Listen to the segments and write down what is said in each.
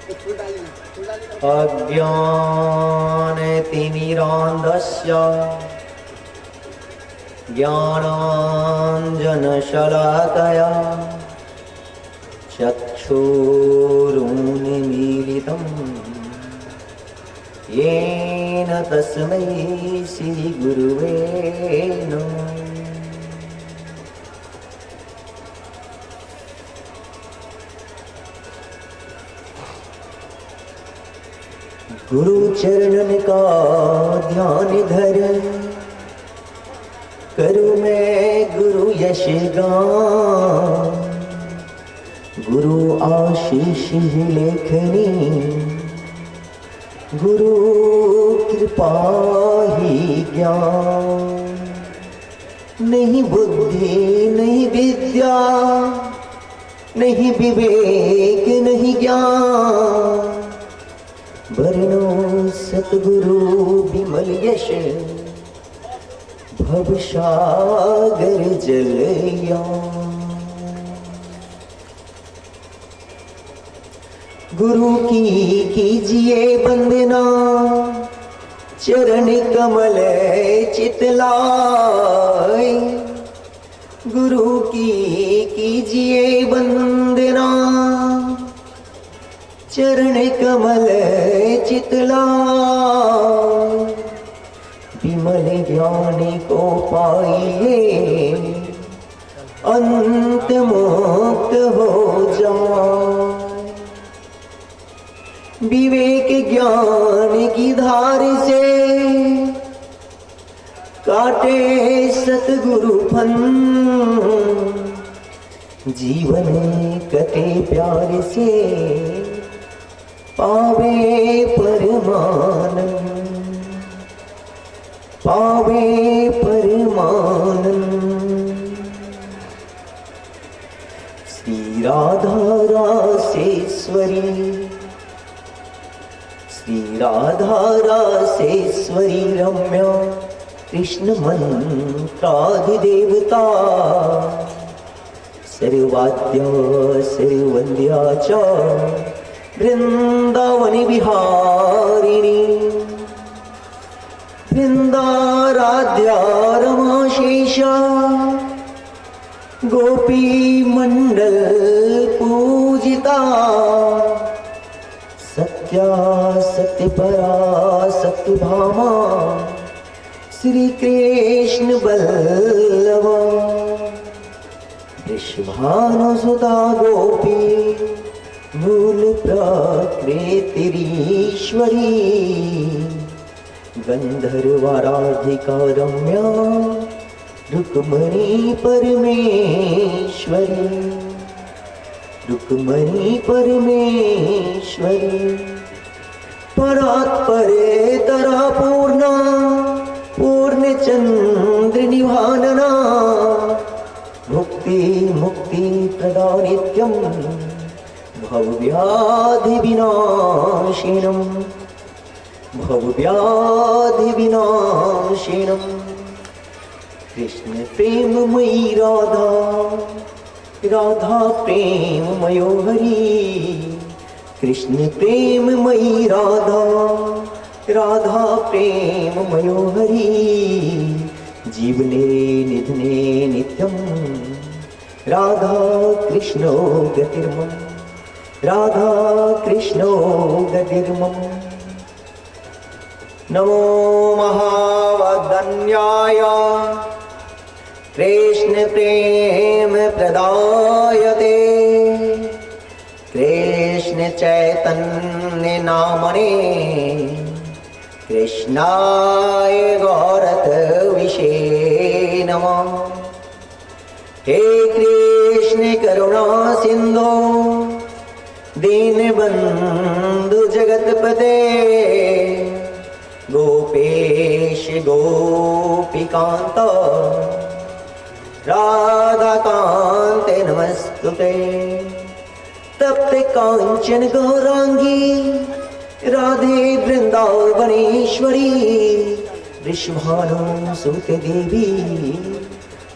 अज्ञानतिमिरान्धस्य ज्ञानाञ्जनशलाकया चक्षुरुन्मीलितं येन तस्मै श्रीगुरुवे नमः। गुरु चरणन का ध्यान धर करूँ मैं गुरु यश गान। गुरु आशीष ही लेखनी, गुरु कृपा ही ज्ञान। नहीं बुद्धि नहीं विद्या, नहीं विवेक नहीं ज्ञान। बरनो सतगुरु विमल यश, भव सागर जलया। गुरु की कीजिए वंदना, चरण कमल चितलाय। गुरु की कीजिए वंदना, चरण कमल चितलाय। विमल ज्ञान को पाइए, अंत मुक्त हो जाए। विवेक ज्ञान की धार से काटे सतगुरु फन। जीवन कटे प्यार से, पावे परमानंद, पावे परमानंद। श्री राधा रासेश्वरी, श्री राधा रासेश्वरी रम्या, कृष्ण मंत्राधिदेवता। सर्वाद्य सर्वंद्या च वृंदावन विहारिणी। वृंदाराध्या रमाशेषा, गोपी मंडल पूजिता। सत्या सत्यपरा सत्यभामा, श्री कृष्ण बल्लभा। वृषभानुसुता गोपी, मूल प्रकृतिरीश्वरी। गंधर्वाराधिका रम्या, रुक्मणी परमेश्वरी, रुक्मणी परमेश्वरी। परात्परे तरा पूर्णा, पूर्ण चंद्र निभानना। भुक्ति मुक्ति प्रदा नित्यम, भवव्याधि विनाशिनम, भवव्याधि विनाशिनम। कृष्ण प्रेममयी राधा, राधा प्रेममयो हरि। कृष्ण प्रेममयी राधा, राधा प्रेममयो हरि। जीवने निधने नित्यम, राधा कृष्णो गतिर्मम, राधा कृष्णो गतिर्मम। नमो महावदन्याय, कृष्ण प्रेम प्रदायते। कृष्ण चैतन्य नामने, कृष्णाय गौरतविषे नमः। हे कृष्ण करुणा सिंधु, दीनबंधु जगतपते, गोपेश गोपिकांत, राधाकांत नमस्तुते। तप्त कांचन गौरांगी, राधे वृंदावनेश्वरी। वृषभानुसुते देवी,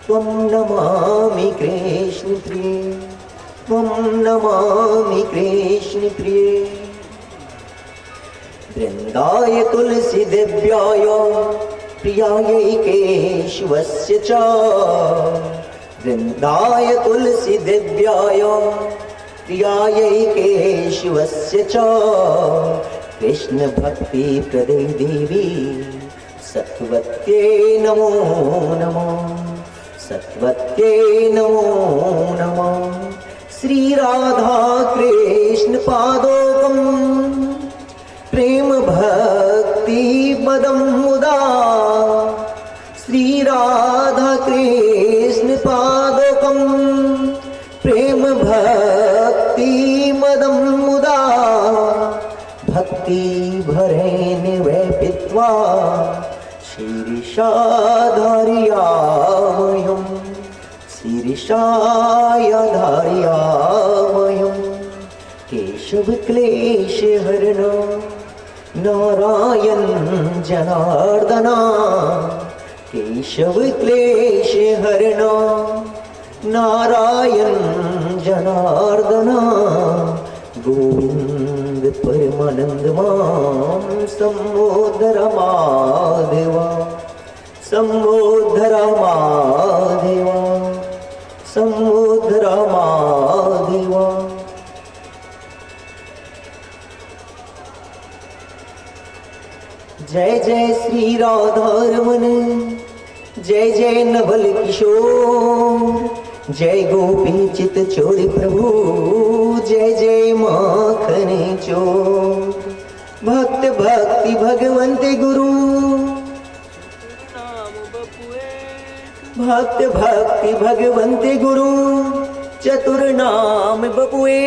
त्वं नमामि कृष्ण प्रिये, त्वं नमामि कृष्ण प्रिये। वृन्दाय तुलसी दिव्याय प्रियायै केशवस्य च। वृन्दाय तुलसी दिव्याय प्रियायै केशवस्य च। कृष्ण भक्ति प्रदे देवी सत्वत्यै नमो नमः। सत्वत्यै नमो नमः। श्री राधा कृष्ण पादोकम प्रेम भक्ति पदम मुदा। श्री राधा कृष्ण पादोकम प्रेम भक्ति मदम मुदा। भक्ति भरेन वै पीत्वा शीर्षाधार्यामयम् शीर्षाय धार्यामयम्। केशव क्लेश हरण नारायण जनार्दना। केशव क्लेश हरण नारायण जनार्दना। गोविंद परमानंद माम संबोधर माधवा। संबोधर माधवा। संबोधर माधवा। जय जय श्री राधारमण जय जय नवल किशोर। जय गोपी चित चोर प्रभु जय जय माखन चोर। भक्त भक्ति भगवंत गुरु भक्त भक्ति भगवंत गुरु चतुर नाम बपुए।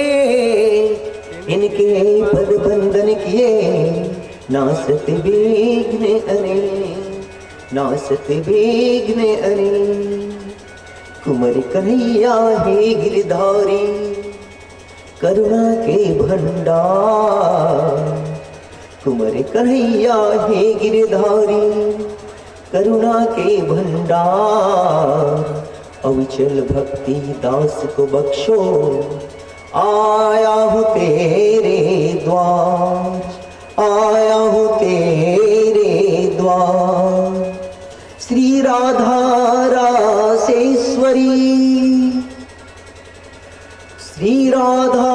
इनके पद बंदन किए नासत विघ्न अनेक। नासत विघ्न अनेक। कुंवर कन्हैया हे गिरधारी करुणा के भंडार। कुंवर कन्हैया हे गिरधारी करुणा के भंडार। अविचल भक्ति दास को बख्शो आया हूँ तेरे द्वार। आया हूँ तेरे द्वार। श्री राधा रासेश्वरी श्री राधा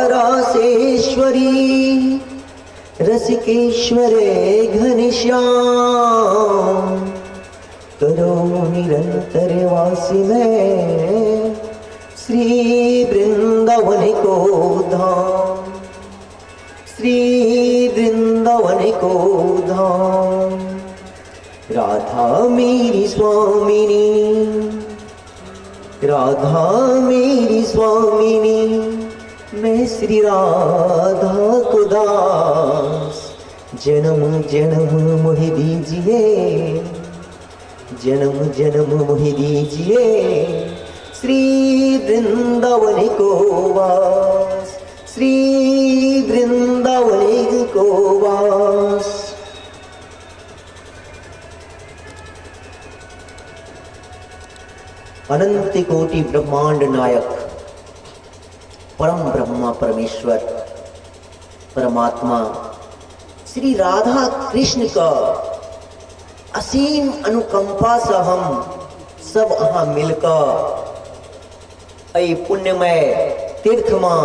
रासेश्वरी रसिकेश्वर घनश्याम। करो निरंतर वास में श्री वृंदावन को धाम। श्री वृंदावन को धाम। राधा मेरी स्वामिनी राधा मेरी स्वामिनी मैं श्री राधा को दास। जन्म जन्म मोहि दीजिए जन्म जन्म मोहि दीजिए श्री वृंदावन को वास। श्री वृंदावन को वास। अनंत कोटि ब्रह्मांड नायक परम ब्रह्मा परमेश्वर परमात्मा श्री राधा कृष्ण का असीम अनुकंपा से हम सब अहाँ मिलकर एहि पुण्यमय तीर्थ में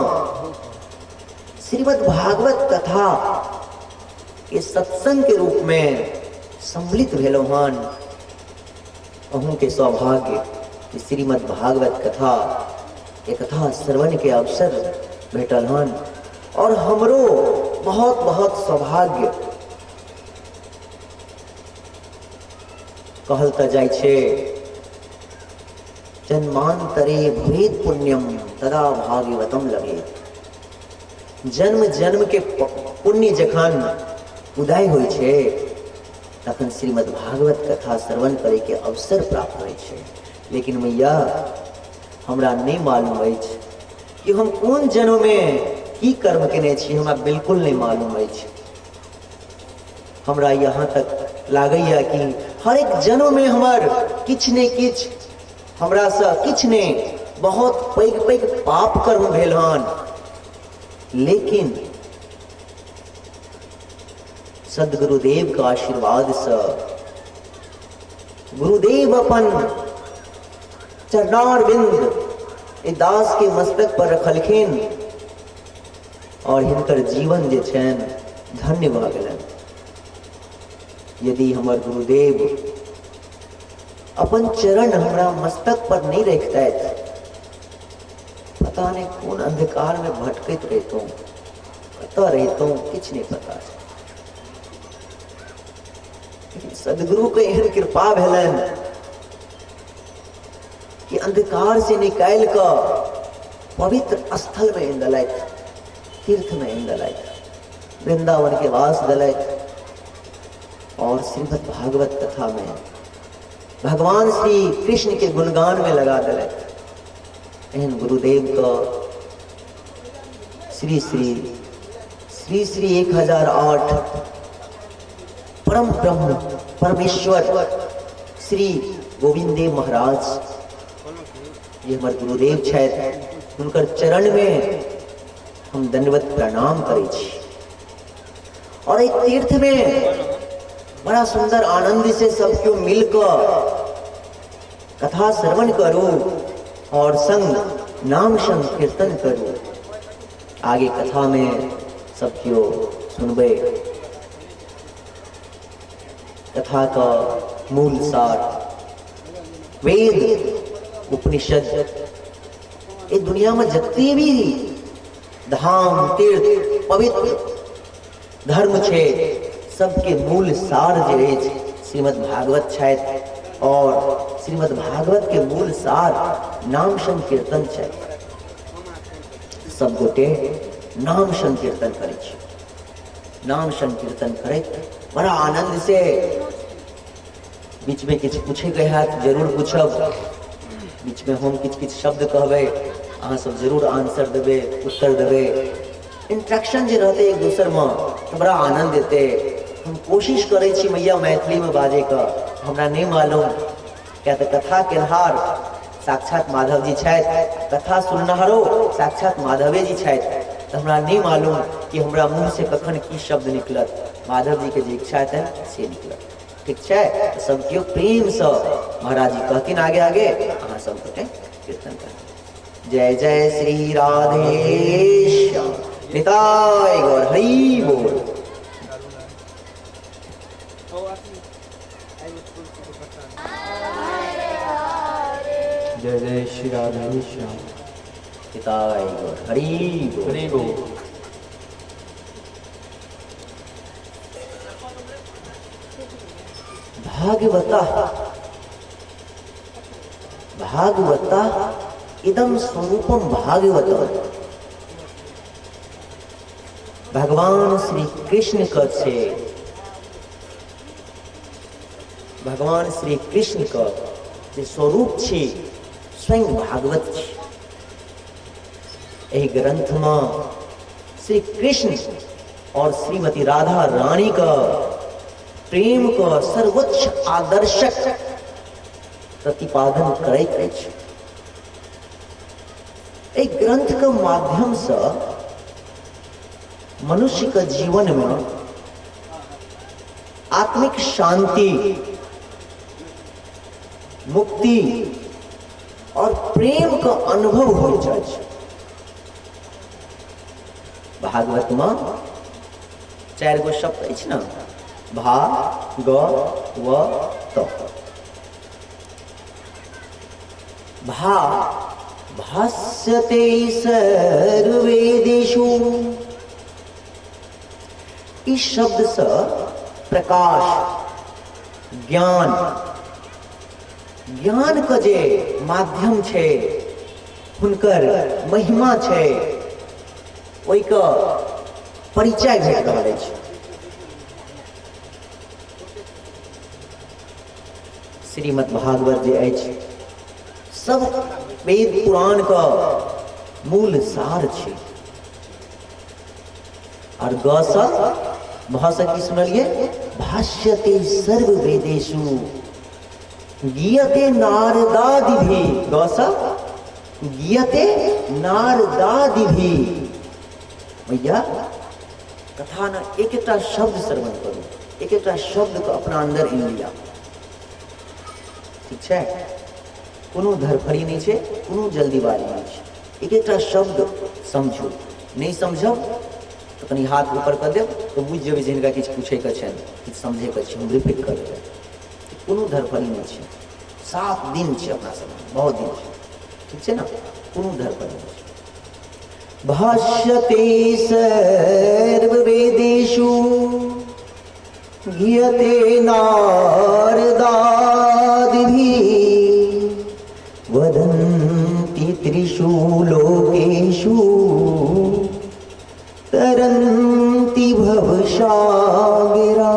श्रीमद् भागवत कथा के सत्संग के रूप में सम्मिलित भेलहुँ हन। अहूँ के सौभाग्य कि श्रीमद् भागवत कथा के कथा श्रवण के अवसर भेटल हन और हमरो बहुत बहुत सौभाग्य। कहल तऽ जाइ छै जन्मांतरे भवेत् पुण्यम तदा भागवतम लभेत। जन्म जन्म के पुण्य जखन उदय होइ छै तखन श्रीमद् भागवत कथा श्रवण करे के अवसर प्राप्त होइ छै। लेकिन मैया हमरा नहि मालूम अछि कि हम कोन जन्म में की कर्म केने छी, हमरा बिल्कुल नहि मालूम अछि। हमरा यहाँ तक लागैया कि हर एक जन्म में हमर किछु ने किछु हमरासँ किछु ने बहुत पैघ पैघ पाप कर्म भेल हन, लेकिन सदगुरुदेव के आशीर्वाद से गुरुदेव अपन चरणारविंद एहि दास के मस्तक पर रखलखिन और हिनकर जीवन जे छनि धन्य भऽ गेलनि। यदि हमर गुरुदेव अपन चरण हमरा मस्तक पर नहीं रखतथि, पता नहीं कोन अंधकार में भटकैत रहितहुँ, कतऽ रहितहुँ, किछु नहीं पता छै। लेकिन सदगुरु के एहन कृपा भेलनि कि अंधकार से निकालि कऽ पवित्र स्थल में आनि देलथि, तीर्थ में आनि देलथि, वृंदावन के वास देलथि और श्रीमद् भागवत कथा में भगवान श्री कृष्ण के गुणगान में लगा देलथि। एहन गुरुदेव का श्री श्री श्री श्री 1008 परम ब्रह्म परमेश्वर श्री गोविंद देव महाराज, ये हमर गुरुदेव छथि, हुनकर चरण में हम दंडवत प्रणाम करै छी। और एक तीर्थ में बड़ा सुंदर आनंद से सब क्यों मिलकर कथा श्रवण करू और संग नाम संकीर्तन करू। आगे कथा में सब क्यों सुनबे कथा का मूल सार वेद उपनिषद। ये दुनिया में जते भी धाम तीर्थ पवित्र धर्म छे, सबके मूल सार जे अछि श्रीमद् भागवत छथि और श्रीमद् भागवत के मूल सार नाम संकीर्तन छथि। सब गोटे नाम संकीर्तन करै छी। नाम संकीर्तन करैत बड़ा आनंद से बीच में किछु पूछैके हैत जरूर पूछब, बीच में हम किछु किछु शब्द कहबै, अहाँ सब जरूर आंसर देबै, उत्तर देबै। इंट्रैक्शन जे रहतै एक दोसरमे तऽ बड़ा आनंद एतै। हम कोशिश करै छी मैया मैथिलीमे बाजैके, हमरा नहि मालूम किया तऽ कथा केनहार साक्षात माधव जी छथि, कथा सुननिहारो साक्षात माधवे जी छथि, तऽ हमरा नहि मालूम कि हमरा मुँहसँ कखन की शब्द निकलत। माधव जीके जे इच्छा हेतनि से निकलत। ठीक छै, तऽ सब केओ प्रेमसँ महाराज जी कहथिन आगे आगे, अहाँ सब गोटे कीर्तन करब। जय जय श्री राधे श्याम निताय गौर हरि बोल। जय जय श्री राधे श्याम निताय गौर हरि बोल। हरि बोल। भागवता भागवता इदम स्वरूपम भागवत। भगवान श्री कृष्ण का छे, भगवान श्री कृष्ण का जे स्वरूप छी स्वयं भागवत छी। एहि ग्रंथ में श्री कृष्ण और श्रीमती राधा रानी का प्रेम का सर्वोच्च आदर्शक प्रतिपादन करैत अछि। एहि ग्रंथ के माध्यम से मनुष्य के जीवन में आत्मिक शांति, मुक्ति और प्रेम का अनुभव होइत अछि। भागवत में चारि गो शब्द अछि ने, भा ग व त। भा भास्यते सर्वेदेषु, इस शब्द से प्रकाश, ज्ञान, ज्ञान के जे माध्यम छे, हुनकर महिमा छे, ओहिके परिचय भेट रहल अछि। श्रीमद् भागवत जे अछि सब वेद पुराण के मूल सार छै। और ग स भ स की सुनलिए, भाष्यते सर्व वेदेषु गीयते नारदादिभि। ग स गीयते नारदादिभि। भैया कथा ने एक एकटा शब्द श्रवण करू, एक एकटा शब्दके अपना अन्दर आनि लिअ। ठीक छै? कोनो धरफड़ी नहि छै, कोनो जल्दीबाजी नहि छै। एक एकटा शब्द समझू। नहि समझब तऽ कनि हाथ ऊपर कऽ देब तऽ बुझि जेबै जे हिनका किछु पूछैके छनि, किछु समझैके छै, हम रिपीट कऽ देबै। कोनो धरफड़ी नहि छै। 7 दिन छै अपना सबमे, बहुत दिन छै। ठीक छै ने? कोनो धरफड़ी नहि छै। भाष्यते सर्ववेदेषु गीयते नारदादिभिः वदन्ति त्रिषु लोकेषु तरन्ति भवसागरा।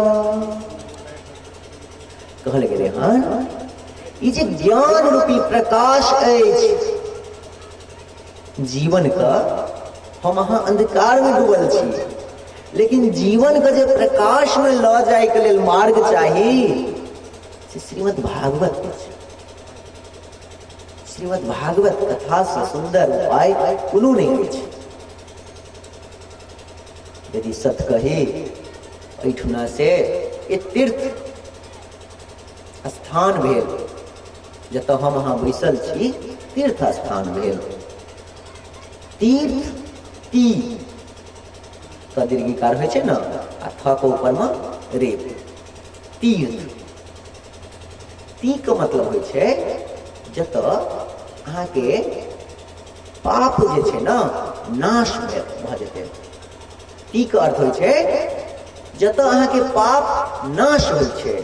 कहल गेलै हन ई जे ज्ञान रूपी प्रकाश अछि जीवन का, हम अहाँ अंधकार में डूबल छी, लेकिन जीवन के जे प्रकाश में लऽ जाय के लेल मार्ग चाही से श्रीमद् भागवत के छै। श्रीमद् भागवत कथा से सुंदर उपाय कोनो नहि अछि। यदि सत कही एहिठुना से ई तीर्थ स्थान भेल जतऽ हम अहाँ बैसल छी, तीर्थ स्थान भेल। तीर्थ ती त दीर्घिकार होइ छै ने, आ थ के ऊपर में रेप, तीर्थ। ती के मतलब होइ छै जतऽ अहाँके पाप जे छै ने नाश भऽ जेतै। ती के अर्थ होइ छै जतऽ अहाँके पाप नाश होइ छै।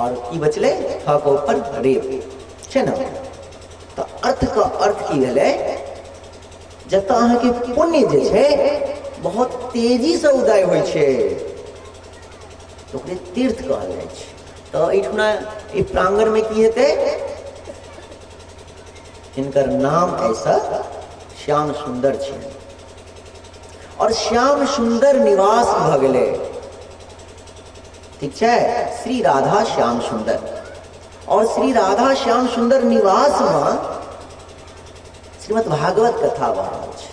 और की बचलै? थ के ऊपर रेप छै ने। तऽ अर्थ के अर्थ की भेलै? जतऽ अहाँके पुण्य जे छै बहुत तेजीसँ उदय होइ छै तऽ ओकरे तीर्थ कहल जाइ छै। तऽ एहिठुना एहि प्रांगणमे की हेतै? हिनकर नाम ऐसा श्याम सुन्दर छै और श्याम सुन्दर निवास भऽ गेलै। ठीक छै? श्री राधा श्याम सुन्दर। और श्री राधा श्याम सुन्दर निवासमे श्रीमद् भागवत कथा भऽ रहल छै।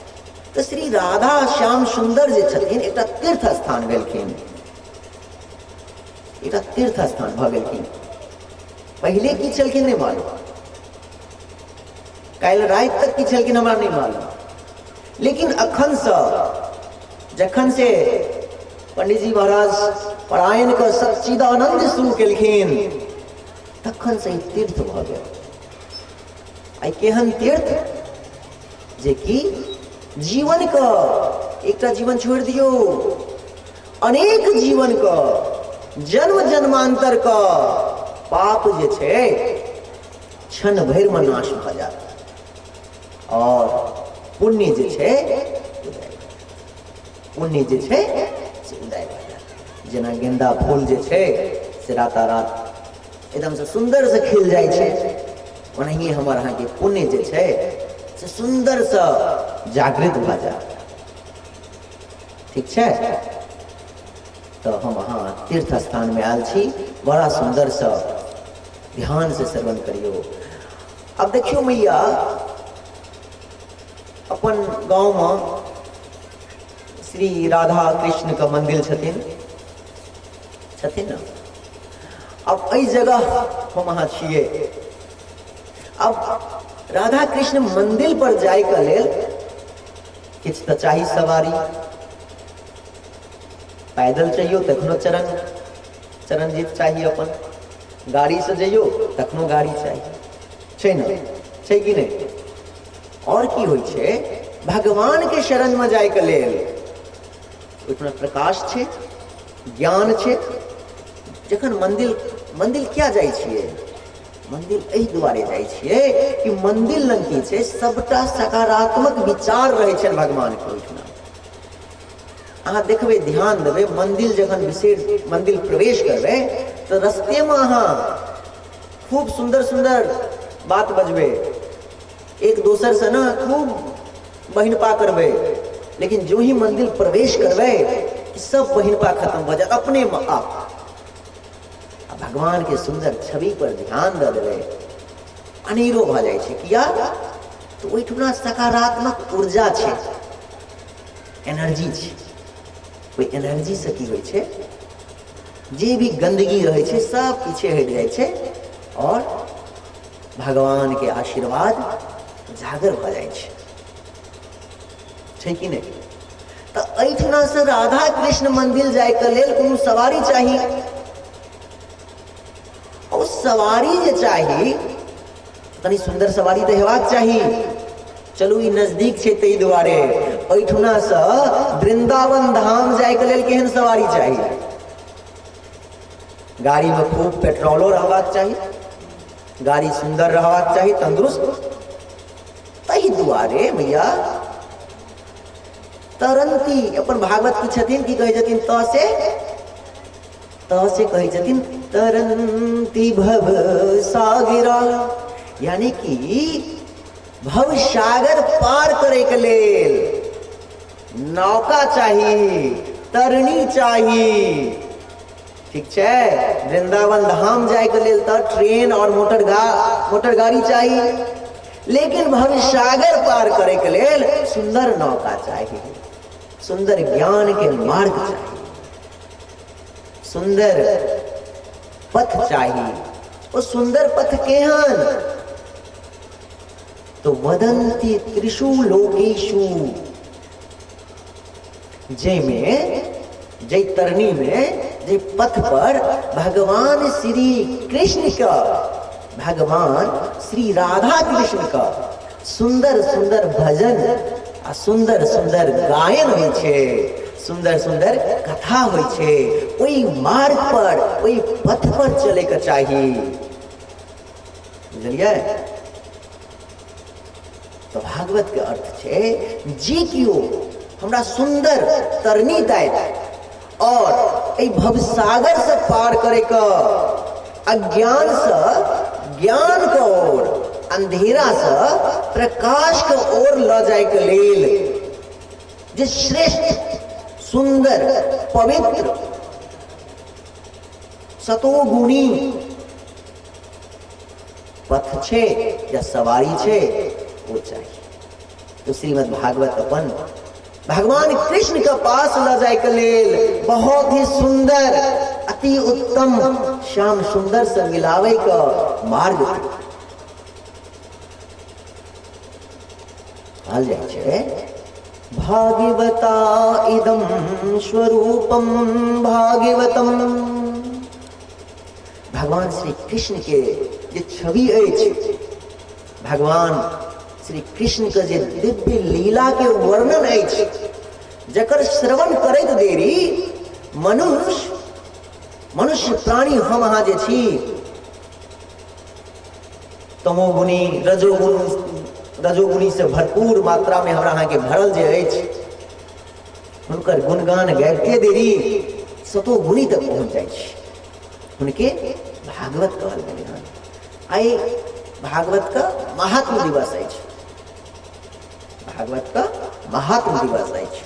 तऽ श्री राधा श्याम सुन्दर जे छथिन एकटा तीर्थ स्थान भेलखिन, एकटा तीर्थ स्थान भऽ गेलखिन। पहिले की छलखिन नहि मालूम, काल्हि राति तक की छलखिन हमरा नहि मालूम, लेकिन अखनसँ जखन से पंडितजी महाराज परायण के सच्चिदानंद शुरू केलखिन तखन से ई तीर्थ भऽ गेल। आइ केहन तीर्थ जे कि जीवन के एकटा जीवन छोड़ि दियौ, अनेक जीवन के जन्म जन्मांतर के पाप जे छै क्षण भरि में नाश भऽ जायत और पुण्य जे छै उदय, पुण्य जे छै से उदय भऽ जायत। जेना गेंदा फूल जे छै से रातारात एकदम से सुंदर से खिल जाइ छै, ओनाहिए हमर अहाँके पुण्य जे छै से सुंदर से जागृत भऽ जायत। ठीक छै? तऽ हम अहाँ तीर्थ स्थानमे आयल छी, बड़ा सुंदर से ध्यान से श्रवण करियौ। आब देखियौ मैया, अपन गाँवमे श्री राधा कृष्ण के मंदिर छथिन, छथिन ने? अब एहि जगह हम अहाँ छियै। अब राधा कृष्ण मंदिर पर जायके लेल किछु तऽ चाही सवारी। पैदल जइयौ तखनो चरणजीत चाही, अपन गाड़ी से जइयौ तखनो गाड़ी चाही, छै ने? छै कि नहि? और की होइ छै, भगवान के शरण में जायके लेल ओहिठुना प्रकाश छै, ज्ञान छै। जखन मंदिर किया जाइ छियै? मंदिर एहि दुआरे जाइ छियै कि मंदिर लग की छै, सबटा सकारात्मक विचार रहै छनि भगवान के ओहिठुना। अहाँ देखबै, ध्यान देबै, मंदिर जखन विशेष मंदिर प्रवेश करबै तऽ रस्तेमे अहाँ खूब सुन्दर सुन्दर बात बजबै, एक दोसर से ने खूब बहिनपा करबै, लेकिन जो ही मंदिर प्रवेश करबै सब बहिनपा खत्म भऽ जायत अपने आप। आ भगवान के सुंदर छवि पर ध्यान दऽ देबै, अनेरो भऽ जाइ छै। किया? तऽ ओहिठुना सकारात्मक ऊर्जा छै, एनर्जी छै। ओहि एनर्जीसँ की होइ छै, जे भी गन्दगी रहै छै सब पीछे हटि जाइ छै आओर भगवानके आशीर्वाद उजागर भऽ जाइ छै। छै कि नहि? तऽ एहिठिनासँ राधा कृष्ण मन्दिर जाइके लेल कोनो सवारी चाही। ओ सवारी जे चाही, कनि सुन्दर सवारी तऽ हेबाक चाही। चलू ई नजदीक छै ताहि दुआरे। एहिठुनासँ वृन्दावन धाम जाइके लेल केहन सवारी चाही? गाड़ीमे खूब पेट्रोलो रहबाक चाही, गाड़ी सुन्दर रहबाक चाही, तंदुरुस्त। ताहि दुआरे भैया तरंती अपन भागवत की छथिन, की कहै छथिन, त से त से कहै छथिन तरंती भव सागिरा, यानी कि भव सागर पार करे के लेल नौका चाही, तरनी चाही। ठीक छै? वृंदावन धाम जायके लेल तऽ ट्रेन और मोटर गाड़ी चाही, लेकिन भविष्यागर पार करैके लेल सुन्दर नौका चाही, सुन्दर ज्ञान के मार्ग चाही, सुन्दर पथ चाही। ओ सुन्दर पथ केहन? तो वदंती त्रिषु लोकेशु, जाहिमे जाहि तरनी में जाहि पथ पर भगवान श्री कृष्ण का, भगवान श्री राधा कृष्ण का सुंदर सुंदर भजन आ सुंदर सुंदर गायन होइ छै, सुंदर सुंदर कथा होइ छै, ओहि मार्ग पर ओहि पथ पर चले के चाही। बुझलियै? तऽ भागवत के अर्थ छै जे केओ हमरा सुंदर तरनी दैत और एहि भवसागर से पार करे के, अज्ञान से ज्ञान के ओर, अंधेरा से प्रकाश के ओर ल जाय के लेल जे श्रेष्ठ सुंदर पवित्र सतोगुणी पथ छै या सवारी छै ओ चाही। तो श्रीमद् भागवत अपन भगवान कृष्ण के पास ल जाय के लेल बहुत ही सुंदर अति उत्तम श्याम सुंदर से मिलावे के मार्ग कहल जाइ छै। भागवता इदम स्वरूपम भागवतम। भगवान श्री कृष्ण के जे छवि अछि, भगवान श्री कृष्ण के जे दिव्य लीला के वर्णन अछि, जकर श्रवण करैत देरी मनुष्य मनुष्य प्राणी हम अहाँ जे छी तमोगुणी रजोगुण रजोगुणी से भरपूर मात्रा में हमरा अहाँके भरल जे अछि, हुनकर गुणगान गाबिते देरी सतोगुणी तक पहुँच जाइ छै। हुनके भागवत कहल गेलै हन। आइ भागवत का महात्म दिवस अछि, भागवत का महात्म दिवस अछि,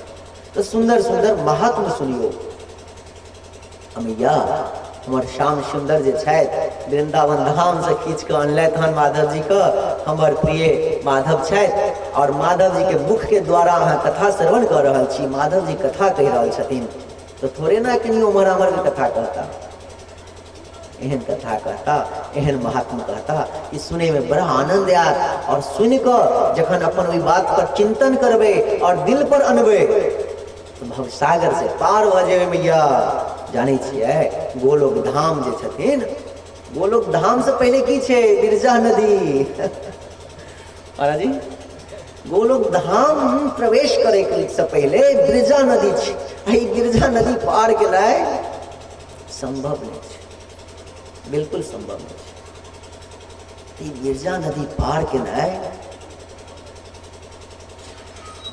तऽ सुन्दर सुन्दर महात्म सुनियौ। मैया हमर श्याम सुन्दर जे छथि वृंदावन धामसँ खींच कऽ अनलथि हन माधव जी के, हमर प्रिय माधव छथि। और माधव जी के मुख के द्वारा अहाँ कथा श्रवण कऽ रहल छी। माधव जी कथा कहि रहल छथिन तऽ थोड़े ना कनि उम्हर आम्हर के कथा कहता, एहन कथा कहता, एहन महात्मा कहता कि सुनैमे बड़ा आनंद आयत। और सुनि कऽ जखन अपन ओहि बात पर चिंतन करबै और दिल पर अनबै तऽ भवसागर से पार भऽ जेबै। मैया जानै छियै गोलोक धाम जे छथिन, गोलोक धाम से पहिले की छै? बिरजा नदी। महाराज जी गोलोक धाम प्रवेश करे से पहिले बिरजा नदी छै। एहि बिरजा नदी पार केनाइ सम्भव नहि छै, बिल्कुल सम्भव नहि छै। ई बिरजा नदी पार केनाइ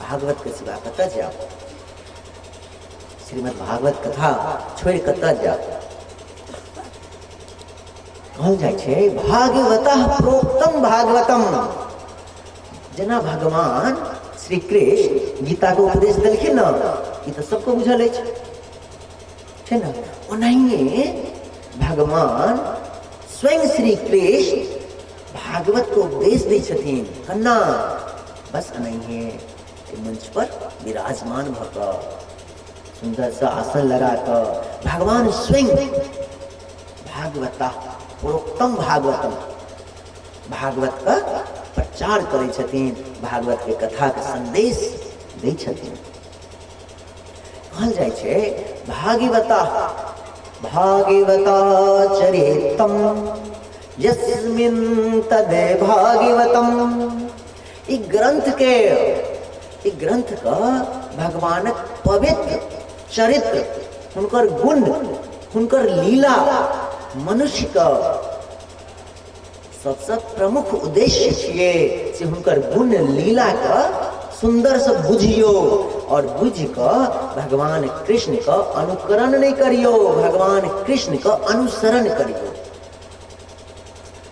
भागवत के सिवा कतऽ जायब? श्रीमद् भागवत कथा छोड़ि कतऽ जायब? कहल जाइ छै भागवतः प्रोक्तम भागवतम। जेना भगवान श्री कृष्ण गीता के उपदेश देलखिन ने, ई तऽ सबके बुझल अछि, छै ने? ओनाहिए भगवान स्वयं श्री कृष्ण भागवत के उपदेश दै छथिन। कन्ना बस एनाहिए मंच पर विराजमान भऽ कऽ सुन्दरसँ आसन लगा कऽ भगवान स्वयं भागवता प्रोक्तम भागवतम भागवतके प्रचार करै छथिन, भागवतके कथाके सन्देश दै छथिन। कहल जाइ छै भागवता भागवता चरितम यस्मिन तद भागवतम। ई ग्रंथ के ई ग्रंथ के भगवानक पवित्र चरित्र, हुनकर गुण, हुनकर लीला मनुष्य के सबसँ प्रमुख उद्देश्य छियै से हुनकर गुण लीला के सुन्दरसँ बुझियौ और बुझि कऽ भगवान कृष्ण के अनुकरण नहि करियौ, भगवान कृष्ण के अनुसरण करियौ।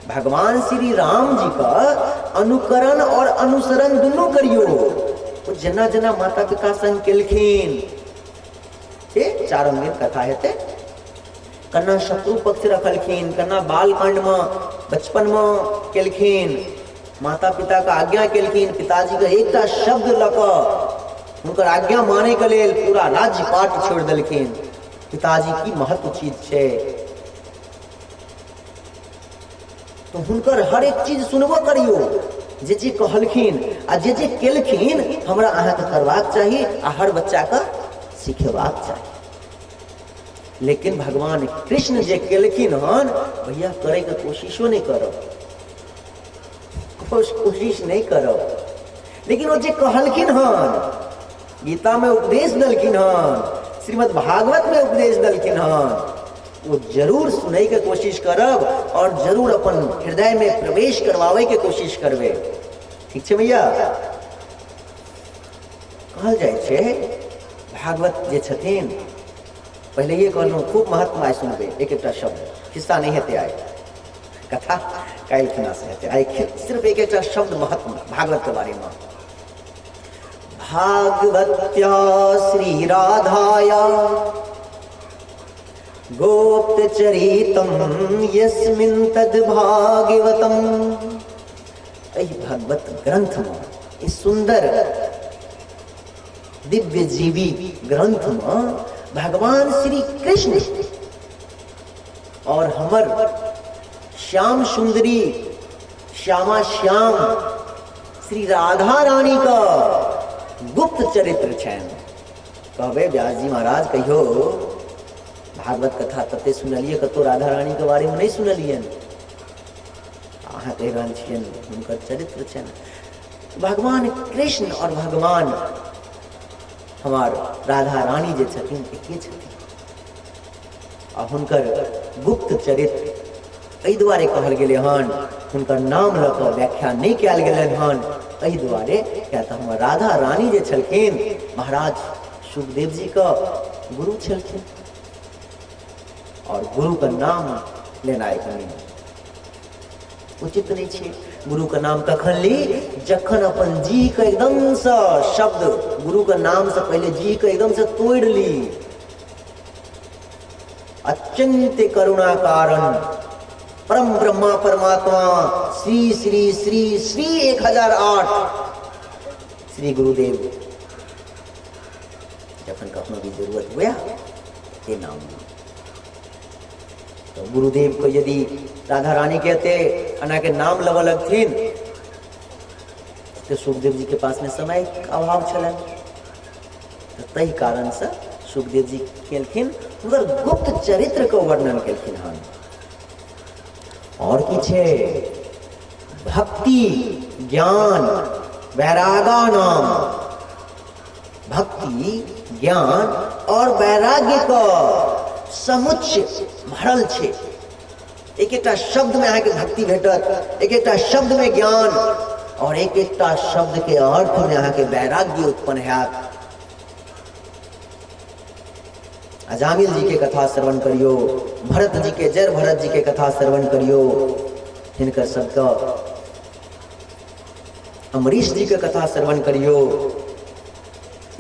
भगवान श्री राम जी के अनुकरण और अनुसरण दुनू करियौ। ओ जेना जेना माता पिता संग केलखिन से चारम दिन कथा हेतै। कन्ना शत्रु पक्ष रखलखिन, कन्ना बाल कांडमे बचपनमे केलखिन, माता पिताके आज्ञा केलखिन, पिताजीके एकटा शब्द लऽ कऽ हुनकर आज्ञा मानैके लेल पूरा राज्य पाट छोड़ि देलखिन। पिताजी की महत्व चीज छै, तऽ हुनकर हर एक चीज सुनबो करियौ, जे जे कहलखिन आ जे जे केलखिन हमरा अहाँके करबाक चाही आ हर बच्चाके सिखेबाक चाही। लेकिन भगवान कृष्ण जे केलखिन हन भैया करैके कोशिशो नहि करब, कोशिश नहि करब, लेकिन ओ जे कहलखिन हन गीतामे उपदेश देलखिन हन, श्रीमद् भागवतमे उपदेश देलखिन हन, ओ जरूर सुनैके कोशिश करब और जरूर अपन हृदयमे प्रवेश करवाबैके कोशिश करबै। ठीक छै भैया? कहल जाइ छै भागवत जे छथिन, पहिलैए कहलहुँ खूब महत्व आइ सुनबै, एक एकटा शब्द खिस्सा नहि हेतै आइ, कथा काल्हि खुनासँ हेतै, आइ सिर्फ एक एकटा शब्द महत्व भागवतके बारेमे। भागवत्या श्री राधाया गोप्तचरितं यस्मिन् तद् भागवतम्। एहि भगवत ग्रंथमे, ई सुन्दर दिव्य जीवी ग्रंथमे भगवान श्री कृष्ण और हमर श्याम सुंदरी श्यामा श्याम श्री राधा रानी का गुप्त चरित्र छनि। कहबै व्यास जी महाराज कहियो भागवत कथा तते सुनलियै, कतौ राधा रानी के बारे में नहीं सुनलियनि, अहाँ कहि रहल छियनि हुनकर चरित्र छनि। भगवान कृष्ण और भगवान हमार राधा रानी जे छथिन एके छथिन आ हुनकर गुप्त चरित्र एहि दुआरे कहल गेलै हन, हुनकर नाम लऽ कऽ व्याख्या नहि कयल गेलनि हन एहि दुआरे, किया तऽ हमर राधा रानी जे छलखिन महाराज सुखदेव जी के गुरु छलखिन और गुरु के नाम लेनाइ कनि उचित नहि छै। गुरु के नाम कखन ली? जखन अपन जी के एकदमसँ शब्द गुरु के नाम से पहिले जी के एकदमसँ तोड़ि ली। अत्यंत करुणा कारण परम ब्रह्मा परमात्मा श्री श्री श्री श्री 1008 श्री गुरुदेव, जखन कखनो भी जरूरत हुए के नाम ली। तो गुरुदेव को यदि राधा रानी कहते अना के नाम लेबऽ लगथिन तो सुखदेव जी के पास में समय के अभाव छलनि, तऽ ताहि कारणसँ सुखदेव जी केलखिन हुनकर गुप्त चरित्रके वर्णन केलखिन हन। और की छै? भक्ति ज्ञान वैरागा नाम, भक्ति ज्ञान और वैराग्य के समुच्चय भरल छै। एक एकटा शब्द में अहाँके भक्ति भेटत, एक एकटा शब्द में ज्ञान और एक एकटा शब्द के अर्थ में अहाँके वैराग्य उत्पन्न हैत। अजामिल जी के कथा श्रवण करियो, भरत जी के जड़ भरत जी के कथा श्रवण करियो, हिनकर सबके अमरीश जी के कथा श्रवण करियो।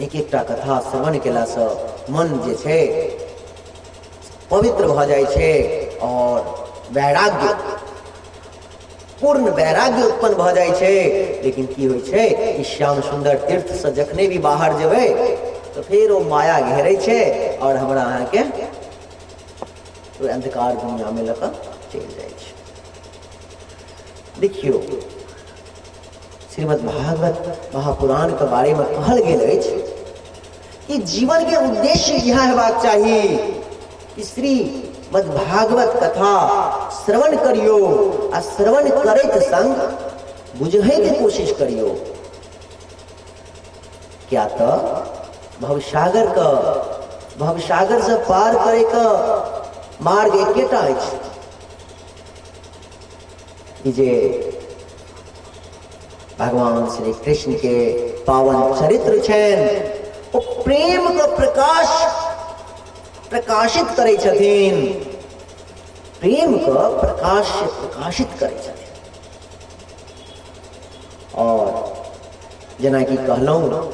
एक एकटा कथा श्रवण केलासँ मन जे छै पवित्र भऽ जाइ छै और वैराग्य, पूर्ण वैराग्य उत्पन्न भऽ जाइ छै। लेकिन की होइ छै कि श्याम सुंदर तीर्थसँ जखने भी बाहर जेबै तऽ फेर ओ माया घेरै छै आओर हमरा अहाँके ओहि अन्धकार दुनिआँमे लऽ कऽ चलि जाइ छै। देखियौ, श्रीमद् भागवत महापुराणके बारेमे कहल गेल अछि कि जीवनके उद्देश्य इएह हेबाक चाही कि श्रीमद् भागवत कथा श्रवण करियौ आ श्रवण करैत संग बुझैके कोशिश करियौ। क्या तऽ भवसागरके भवसागरसँ पार करैके मार्ग एकेटा अछि कि जे भगवान श्री कृष्ण के पावन चरित्र छनि, ओ प्रेम के प्रकाश प्रकाशित करै छथिन, प्रेम के प्रकाश प्रकाशित करै छथिन। और जेनाकि कहलहुँ,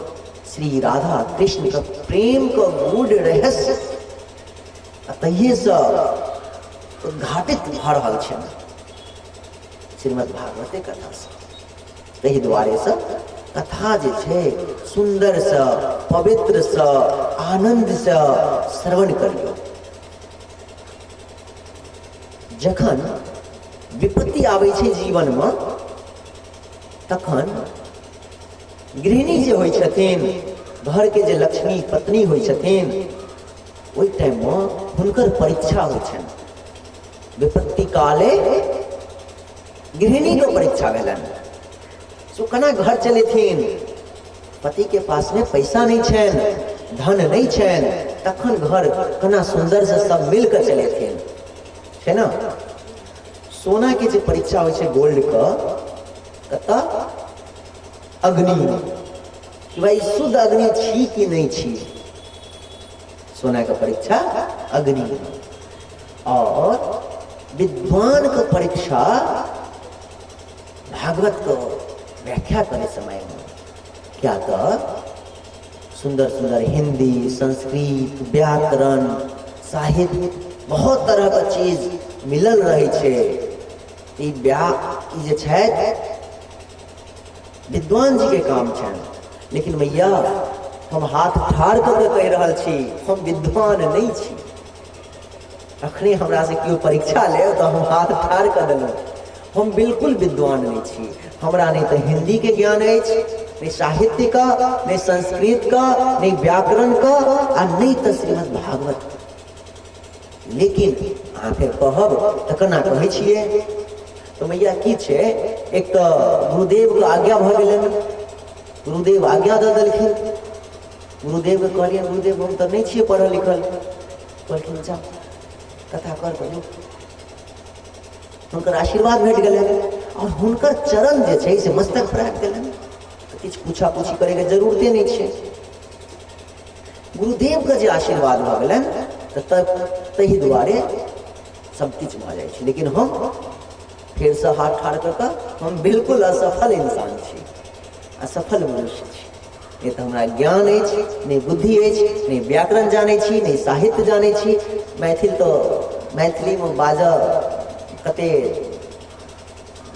श्री राधा कृष्ण के प्रेम के गूढ़ रहस्य तहिएसँ उद्घाटित भऽ रहल छनि श्रीमद् भागवते कथासँ। ताहि दुआरेसँ कथा जे छै सुन्दरसँ, पवित्रसँ, आनन्दसँ श्रवण करियौ। जखन विपत्ति आबै छै जीवनमे, तखन गृहिणी जे होइ छथिन, घरके जे लक्ष्मी पत्नी होइ छथिन, ओहि टाइममे हुनकर परीक्षा होइ छनि। विपत्ति काले गृहिणीके परीक्षा भेलनि, सो केना घर चलेथिन? पतिके पासमे पैसा नहि छनि, धन नहि छनि, तखन घर केना सुन्दरसँ सब मिल कऽ चलेथिन, छै ने? सोनाके जे परीक्षा होइ छै गोल्डके, कतऽ? अग्नि, कि भाई शुद्ध अग्नि छी कि नहि छी। सोनाके परीक्षा अग्नि। और विद्वानके परीक्षा भागवतके व्याख्या करे समयमे, क्या तऽ सुन्दर सुन्दर हिंदी, संस्कृत, व्याकरण, साहित्य, बहुत तरहके चीज मिलल रहै छै। ई व्या ई जे छथि विद्वान जीके काम छनि। लेकिन मैया, हम हाथ ठाढ़ कऽ के कहि रहल छी, हम विद्वान नहि छी। अखने हमरासँ केओ परीक्षा लेब तऽ हम हाथ ठाढ़ कऽ देलहुँ, हम बिल्कुल विद्वान नहि छी। हमरा नहि तऽ हिन्दीके ज्ञान अछि, नहि साहित्यके, नहि संस्कृतके, नहि व्याकरणके, आ नहि तऽ श्रीमद् भागवत। लेकिन अहाँ फेर कहब तऽ केना कहै छियै? तऽ मैया की छै, एक तऽ गुरुदेवके आज्ञा भऽ गेलनि, गुरुदेव आज्ञा दऽ देलखिन। गुरुदेवके कहलियनि, गुरुदेव, हम तऽ नहि छियै पढ़ल लिखल। कहलखिन, जा, कथा कर कऽ जो। हुनकर आशीर्वाद भेट गेलनि आओर हुनकर चरण जे छै से मस्तक पर राखि देलनि, तऽ किछु पूछा पूछी करैके जरूरते नहि छै। गुरुदेवके जे आशीर्वाद भऽ गेलनि तऽ ताहि दुआरे सब किछु भऽ जाइ छै। लेकिन हम फेरसँ हाथ ठाढ़ कऽ कऽ, हम बिल्कुल असफल इंसान छी, असफल मनुष्य छी। नहि तऽ हमरा ज्ञान अछि, नहि बुद्धि अछि, नहि व्याकरण जानै छी, नहि साहित्य जानै छी। मैथिल तऽ मैथिलीमे बाजऽ कते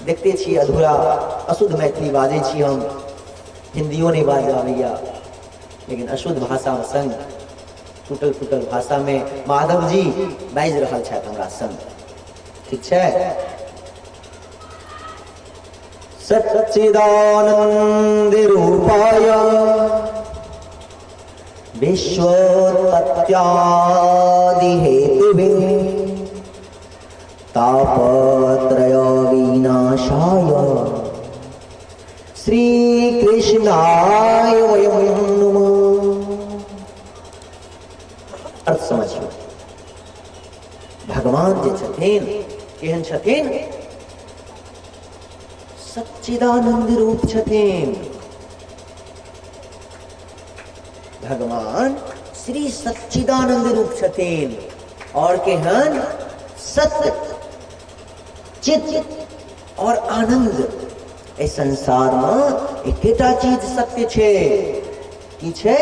देखते छी, अधूरा अशुद्ध मैथिली बाजै छी हम। हिन्दियो नहि बाजऽ अबैया, लेकिन अशुद्ध भाषामे संग, टूटल फूटल भाषामे माधव जी बाजि रहल छथि हमरा संग। ठीक छै। सच्चिदानन्द रूपाय विश्वोत्पत्त्यादि हेतुभे तापत्रय विनाशाय श्री कृष्णाय वयं नमः। अर्थ समझियौ, भगवान जे छथिन केहन छथिन? सच्चिदानंद रूप छथिन। भगवान श्री सच्चिदानंद रूप छथिन और केहन? सत्य, चित और आनंद। एहि संसारमे एकेटा चीज सत्य छै। की छै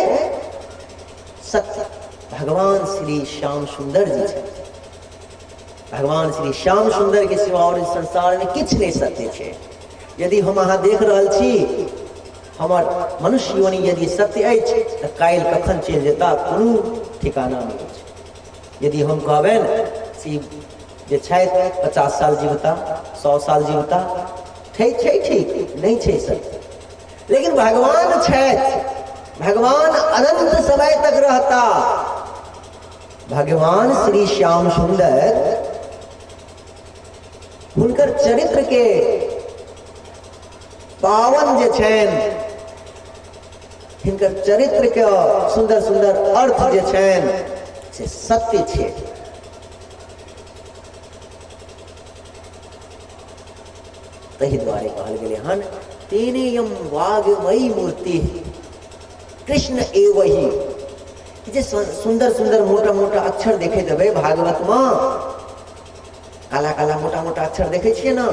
सत्य? भगवान श्री श्याम सुंदर जी छथिन। भगवान श्री श्याम सुंदर के सिवा और इस संसार में किछु नहि सत्य छै। यदि हम अहाँ देख रहल छी हमर मनुष्य योनि यदि सत्य अछि तऽ काल्हि कखन चलि जेता कोनो ठिकाना नहि अछि। यदि हम कहबनि से जे छथि 50 साल जीवता, 100 साल जीवता, छै छै ठीक, नहि छै सत्य, लेकिन भगवान छथि, भगवान अनंत समय तक रहता। भगवान श्री श्याम सुंदर हुनकर चरित्र के पावन जे छनि, हिनकर चरित्र के सुंदर सुंदर अर्थ जे छनि से सत्य छै। ताहि दुआरे कहल गेलै हन तेनेयम वाग्मयी मूर्ति कृष्ण एवही। जे सुंदर सुंदर मोटा मोटा अक्षर देखे देबै भागवत में, काला काला मोटा मोटा अक्षर देखे छियै ने,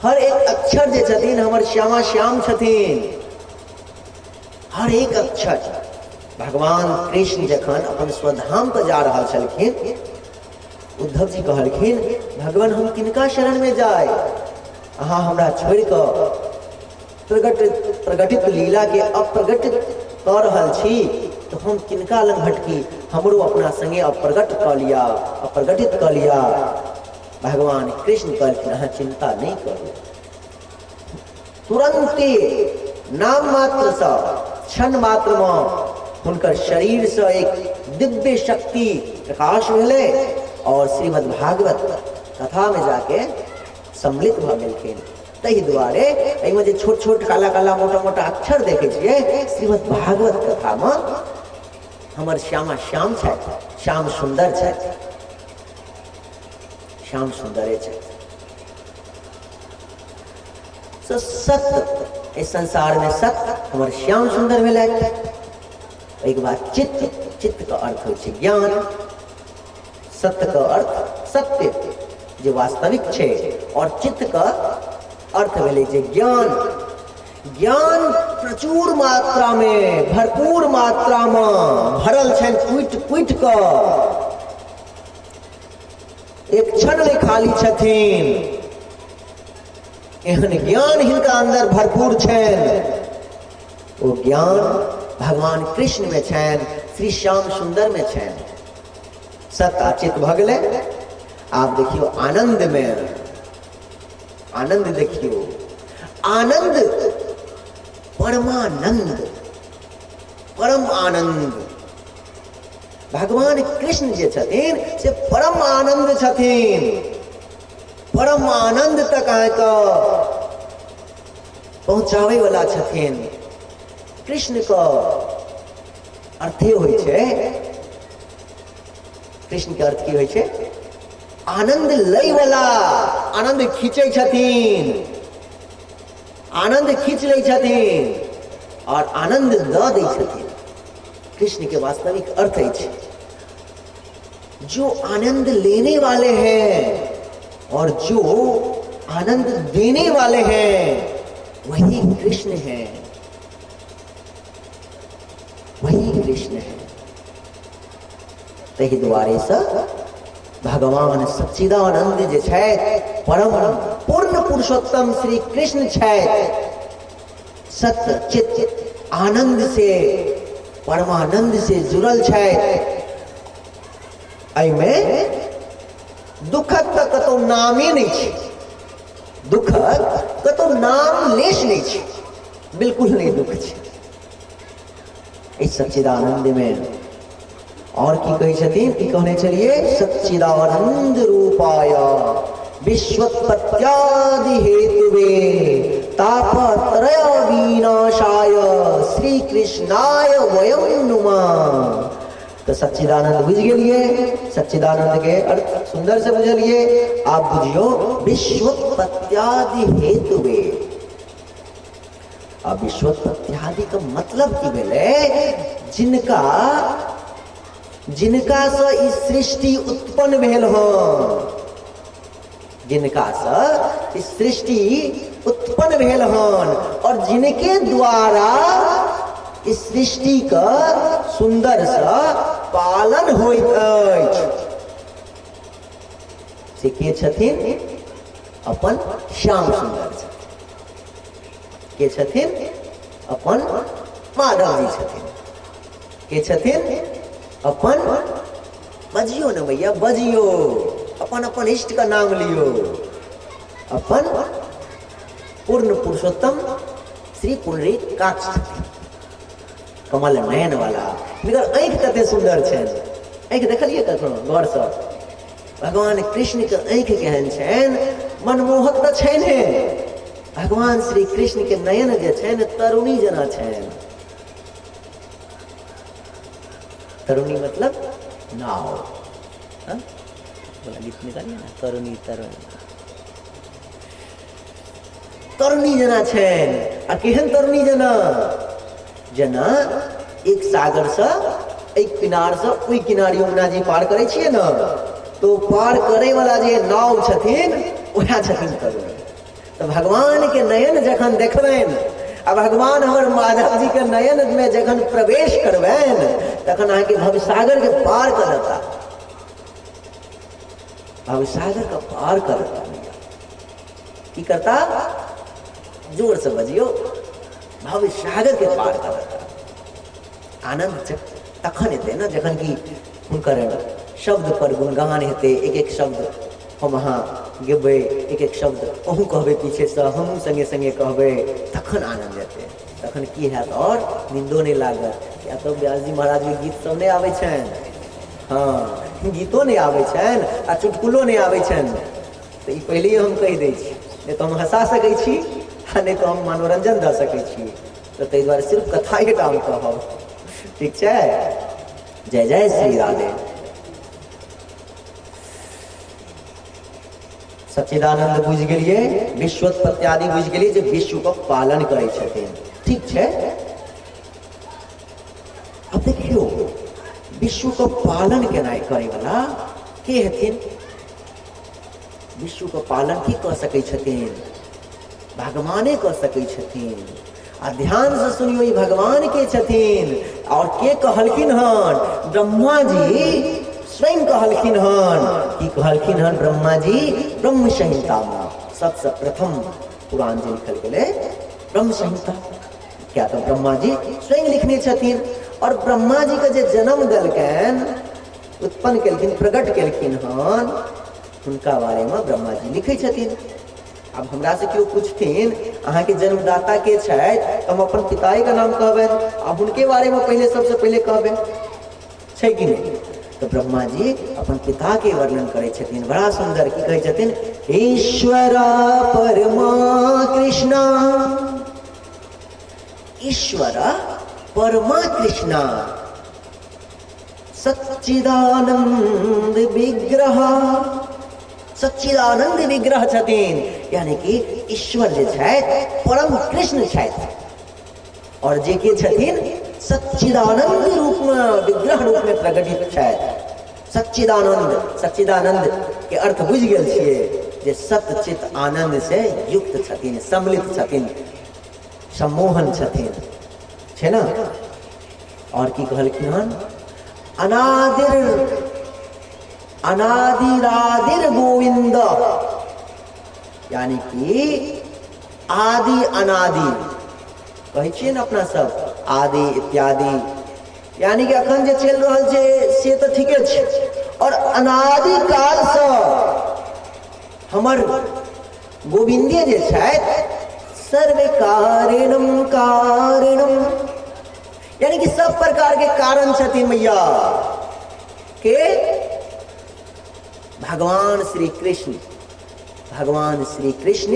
हर एक अक्षर जे छथिन हमर श्यामा श्याम छथिन, हर एक अक्षर। भगवान कृष्ण जखन अपन स्वधाम पर जा रहल छलखिन, उद्धव जी कहलखिन भगवान हम किनका शरण में जाय, अहाँ हमरा छोड़ि कऽ प्रगटित लीला के अप्रगटित कऽ रहल छी, तऽ हम किनका लग भटकी, हमरो अपना संगे अप्रगट कऽ लिअ, अप्रगटित कऽ लिअ। भगवान कृष्ण कहलखिन अहाँ चिंता नहि करू। तुरंते नाम मात्रसँ क्षण मात्रमे हुनकर शरीरसँ एक दिव्य शक्ति प्रकाश भेलै और श्रीमद् भागवत कथामे जाके सम्मिलित भऽ गेलखिन। ताहि दुआरे एहिमे जे छोट छोट काला काला मोटा मोटा अक्षर देखै छियै, श्रीमद् भागवत कथामे हमर श्यामा श्याम छथि, श्याम सुन्दर छथि, श्याम सुन्दरे छथि। सत्य इस संसार में सत्य हमर श्याम सुन्दर भेलथि। ओहिके बाद चित्त, चित्त के अर्थ होइ छै ज्ञान, सत्य के अर्थ सत्य जे वास्तविक छै, और चित्त के अर्थ भेलै जे ज्ञान। ज्ञान प्रचुर मात्रा में, भरपूर मात्रा में भरल छनि, कुटि कुटि कऽ एक क्षण नहि खाली छथिन। एहन ज्ञान हिनका अंदर भरपूर छनि। ओ ज्ञान भगवान कृष्ण में छनि, श्री श्याम सुंदर में छनि। सत्य आ चित्त भऽ गेलै। आब देखियौ आनंद में, आनंद देखियौ, आनंद परमानंद, परम आनंद। भगवान कृष्ण जे छथिन से परम आनंद छथिन। परम आनंद तक अहाँके पहुँचाबै वाला छथिन। कृष्ण के अर्थे होइ छै, कृष्ण के अर्थ की होइ छै? आनंद लै वाला, आनंद खींचै छथिन, आनंद खींच लै छथिन और आनंद दऽ दै छथिन। कृष्ण के वास्तविक अर्थ अछि जो आनंद लेने वाले हैं और जो आनंद देने वाले हैं वही कृष्ण हैं, वही कृष्ण हैं। ताहि दुआरे से भगवान सच्चिदानंद जे छथि, परम पूर्ण पुरुषोत्तम श्री कृष्ण छथि, सत्य चित्त आनंद से परमानंद से जुड़ल छथि। एहिमे दुखक तऽ कतौ नामे नहि छै, दुखक कतौ नाम लेश नहि छै, बिल्कुल नहि दुख छै एहि सच्चिदानंद में। और की कहै छथिन, की कहने छलियै? सच्चिदानंद रूपाय विश्वोत्पत्त्यादि हेतुवे तापत्रय विनाशाय श्री कृष्णाय वयं नुमः। तऽ सच्चिदानंद बुझि गेलियै, सच्चिदानंद के अर्थ सुंदर से बुझलियै। आब बुझियौ विश्वोत्पत्त्यादि हेतुवे। आ विश्वोत्पत्त्यादि के मतलब की भेलै? जिनका जिनका से ई सृष्टि उत्पन्न भेल हन, जिनका से ई सृष्टि उत्पन्न भेल हन और जिनके द्वारा इस सृष्टि के सुंदर से पालन होइत अछि, से के छथिन? अपन श्याम सुंदर छथिन। के छथिन? अपन माधव जी छथिन। के छथिन? अपन, बजियो ने भैया, बजियो, अपन अपन इष्ट का नाम लियो। अपन पूर्ण पुरुषोत्तम श्री पुंडरीक काक्ष छथिन, कमल नयन वाला। हिनकर आँखि कते सुन्दर छनि, आँखि देखलियै कखनो गौरसँ? भगवान कृष्ण के आँखि केहन छनि, मनमोहक तऽ छनि। भगवान श्री कृष्ण के नयन जे छनि तरुणी जेना छनि। तरुणी मतलब नाव। हाँ? बोला गीत निकालिए ना, तरुणी तरुणी तरुणी जेना छनि। आ केहन तरुणी जेना? जेना एक सागरसँ एक किनारसँ ओहि किनार यमुना जी पार करै छियै ने, तो पार करैवला जे नाव छथिन उएह छथिन तरुणी। तऽ भगवानके नयन जखन देखबनि आ भगवान हमर माधव जीके नयनमे जखन प्रवेश करबनि तखन अहाँके भवसागरके पार कऽ देता, भवसागरके पार कऽ देता। भैया की करता? जोर से बजियो, भवसागर के पार कऽ देता। आनंद तखन हेतै ने जखन कि हुनकर शब्द पर गुणगान हेतै। एक एक शब्द हम अहाँ गेबै, एक एक शब्द अहूँ कहबै, पीछेसँ हमहूँ सङ्गे सङ्गे कहबै, तखन आनन्द हेतै। तखन की हैत? आओर निन्दो नहि लागत। किया तऽ व्यासजी महाराजके गीत सब नहि आबै छनि। हँ, गीतो नहि आबै छनि आ चुटकुलो नहि आबै छनि। तऽ ई पहिलैए हम कहि दै छी, नहि तऽ हम हँसा सकै छी आ नहि तऽ हम मनोरञ्जन दऽ सकै छी। तऽ ताहि दुआरे सिर्फ कथाएटा हम कहब, ठीक छै? जय जय श्री राधे। सच्चिदानंद बुझि गेलियै, विश्वोत्पत्ति बुझि गेलियै जे विश्वके पालन करै छथिन, ठीक छै? आब देखियौ, विश्वके पालन केनाइ करैवला के हेथिन? विश्वके पालन की कऽ सकै छथिन? भगवाने कऽ सकै छथिन। आ ध्यान से सुनियो, ई भगवान के छथिन और के कहलखिन हन? ब्रह्मा जी स्वयं कहलखिन हन। की कहलखिन हन ब्रह्मा जी? ब्रह्म संहिता में सबसे प्रथम पुराण जे लिखल गेलै ब्रह्म संहिता, क्या तऽ ब्रह्मा जी स्वयं लिखने छथिन। और ब्रह्मा जी के जे जन्म देलकनि, उत्पन्न केलखिन, प्रकट केलखिन हन, हुनका बारे में ब्रह्मा जी लिखै छथिन। आब हमरासँ केओ पुछथिन अहाँके जन्मदाता के छथि, तऽ हम अपन पिताएके नाम कहबनि आ हुनके बारेमे पहिले सबसँ पहिले कहबनि, छै कि नहि? तऽ ब्रह्मा जी अपन पिताके वर्णन करै छथिन बड़ा सुन्दर। की कहै छथिन? ईश्वर परमा कृष्णा, ईश्वर परमा कृष्णा सच्चिदानंद विग्रह, सच्चिदानंद विग्रह छथिन, यानी कि ईश्वर जे छथि परम कृष्ण छथि, और जे के छथिन सच्चिदानंद रूप में, विग्रह रूप में प्रकटित छथि। सच्चिदानंद, सच्चिदानंद के अर्थ बुझि गेल छियै जे सतचित आनंद से युक्त छथिन, सम्मिलित छथिन, सम्मोहन छथिन, छै ने? और की कहलखिन हन? अनादिर अनादिरादिर गोविंद, यानी कि आदि अनादि कहै छियै ने अपना सब, आदि इत्यादि, यानी कि अखन जे चलि रहल छै से तऽ ठीके छै, और अनादि कालसँ हमर गोविंदे जे छथि सर्व कारणम कारणम, यानी कि सब प्रकार के कारण छथिन मैया के भगवान श्री कृष्ण। भगवान श्री कृष्ण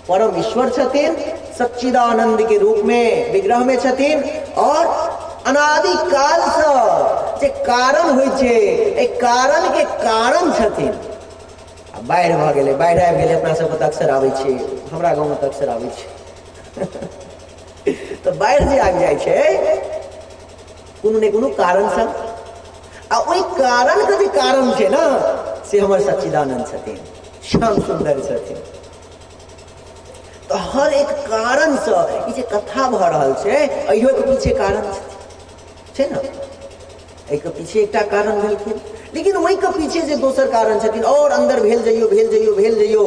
परम ईश्वर छथिन, सच्चिदानंद के रूप में विग्रह में छथिन, और अनादि काल से जे कारण होइ छै, एहि कारण के कारण छथिन। आ बाढ़ि भऽ गेलै, बाढ़ि आबि गेलै, अपना सबके तऽ अक्सर आबै छै, हमरा गाँवमे तऽ अक्सर आबै छै। तऽ बाढ़ि जे आबि जाइ छै कोनो ने कोनो कारणसँ, आ ओहि कारणके जे कारण छै ने से हमर सच्चिदानंद छथिन, श्याम सुन्दर छथिन। तऽ हर एक कारणसँ ई जे कथा भऽ रहल छै, अहियोके पीछे कारण छै ने, एहिके पीछे एकटा कारण भेलखिन, लेकिन ओहिके पीछे जे दोसर कारण छथिन, और अन्दर भेल जइयो, भेल जइयो, भेल जइयो,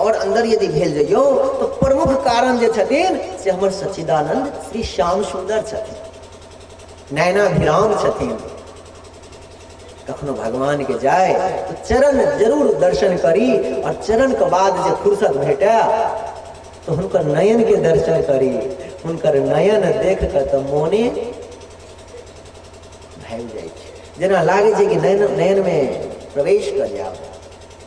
और अंदर यदि भेल जइयौ तऽ प्रमुख कारण जे छथिन से हमर सच्चिदानंद श्री श्याम सुंदर छथिन, नयनाभिराम छथिन। कखनो भगवान के जाय तो चरण जरूर दर्शन करी, और चरण के बाद जे फुर्सत भेटे तो हुनकर नयन के दर्शन करी। हुनकर नयन देख के तो मोने भागि जाइ छै, जेना लागै छै कि नयन नयन में प्रवेश कर जाओ।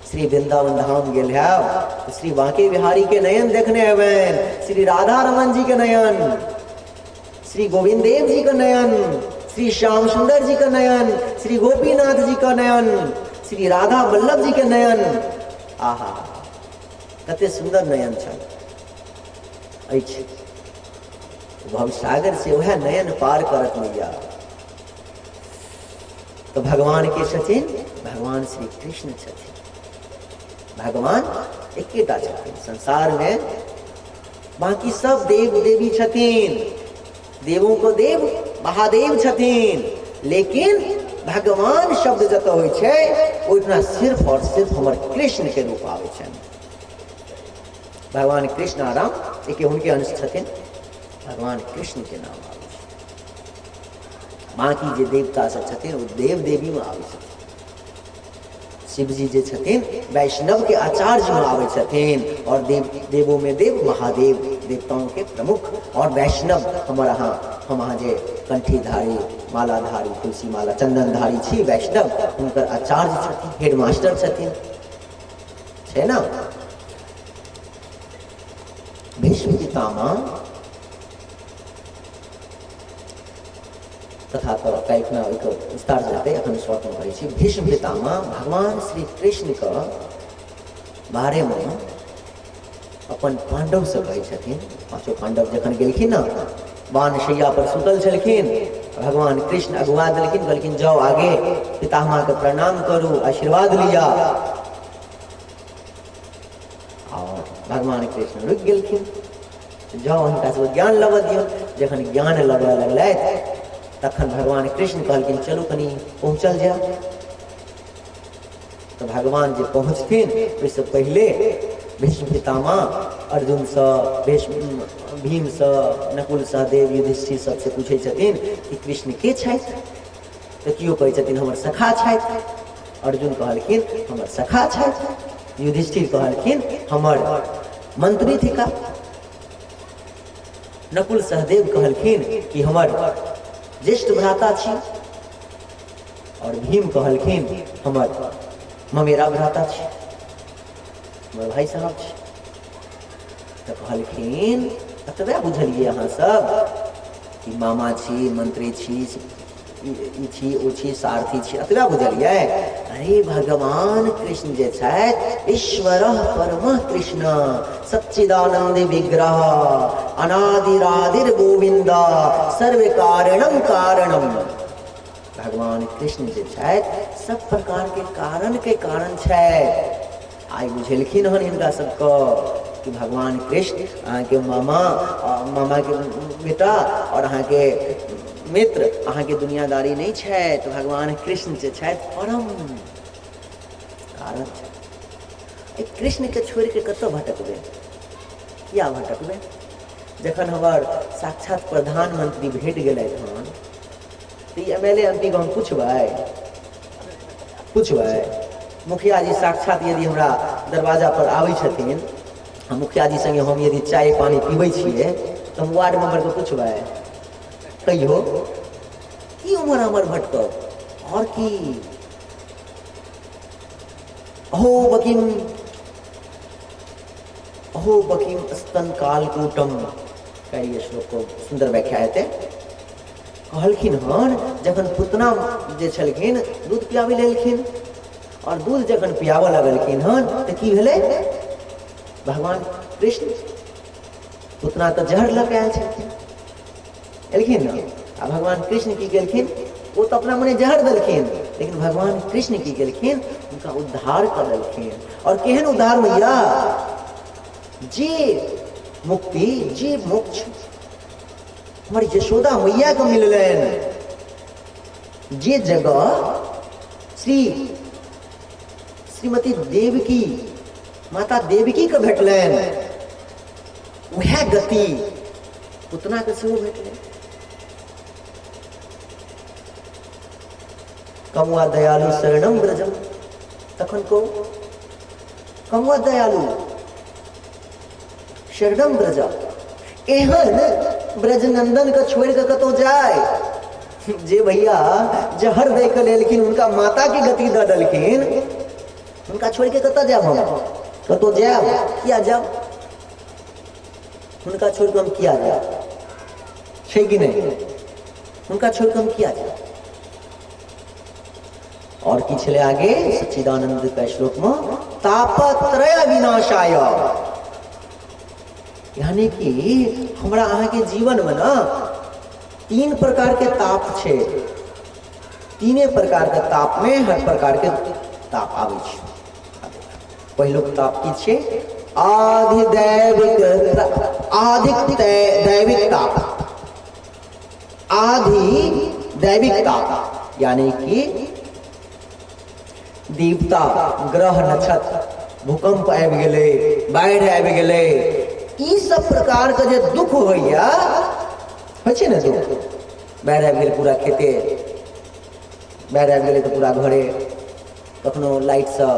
श्री वृंदावन धाम गेल हैब तऽ श्री बांके बिहारी के नयन देखने हेबनि, श्री राधा रमन जी के नयन, श्री गोविंद देव जी के नयन, श्री श्याम सुंदर जी के नयन, श्री गोपीनाथ जी के नयन, श्री राधा वल्लभ जी के नयन। आहा, कते सुंदर नयन छल अछि। भवसागर से वह नयन पार करत मैया। तो भगवान के छथिन, भगवान श्री कृष्ण छथिन। भगवान एकेटा छथिन संसार में, बाकी सब देव देवी छथिन, देवों को देव महादेव छथिन, लेकिन भगवान शब्द जतऽ होइ छै ओहिठिना सिर्फ और सिर्फ हमर कृष्ण के रूप आबै छनि। भगवान कृष्ण आ राम एके हुनके अंश छथिन, भगवान कृष्ण के नाम आबै छै। बाकी जे देवता सब छथिन ओ देव देवी में आबै छथिन। शिवजी जे छथिन वैष्णव के आचार्य में आबै छथिन, और देव देवों में देव महादेव देवताओं के प्रमुख, और वैष्णव हमर अहाँ, हम अहाँ जे कंठीधारी मालाधारी तुलसी माला चंदनधारी छी वैष्णव, हुनकर आचार्य छथिन, हेडमास्टर छथिन, छै ना। भीष्म पितामह कथा तऽ काल्हिखना ओहिके विस्तार से हेतै, एखन शॉर्टमे कहै छी। भीष्म पितामह भगवान श्री कृष्णके बारेमे अपन पांडवसँ कहै छथिन। पाँचो पांडव जखन गेलखिन ने, बाण शैया पर सुतल छलखिन, भगवान कृष्ण अगुआ देलखिन, कहलखिन जाओ आगे पितामहके प्रणाम करू, आशीर्वाद लिया। और भगवान कृष्ण रुकि गेलखिन, जाओ हुनका सबके ज्ञान लेबऽ दियौ। जखन ज्ञान लेबऽ लगलथि तखन भगवान कृष्ण कहलखिन चलू कनि पहुँचल जाय। तऽ भगवान जे पहुँचथिन ओहिसँ पहिले भीष्म पितामह अर्जुनसँ, भीष्म भीमसँ, नकुल सहदेव युधिष्ठिर सबसँ पूछै छथिन कि कृष्ण के छथि। तऽ केओ कहै छथिन हमर सखा छथि, अर्जुन कहलखिन हमर सखा छथि, युधिष्ठिर कहलखिन हमर मंत्री थिका, नकुल सहदेव कहलखिन कि हमर ज्येष्ठ भ्राता छी, और भीम कहलखिन हमर ममेरा भ्राता छी, हमर भाई साहब छी। तऽ कहलखिन एतबे बुझलियै अहाँ सब कि मामा छी, मंत्री छी, ई छी, ओ छी, सारथी छी, एतबे बुझलियै। अरे भगवान कृष्ण जे छथि ईश्वर परम कृष्ण सच्चिदानंद विग्रह अनादिरादिर गोविंद सर्व कारणम कारणम। भगवान कृष्ण जे छथि सब प्रकार के कारण के कारण छथि। आइ बुझेलखिन हन हिनका सबके कि भगवान कृष्ण अहाँके मामा, मामा के बेटा और अहाँके मित्र, अहाँके दुनियादारी नहि छथि। भगवान कृष्ण जे छथि परम कारण छथि। कृष्ण के छोड़ि के कतऽ भटकबै, किया भटकबै? जखन हमर साक्षात प्रधानमंत्री भेट गेलथि हन तऽ ई M L A M P के हम पुछबै? पुछबै? मुखिया जी साक्षात यदि हमरा दरवाजा पर आबै छथिन आ मुखिया जी संगे हम यदि चाय पानी पीबै छियै तऽ हम वार्ड मेंबरके पुछबै? कहियो की उम्हर हमर भटकब और की? अहो बकिम, अहो बकिम स्तन कालकूटम, काल्हि श्लोक को सुन्दर व्याख्या हेतै। कहलखिन हन जखन पुतना जे छलखिन दूध पियाबै लए एलखिन और दूध जखन पियाबऽ लगलखिन हन तऽ की भेलै? भगवान कृष्ण पुतना तऽ जहर लऽ के आयल छलखिन, एलखिन ने, आ भगवान कृष्ण की केलखिन? ओ तऽ अपना मने जहर देलखिन, लेकिन भगवान कृष्ण की केलखिन? हुनका उद्धार कऽ देलखिन। और केहन उद्धार मैया? जे मुक्ति, जे मोक्ष हमर यशोदा मैया के मिललनि, जे जगह श्री श्रीमती देवकी माता देवकी के भेटलनि, वएह गति पूतना के सेहो भेटलै। कमुआ दयालु शरणम ब्रजम, तखन को कमुआ दयालु शरणम ब्रज, एहन ब्रजनंदन के छोड़ के कतौ जाय? जे भैया जहर दे के लेलखिन, हुनका माता के गति दऽ देलखिन, हुनका छोड़ के कतऽ जायब हम? कतौ जायब? किया जायब? हुनका छोड़ के हम किया जायब? छै कि नहि? हुनका छोड़ के हम किया जायब? और की छलै आगे सच्चिदानंद के श्लोक में? तापत्रय विनाशाय, यानी कि हमरा अहाँके जीवन में ना तीन प्रकार के ताप छै। तीने प्रकार के ताप में हर प्रकार के ताप आबै छै। पहिलुक ताप की छै? आधिदैविक, आधिक दैविक ताप, आधि दैविक ताप, यानी कि देवता, ग्रह, नक्षत्र, भूकंप आबि गेलै, बाढ़ि आबि गेलै, ई सब प्रकार के जे दुख होइया, होइ छै ने दुख? बाढ़ि आबि गेल, पूरा खेते बाढ़ि आबि गेलै तऽ पूरा घरे। कखनो लाइटसँ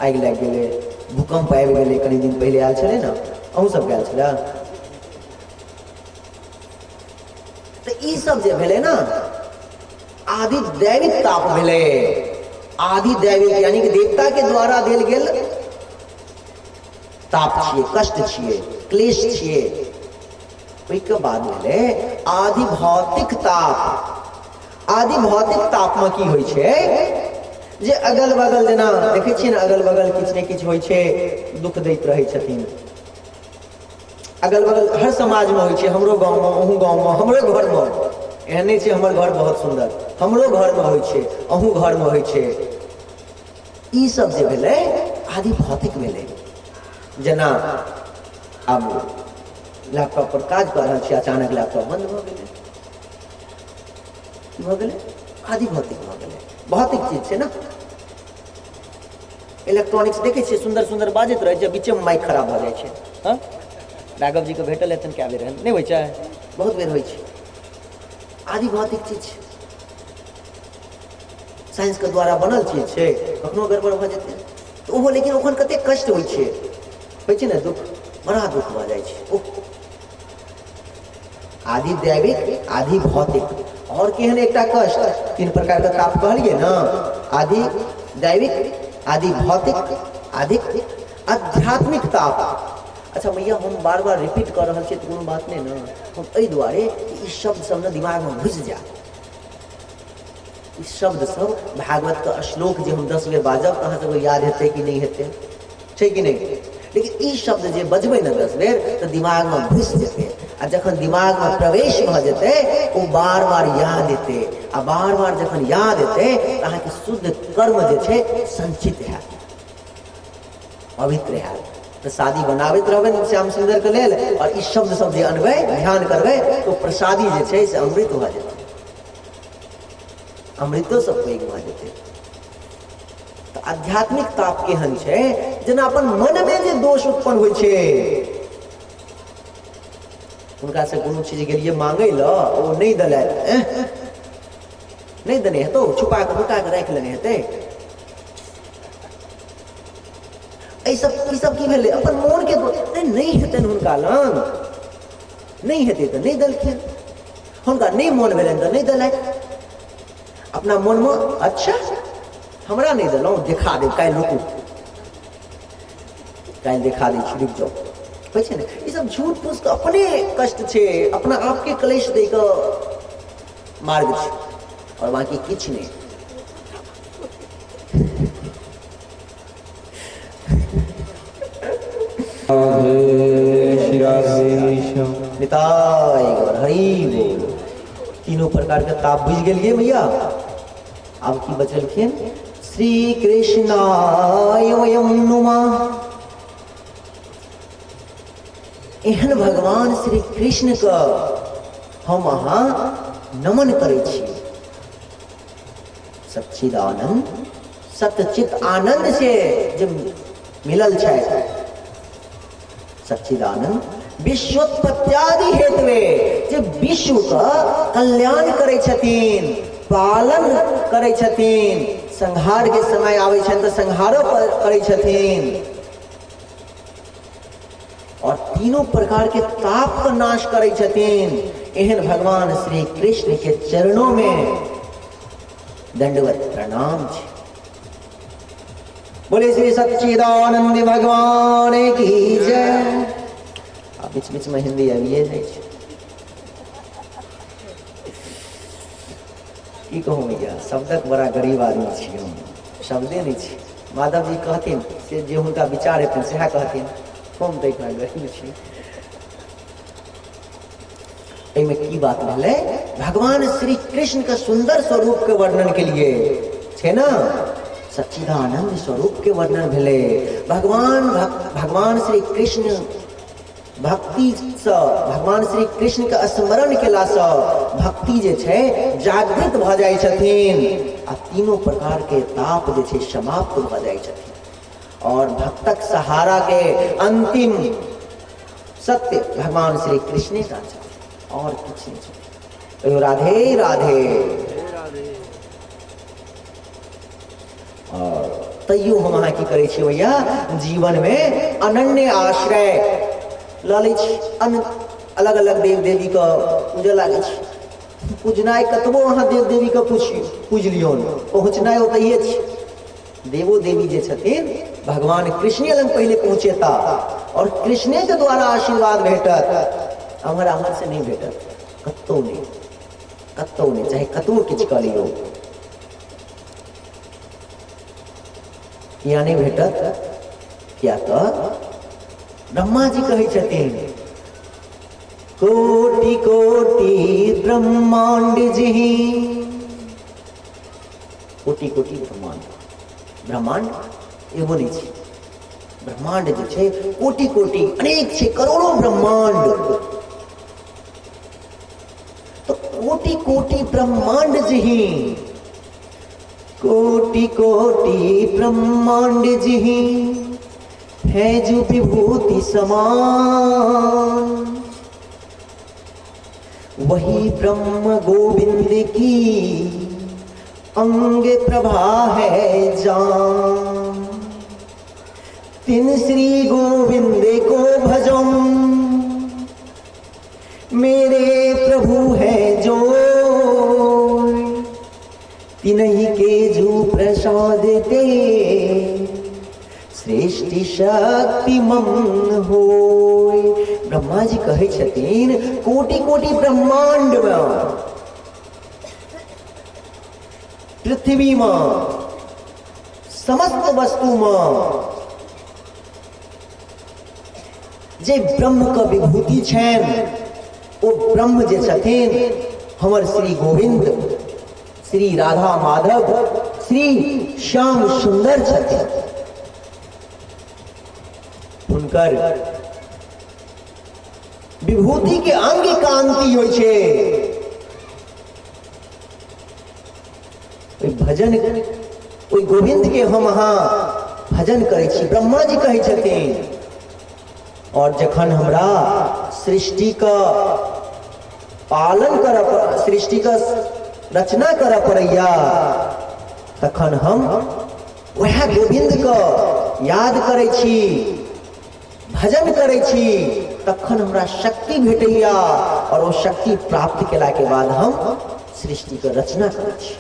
आगि लागि गेलै, भूकंप आबि गेलै। कनि दिन पहिले आयल छलै ने, अहूँ सबके आयल छलै? तऽ ई सब जे भेलै ने, आदि दैविक ताप भेलै। आदि दैविक यानी कि देवता के द्वारा देल गेल ताप छियै, कष्ट छियै, क्लेश छियै। ओहिके बाद भेलै आदि भौतिक ताप। आदि भौतिक तापमे की होइ छै जे अगल बगल, जेना देखै छियै ने, अगल बगल किछु ने किछु होइ छै, दुख दैत रहै छथिन। अगल बगल हर समाजमे होइ छै, हमरो गाँवमे, अहूँ गाँवमे, हमरो घरमे। एहन नहि छै हमर घर बहुत सुन्दर, हमरो घरमे होइ छै, अहूँ घरमे होइ छै। ई सब जे भेलै आदि भौतिक भेलै। जेना आब लैपटॉप पर काज कऽ रहल छी, अचानक लैपटॉप बन्द भऽ गेलै, की भऽ गेलै? आदि भौतिक भऽ गेलै। भौतिक चीज छै ने। इलेक्ट्रॉनिक्स देखै छियै, सुन्दर सुन्दर बाजैत रहै छै, बीचेमे माइक खराब भऽ जाइ छै। हँ, राघव जीके भेटल हेतनि कए बेर एहन? नहि होइ छै? बहुत बेर होइ छै। आदि भौतिक चीज छै, साइंसके द्वारा बनल चीज छै, कखनो गड़बड़ भऽ जेतै तऽ ओहो। लेकिन ओखन कतेक कष्ट होइ छै, होइ छै ने दुख? बड़ा दुख भऽ जाइ छै। ओह, आदि दैविक, आदि भौतिक, और केहन एकटा कष्ट? तीन प्रकार के ताप कहलिए ना, आदि दैविक, आदि भौतिक, आदि आध्यात्मिक ताप। अच्छा मैया, हम बार बार रिपीट कऽ रहल छियै तऽ कोनो बात नहि ने? हम एहि दुआरे कि ई शब्द सब ने दिमागमे घुसि जायत। ई शब्द सब, भागवत के श्लोक जे हम 10 बेर बाजब तऽ अहाँ सबके याद हेतै कि नहि हेतै? छै कि नहि? लेकिन ई शब्द जे बजबै ने 10 बेर तऽ दिमागमे घुसि जेतै, आ जखन दिमागमे प्रवेश भऽ जेतै, ओ बार बार याद एतै, आ बार बार जखन याद एतै तऽ अहाँके शुद्ध कर्म जे छै संचित हैत, पवित्र हैत। प्रसादी बनाबैत रहबै ने श्याम सुन्दरके लेल, आओर ई शब्द सब जे अनबै, ध्यान करबै, तऽ प्रसादी जे छै से अमृत भऽ जेतै, अमृतो सब पैघ भऽ जेतै। तऽ आध्यात्मिक ताप केहन छै? जेना अपन मनमे जे दोष उत्पन्न होइ छै, हुनका से कोनो चीज गेलियै मांगै लए, ओ नहि देलथि, नहि देने हेतौ, छुपा कऽ नुका कऽ राखि लेने हेतै। एहि सब, ई सब की भेलै? अपन मोनके दोष। नहि हेतनि हुनका लग, नहि हेतै तऽ नहि देलखिन। हुनका नहि मोन भेलनि तऽ नहि देलथि। अपना मोनमे, अच्छा हमरा नहि देलहुँ, देखा देब काल्हि, रुकू, काल्हि देखा दै छी, रुकि जाउ। होइ छै ने ई सब? झूठ फूसके अपने कष्ट छै, अपना आपके क्लेश दै के मार्ग छै, आओर बाँकी किछु नहि। निताय हरि बोल। तीनों प्रकार के ताप बुझि गेलियै भैया? आब की बचलखिन? श्री कृष्णाय वयम नुमा। एहन भगवान श्री कृष्ण के हम अहाँ नमन करै छी। सच्चिदानंद, सत्यचित आनंद से जे मिलल छथि। सच्चिदानंद विश्वोत्पत्त्यादि हेतुवे जे विश्व के कल्याण करै छथिन, पालन करै छथिन, संहार के समय आबै छनि तऽ संहारो करै छथिन, और तीनों प्रकार के ताप के नाश करै छथिन। एहन भगवान श्री कृष्ण के चरणों में दंडवत प्रणाम छै। बोले श्री सच्चिदानंद भगवान की जय। आ बीच बीच में हिंदी आबिए जाइ छै, की कहू भैया, शब्दक बड़ा गरीब आदमी छी हम, शब्दे नहि छी। माधव जी कहथिन से जे हुनका विचार हेतनि सएह कहथिन, हम तऽ इतना गरीब छी। एहिमे की बात भेलै, भगवान श्री कृष्ण के सुंदर स्वरूप के वर्णन के लिए छै ना, सच्चिदानंद स्वरूप के वर्णन भेलै। भगवान भगवान श्री कृष्ण भक्ति से, भगवान श्री कृष्ण के स्मरण केला से भक्ति जे छै जागृत भऽ जाइ छथिन आ तीनों प्रकार के ताप जे छै समाप्त भऽ जाइ छथिन। और भक्तक सहारा के अंतिम सत्य भगवान श्री कृष्णे टा छथिन, और किछु नहि छथिन। कहियो राधे राधे। और तैयो हम अहाँ की करै छी भैया, जीवन में अनन्य आश्रय लऽ लै छी, अन्य अलग अलग देव देवी के पूजऽ लागै छी। पूजनाइ कतबो अहाँ देव देवी के पूजि लियौन, पहुँचनाइ ओतहिए छी। देवो देवी जे छथिन भगवान कृष्णे लग पहिले पहुँचेता और कृष्णे के द्वारा आशीर्वाद भेटत, अमर अमर से नहीं भेटत, कतौ नहीं, कतौ नहीं, चाहे कतबो किछु कऽ लियौ, किया नहीं भेटत? किया तऽ ब्रह्मा जी कहै छथिन कोटि कोटि ब्रह्मांड जी, कोटि कोटि ब्रह्मांड, ब्रह्मांड एगो नहि छै, ब्रह्मांड जे छै कोटि कोटि अनेक छै, करोड़ों ब्रह्मांड। तो कोटि कोटि ब्रह्मांड जी, कोटि कोटि ब्रह्मांड जी है जो विभूति समान, वही ब्रह्म गोविंद की अंग प्रभा है जान। तिन श्री गोविंद को भजम मेरे प्रभु है जो, तिन्ही के जू प्रसाद ते सृष्टि शक्ति मन होय। ब्रह्मा जी कहै छथिन कोटि कोटि ब्रह्मांड में, पृथ्वी में, समस्त वस्तु में जे ब्रह्म के विभूति छनि ओ ब्रह्म जे छथिन हमर श्री गोविंद, श्री राधा माधव, श्री श्याम सुंदर छथिन। हुनकर विभूति के अंग कांति होइ छै। ओहि भजन, ओहि गोविंद के हम अहाँ भजन करै छी, ब्रह्मा जी कहै छथिन। और जखन हमरा सृष्टि का पालन करऽ, सृष्टि का रचना करऽ पड़ैया, तखन हम वएह गोविंद के याद करै छी, भजन करै छी, तखन हमरा शक्ति भेटैया और ओ शक्ति प्राप्त केला के बाद हम सृष्टि के रचना करै छी।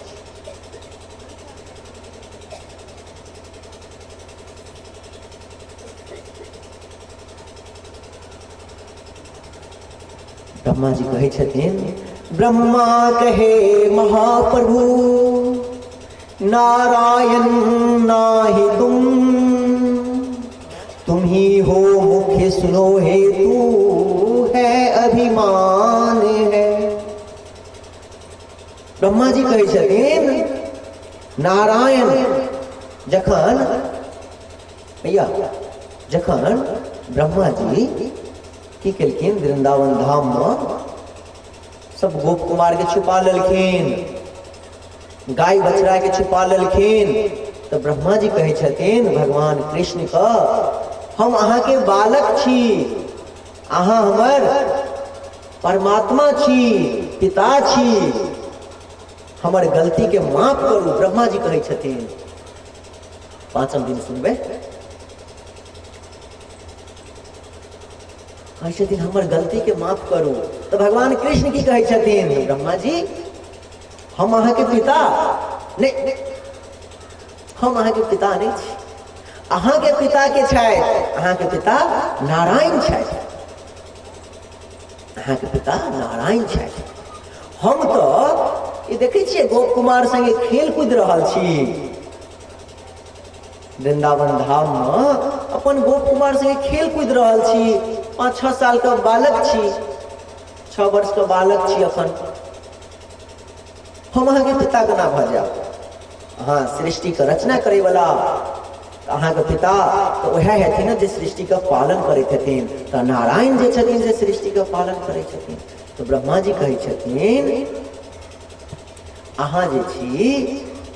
ब्रह्मा जी कहै छथिन, ब्रह्मा कहे महाप्रभु नारायण नाहि तुम, तुम ही हो मुख्य सुनो हेतु है अभिमान है। ब्रह्मा जी कहै छथिन नारायण जखन भैया जखन ब्रह्मा जी की केलखिन, वृंदावन धाम में सब गोप कुमार के छुपा लेलखिन, गाय बछड़ा के छुपा लेलखिन, तऽ ब्रह्मा जी कहै छथिन भगवान कृष्ण के, हम अहाँके बालक छी, अहाँ हमर परमात्मा छी, पिता छी, हमर गलती के माफ करू। ब्रह्मा जी कहै छथिन। पाँचम दिन सुनबै। कहै छथिन हमर गलती के माफ करू। तऽ भगवान कृष्ण की कहै छथिन? ब्रह्मा जी, हम अहाँके पिता नहि, हम अहाँके पिता नहि छी। अहाँके पिता के छथि? अहाँके पिता नारायण छथि, अहाँके पिता नारायण छथि। हम तऽ ई देखै छियै गोप कुमार संगे खेल कूद रहल छी वृंदावन धाम में, अपन गोप कुमार संगे खेल कूद रहल छी। 5-6 साल के बालक छी, 6 वर्ष के बालक छी अखन। हम अहाँके पिता केना भऽ जायब? अहाँ सृष्टिके रचना करैवला, तऽ अहाँके पिता तऽ उएह हेथिन ने जे सृष्टिके पालन करैत हेथिन। तऽ नारायण जे छथिन से सृष्टिके पालन करै छथिन। तऽ ब्रह्मा जी कहै छथिन, अहाँ जे छी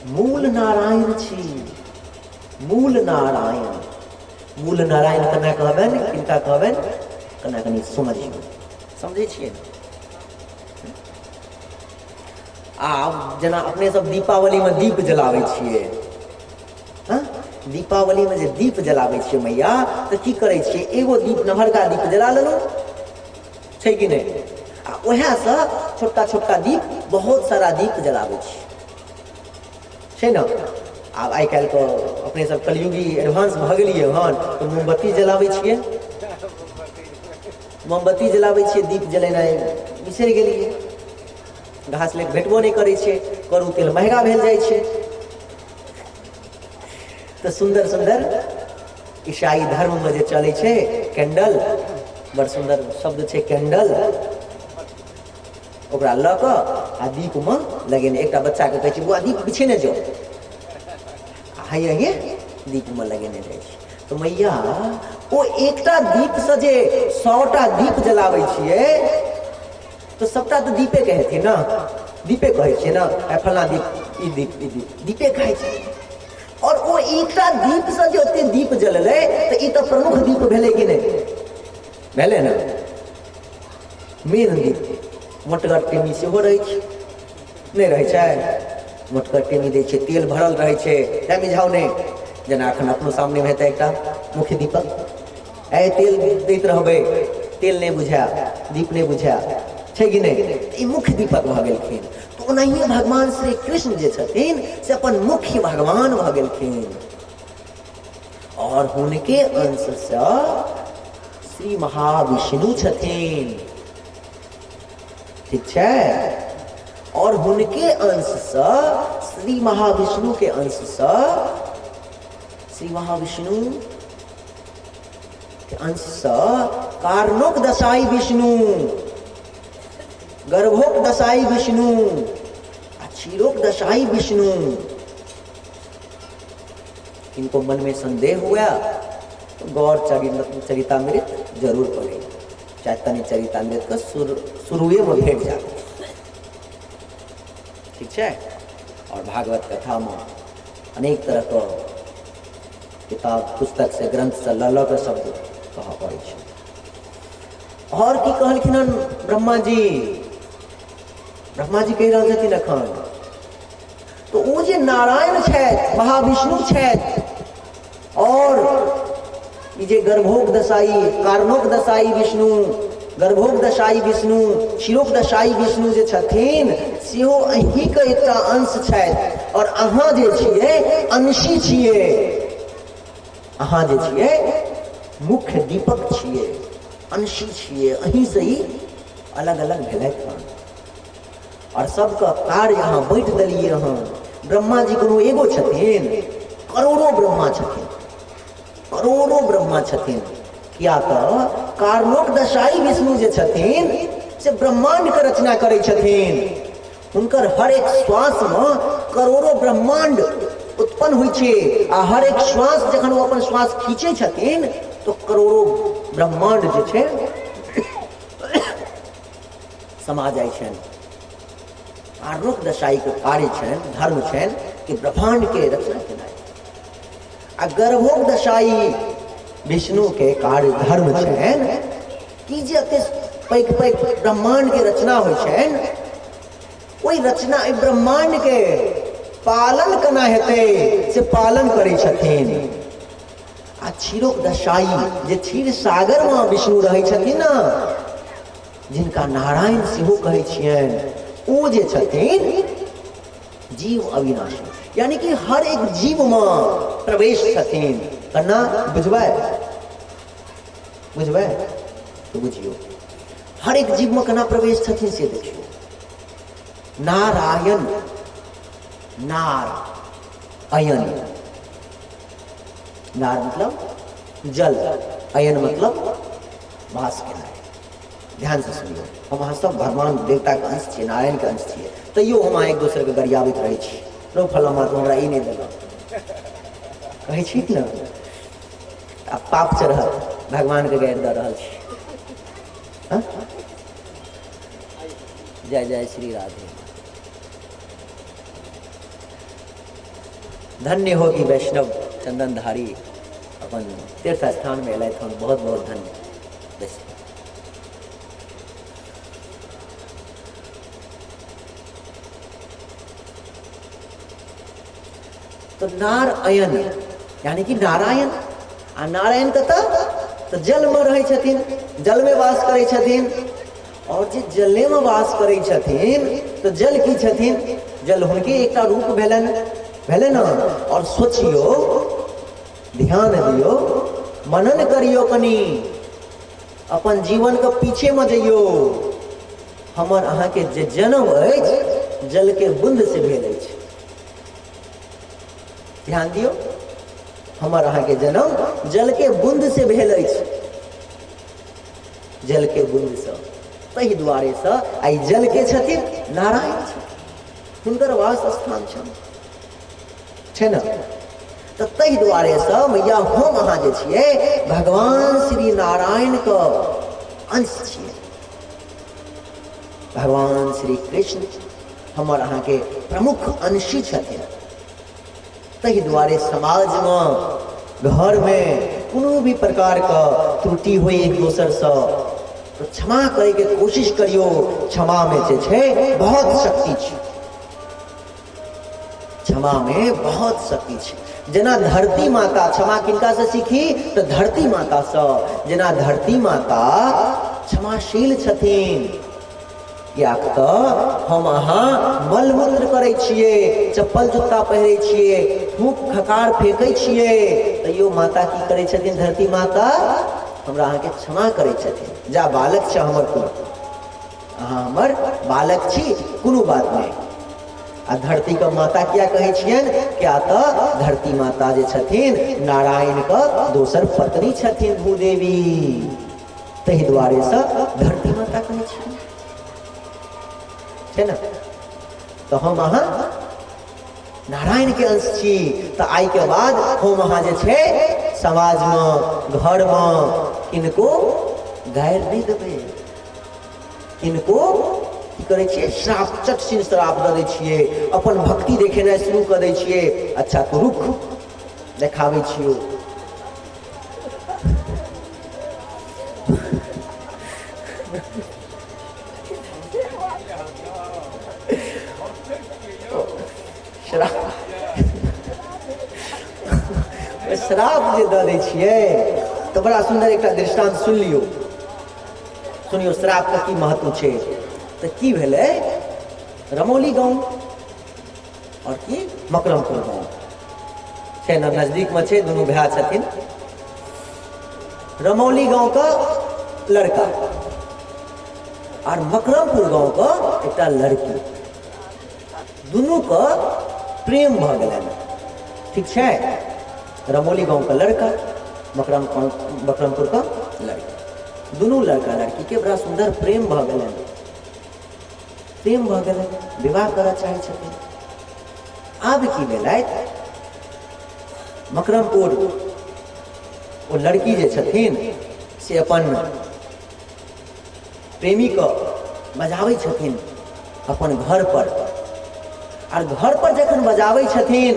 मूल नारायण छी, मूल नारायण। मूल नारायण केना कहबनि, किनका कहबनि, केना कनि समझियौ। समझै छियै ने? आब जेना अपने सब दीपावलीमे दीप जलाबै छियै, हँ, दीपावलीमे जे दीप जलाबै छियै मैया, तऽ की करै छियै? एगो दीप, नमहरका दीप जला लेलहुँ, छै कि नहि? आ उएहसँ छोटका छोटका दीप, बहुत सारा दीप जलाबै छियै, छै ने? आब आइ काल्हिके अपने सब कलयुगी एडवांस भऽ गेलियै हन, तऽ मोमबत्ती जलाबै छियै, मोमबत्ती जलाबै छियै। दीप जलेनाइ बिसरि गेलियै। घास लेट भेटबो नहि करै छै, करू तेल महगा भेल जाइ छै, तऽ सुन्दर सुन्दर ईसाई धर्ममे जे चलै छै कैंडल, बड़ सुन्दर शब्द छै कैंडल, ओकरा लऽ कऽ आ दीपमे लगेने। एकटा बच्चाके कहै छै, बौआ, दीप बिछेने जाउ, आ हैये हैये दीपमे लगेने जाइ छै। तऽ मैया, ओ एकटा दीपसँ जे 100टा दीप जलाबै छियै, तऽ सबटा तऽ दीपे कहै ने, दीपे कहै छियै ने, आइ फल्लाँ दीप, ई दीप, ई दीप, दीपे कहै छै। आओर ओ एकटा दीपसँ जे ओते दीप जललै, तऽ ई तऽ प्रमुख दीप भेलै कि नहि भेलै ने? मेन दीप। मोटगर टेमी सेहो रहै छै, नहि रहै छै? मोटगर टेमी दै छै, तेल भरल रहै छै, तैं मिझाउ नहि। जेना एखन अपनो सामनेमे हेतै एकटा मुख्य दीपक, ऐ तेल दैत रहबै, तेल नहि बुझाय, दीप नहि बुझाय, छै कि नहि? ई मुख्य दीपक भऽ गेलखिन। तऽ ओनाहिए भगवान श्री कृष्ण जे छथिन से अपन मुख्य भगवान भऽ गेलखिन, आओर हुनके अंशसँ श्री महाविष्णु छथिन, ठीक छै? आओर हुनके अंशसँ, श्री महाविष्णुके अंशसँ, श्री महाविष्णु के अंशसँ कारणोक दशाई विष्णु, गर्भोक दशाई विष्णु आ क्षीरोक दशाई विष्णु। इनको मन में संदेह हुआ तो गौर चरितामृत जरूर पढ़े। चैतन्य चरितामृत के शुरुए में भेट जात, ठीक छै? और भागवत कथा में अनेक तरह के किताब पुस्तक से, ग्रंथ से लऽ लऽ कऽ शब्द कहऽ पड़ै छै। और की कहलखिन हन ब्रह्मा जी? ब्रह्मा जी कहि रहल छथिन एखन तऽ ओ जे नारायण छथि, महाविष्णु छथि, और ई जे गर्भोक दशाई, कारणोक दशाई विष्णु, गर्भोक दशाई विष्णु, क्षीरोक दशाई विष्णु जे छथिन, सेहो अहीँके एकटा अंश छथि। और अहाँ जे छियै अंशी छियै, अहाँ जे छियै मुख्य दीपक छियै, अंशी छियै, अहीँसँ ही अलग अलग भेलथि हन और सबके कार्य अहाँ बाँटि देलियै हन। ब्रह्मा जी कोनो एगो छथिन? करोड़ों ब्रह्मा छथिन, करोड़ों ब्रह्मा छथिन। किया तऽ कारणोक दशाई विष्णु जे छथिन से ब्रह्मांडके रचना करै छथिन। हुनकर हर एक श्वासमे करोड़ों ब्रह्मांड उत्पन्न होइ छै, आ हर एक श्वास जखन ओ अपन श्वास खींचै छथिन तऽ करोड़ों ब्रह्मांड जे छै समा जाइ छनि। कारणोक दशाईके कार्य छनि, धर्म छनि कि ब्रह्मांडके रचना केनाइ। आ गर्भोदशायी विष्णु के कार्य धर्म छनि कि जे एते पैघ पैघ ब्रह्मांड के रचना होइ छनि, ओहि रचना एहि ब्रह्मांड के पालन केना हेतै से पालन करै छथिन। आ क्षीरोदशायी जे क्षीर सागर में विष्णु रहै छथिन ने, जिनका नारायण सेहो कहै छियनि, ओ जे छथिन जीव अविनाशी, यानी कि हर एक जीव में प्रवेश छथिन। केना बुझबै? बुझबै तो बुझियौ, हर एक जीव में केना प्रवेश छथिन से देखियौ। नारायण, नार अयन, नार मतलब जल, अयन मतलब वास केनाइ। ध्यान से सुनियौ, हम अहाँ सब भगवान देवता के अंश छियै, नारायण के अंश छियै, तैयो हम अहाँ एक दोसर के गरियाबैत रहै छी। रौ फलामा, तू हमरा ई नहि देलक, कहै छी ने, आ पाप चढ़त, भगवान के गारि दऽ रहल छी। हाँ? जय जय श्री राधे। धन्य हो कि वैष्णव चंदनधारी अपन तीर्थ स्थान में एलथि हन, बहुत बहुत धन्य। तो नार अयन यानी कि नारायण, आ नारायण कतऽ? तऽ जलमे रहै छथिन, जलमे वास करै छथिन। और जे जलेमे वास करै छथिन तऽ जल की छथिन? जल हुनके एकटा रूप भेलनि, भेलै ने। और सोचियौ, ध्यान दियौ, मनन करियौ, कनि अपन जीवनके पीछेमे जइयौ। हमर अहाँके जे जन्म अछि जलके बूंद से भेल अछि। ध्यान दियौ, हमर अहाँके जन्म जलके बूंद से भेल अछि, जलके बूंद से। ताहि दुआरे से आइ जलके छथिन नारायण छथिन, हुनकर वास स्थान छनि, छै ने। तऽ ताहि दुआरे से मैया हम अहाँ जे छियै भगवान श्री नारायण के अंश छियै। भगवान श्री कृष्ण हमर अहाँके प्रमुख अंशी छथिन। ताहि दुआरे समाजमे, घरमे कोनो भी प्रकारके त्रुटि होइ एक दोसरसँ तऽ क्षमा करैके कोशिश करियौ। क्षमामे जे छै बहुत शक्ति छै, क्षमामे बहुत शक्ति छै। जेना धरती माता, क्षमा किनकासँ सीखी? तऽ धरती मातासँ। जेना धरती माता क्षमाशील छथिन, किएक तऽ हम अहाँ मलमूत्र करै छियै, चप्पल जुत्ता पहिरै छियै, थूक खकार फेकै छियै, तैयो माता की करै छथिन? धरती माता हमरा अहाँके क्षमा करै छथिन। जा बालक छै हमर, कोनो अहाँ हमर बालक छी, कोनो बात नहि। आ धरतीके माता किया कहै छियनि? किया तऽ धरती माता जे छथिन नारायणके दोसर पत्नी छथिन भूदेवी, ताहि दुआरेसँ धरती माता कहै छियनि, छै ने। तऽ हम अहाँ नारायणके अंश छी, तऽ आइके बाद हम अहाँ जे छै समाजमे, घरमे किनको गारि नहि देबै, किनको की करै छियै? श्राप, चटसिन श्राप दऽ दै छियै, अपन भक्ति देखेनाइ शुरू कऽ दै छियै। अच्छा तू रुक, देखाबै छियौ। श्राप, श्राप जे दऽ दै छियै तऽ बड़ा सुन्दर एकटा दृष्टांत सुनि लियौ। सुनियौ श्रापके की महत्व छै। तऽ की भेलै, रमौली गाँव आओर की मकरमपुर गाँव छै ने, नजदीकमे छै, दुनू भाय छथिन। रमौली गाँवके लड़का आओर मकरमपुर गाँवके एकटा लड़की, दुनूके प्रेम भऽ गेलनि। ठीक छै, रमौली गाँवके लड़का, मकरमपुरके लड़की, दुनू लड़का लड़कीके बड़ा सुन्दर प्रेम भऽ गेलनि, प्रेम भऽ गेलनि, विवाह करऽ चाहै छथिन। आब की भेलै, मकरमपुर ओ लड़की जे छथिन से अपन प्रेमीके बजाबै छथिन अपन घर पर। आर घर पर जखन बजाबै छथिन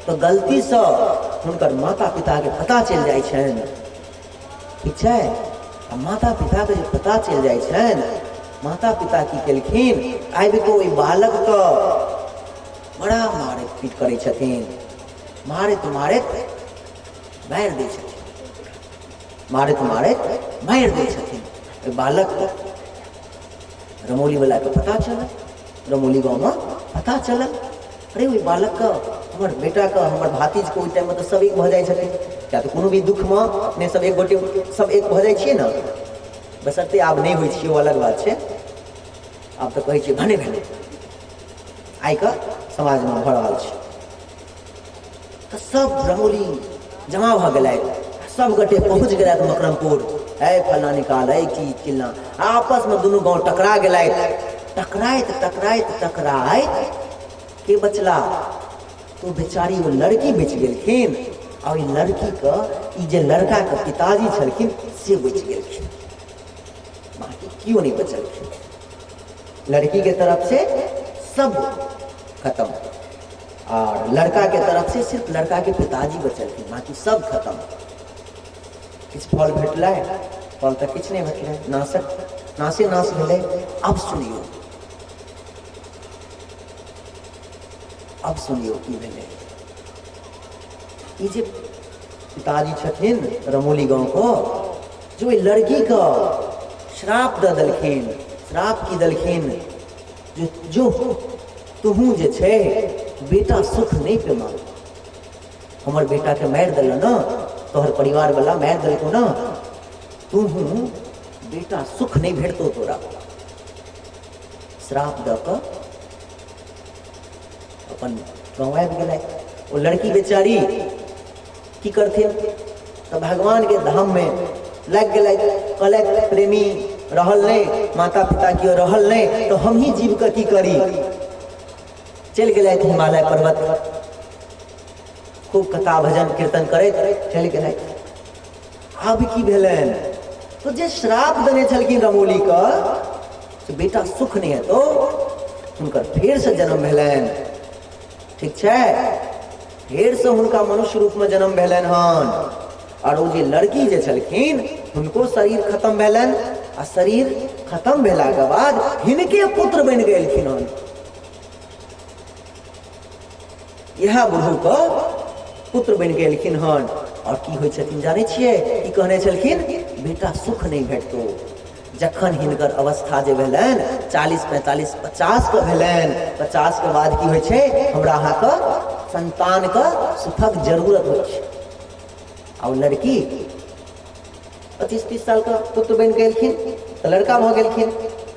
तऽ गलतीसँ हुनकर माता पिताके पता चलि जाइ छनि। ठीक छै? आ माता पिताके जे पता चलि जाइ छनि, माता पिता की केलखिन, आबि कऽ ओहि बालकके बड़ा मारैत पीट करै छथिन, मारैत मारैत मारि दै छथिन, मारैत मारैत मारि दै छथिन ओहि बालकके। रमौलीवलाके पता चलल, रमौली गाँवमे पता चलल, अरे ओहि बालकके, हमर बेटाके, हमर भातिजके। ओहि टाइममे तऽ सब एक भऽ जाइ छथिन, किया तऽ कोनो भी दुःखमे अपने सब एक गोटे सब एक भऽ जाइ छियै ने। बशर्ते आब नहि होइ छियै, ओ अलग बात छै। आब तऽ कहै छियै भने भेलै, आइके समाजमे भऽ रहल छै। तऽ सब रमौली जमा भऽ गेलै, सब गोटे पहुँच गेलथि मकरमपुर। है फल्लाँ निकाल, है की चिल्लाँ, आपसमे दुनू गाँव टकरा गेलथि। टकराइत टकराइत टकराइत के बचला? तो बेचारी ओ लड़की बचि गेलखिन, आ ओहि लड़कीके ई जे लड़काके पिताजी छलखिन से बचि गेलखिन, बाँकी केओ नहि बचलखिन। लड़कीके तरफ से सब खत्म, और लड़का के तरफ से सिर्फ लड़का के पिताजी बचलखिन, बाकी सब खत्म। किछु फल भेटलै? फल तऽ किछु नहि भेटलै, नाशक नाशे नाश भेलै। आब सुनियौ, आब सुनियौ की भेलै। ई जे पिताजी छथिन रमौली गाँवके, जे ओहि लड़कीके श्राप दऽ देलखिन। श्राप की देलखिन? जे जो तुहूँ जे छै बेटा सुख नहि पेबह, हमर बेटाके मारि देलह ने, तोहर परिवारवला मारि देलकौ ने, तुहूँ बेटा सुख नहि भेटतौ तोरा। श्राप दऽ कऽ अपन गाँव आबि गेलै। ओ लड़की बेचारी की करथिन? तऽ भगवानके धाममे लागि गेलै। कहलथि प्रेमी रहल नहि, माता पिता केओ रहल नहि, तऽ हमही जीव कऽ की करी? चलि गेलथि हिमालय पर्वत, खूब कथा भजन कीर्तन करैत चलि गेलथि। आब की भेलनि? तऽ जे श्राप देने छलखिन रमौलीके से बेटा सुख नहि हेतौ, हुनकर फेरसँ जन्म भेलनि। ठीक छै? फेरसँ हुनका मनुष्य रूपमे जन्म भेलनि हन, आओर ओ जे लड़की जे छलखिन हुनको शरीर खत्म भेलनि, आ शरीर खत्म भेलाके बाद हिनके पुत्र बनि गेलखिन हन। इएह बुढ़ूके पुत्र बनि गेलखिन हन। आओर की होइ छथिन जानै छियै? की कहने छलखिन? बेटा सुख नहि भेटतौ। जखन हिनकर अवस्था जे भेलनि 40 45 50 के भेलनि, 50 के बाद की होइ छै? हमरा अहाँके संतानके सुखक जरूरत होइ छै। आ ओ लड़की 25-30 सालके पुत्र बनि गेलखिन तऽ लड़का भऽ गेलखिन।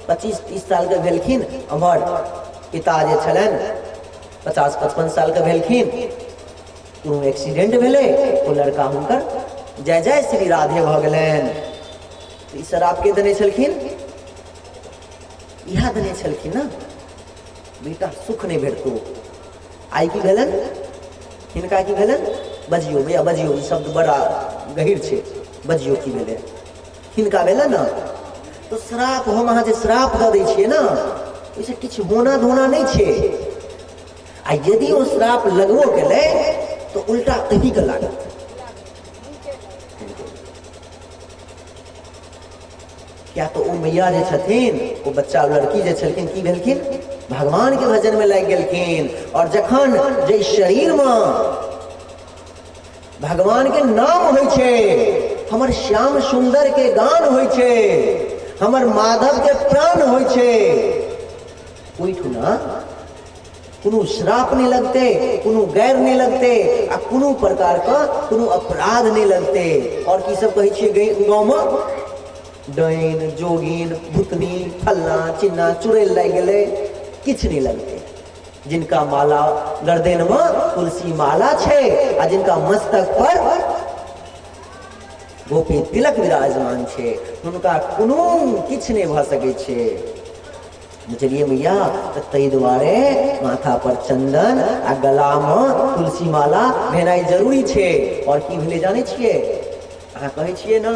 25-30 सालके भेलखिन, हमर पिता जे छलनि 50-55 सालके भेलखिन, कोनो एक्सीडेंट भेलै, ओ लड़का हुनकर जय जय श्री राधे भऽ गेलनि। ई शराब के देने छलखिन? इएह देने छलखिन ने, बेटा सुख नहि भेटतौ। आइ की भेलनि हिनका? की भेलनि? बजियौ भैया, बजियौ, ई शब्द बड़ा गहीर छै। बजियौ, की भेलै हिनका? भेलै ने तऽ श्राप। हम अहाँ जे श्राप दऽ दै छियै ने, ओहिसँ किछु होना धोना नहि छै, आ यदि ओ श्राप लगबो केलै तऽ उल्टा अहीँके लागत। किया तऽ ओ मैया जे छथिन, ओ बच्चा लड़की जे छलखिन, की भेलखिन? भगवान के भजन में लागि गेलखिन। और जखन जे शरीर में भगवान के नाम होइ छै, हमर श्याम सुंदर के गान होइ छै, हमर माधव के प्राण होइ छै, ओहिठुना कोनो श्राप नहि लगतै, कोनो गैर नहि लगतै, आ कोनो प्रकारके कोनो अपराध नहि लगतै। आओर की सब कहै छियै गाँवमे? डाइन जोगिन भूतनी फल्लाँ चिन्ना चुड़ैल लागि गेलै, किछु नहि लगतै। जिनका माला गर्दनमे तुलसी माला छै आ जिनका मस्तक पर गोपी तिलक विराजमान छै, हुनका कोनो किछु नहि भऽ सकै छै। बुझलियै मैया? तऽ ताहि दुआरे माथा पर चन्दन आ गलामे तुलसी माला भेनाइ जरूरी छै। आओर की भेलै जानै छियै? अहाँ कहै छियै ने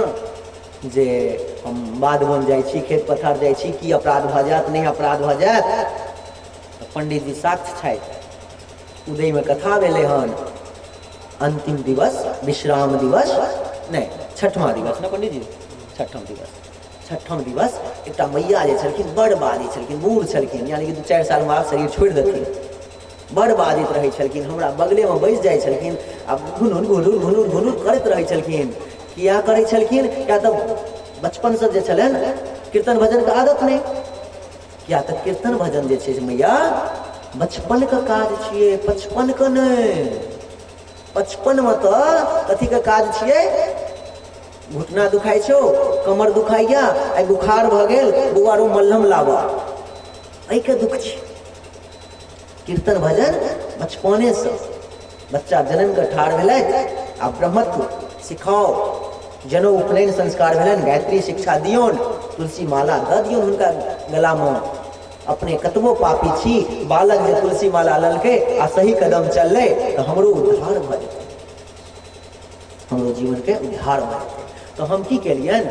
जे हम बाध बन जाइ छी, खेत पथार जाइ छी, की अपराध भऽ जायत? नहि अपराध भऽ जायत? तऽ पंडीजी साक्ष्य छथि, उदयमे कथा भेलै हन। अंतिम दिवस, विश्राम दिवस नहि, छठमा दिवस ने पंडीजी, छठम दिवस। छठम दिवस एकटा मैया जे छलखिन बड़ बाजै छलखिन, बूढ़ छलखिन, यानी कि 2-4 सालमे आब शरीर छोड़ि देथिन, बड़ बाजैत रहै छलखिन, हमरा बगलेमे बैस जाइ छलखिन आ घुनुर घुनुर घुनुर घुनुर करैत रहै छलखिन। किया करै छलखिन? किया तऽ बचपनसँ जे छलनि कीर्तन भजनके आदत नहि। किया तऽ कीर्तन भजन जे छै से मैया बचपनके काज छियै, पचपनके नहि। पचपनमे तऽ कथीके काज छियै? घुटना दुखाइ छौ, कमर दुखाइया, आइ बुखार भऽ गेल, बौआ रो मलहम लाबऽ, एहिके दुख छै। कीर्तन भजन बचपनेसँ, बच्चा जन्म के ठाढ़ भेलथि आ ब्रह्मत्व सिखाओ, जनउ उपनयन संस्कार भेलनि, गायत्री शिक्षा दियौन, तुलसी माला दऽ दियौन हुनका गलामे। अपने कतबो पापी छी, बालक जे तुलसी माला लेलकै आ सही कदम चललै तऽ हमरो उद्धार भऽ जेतै, हमरो जीवनके उद्धार भऽ जेतै। तऽ हम की केलियनि,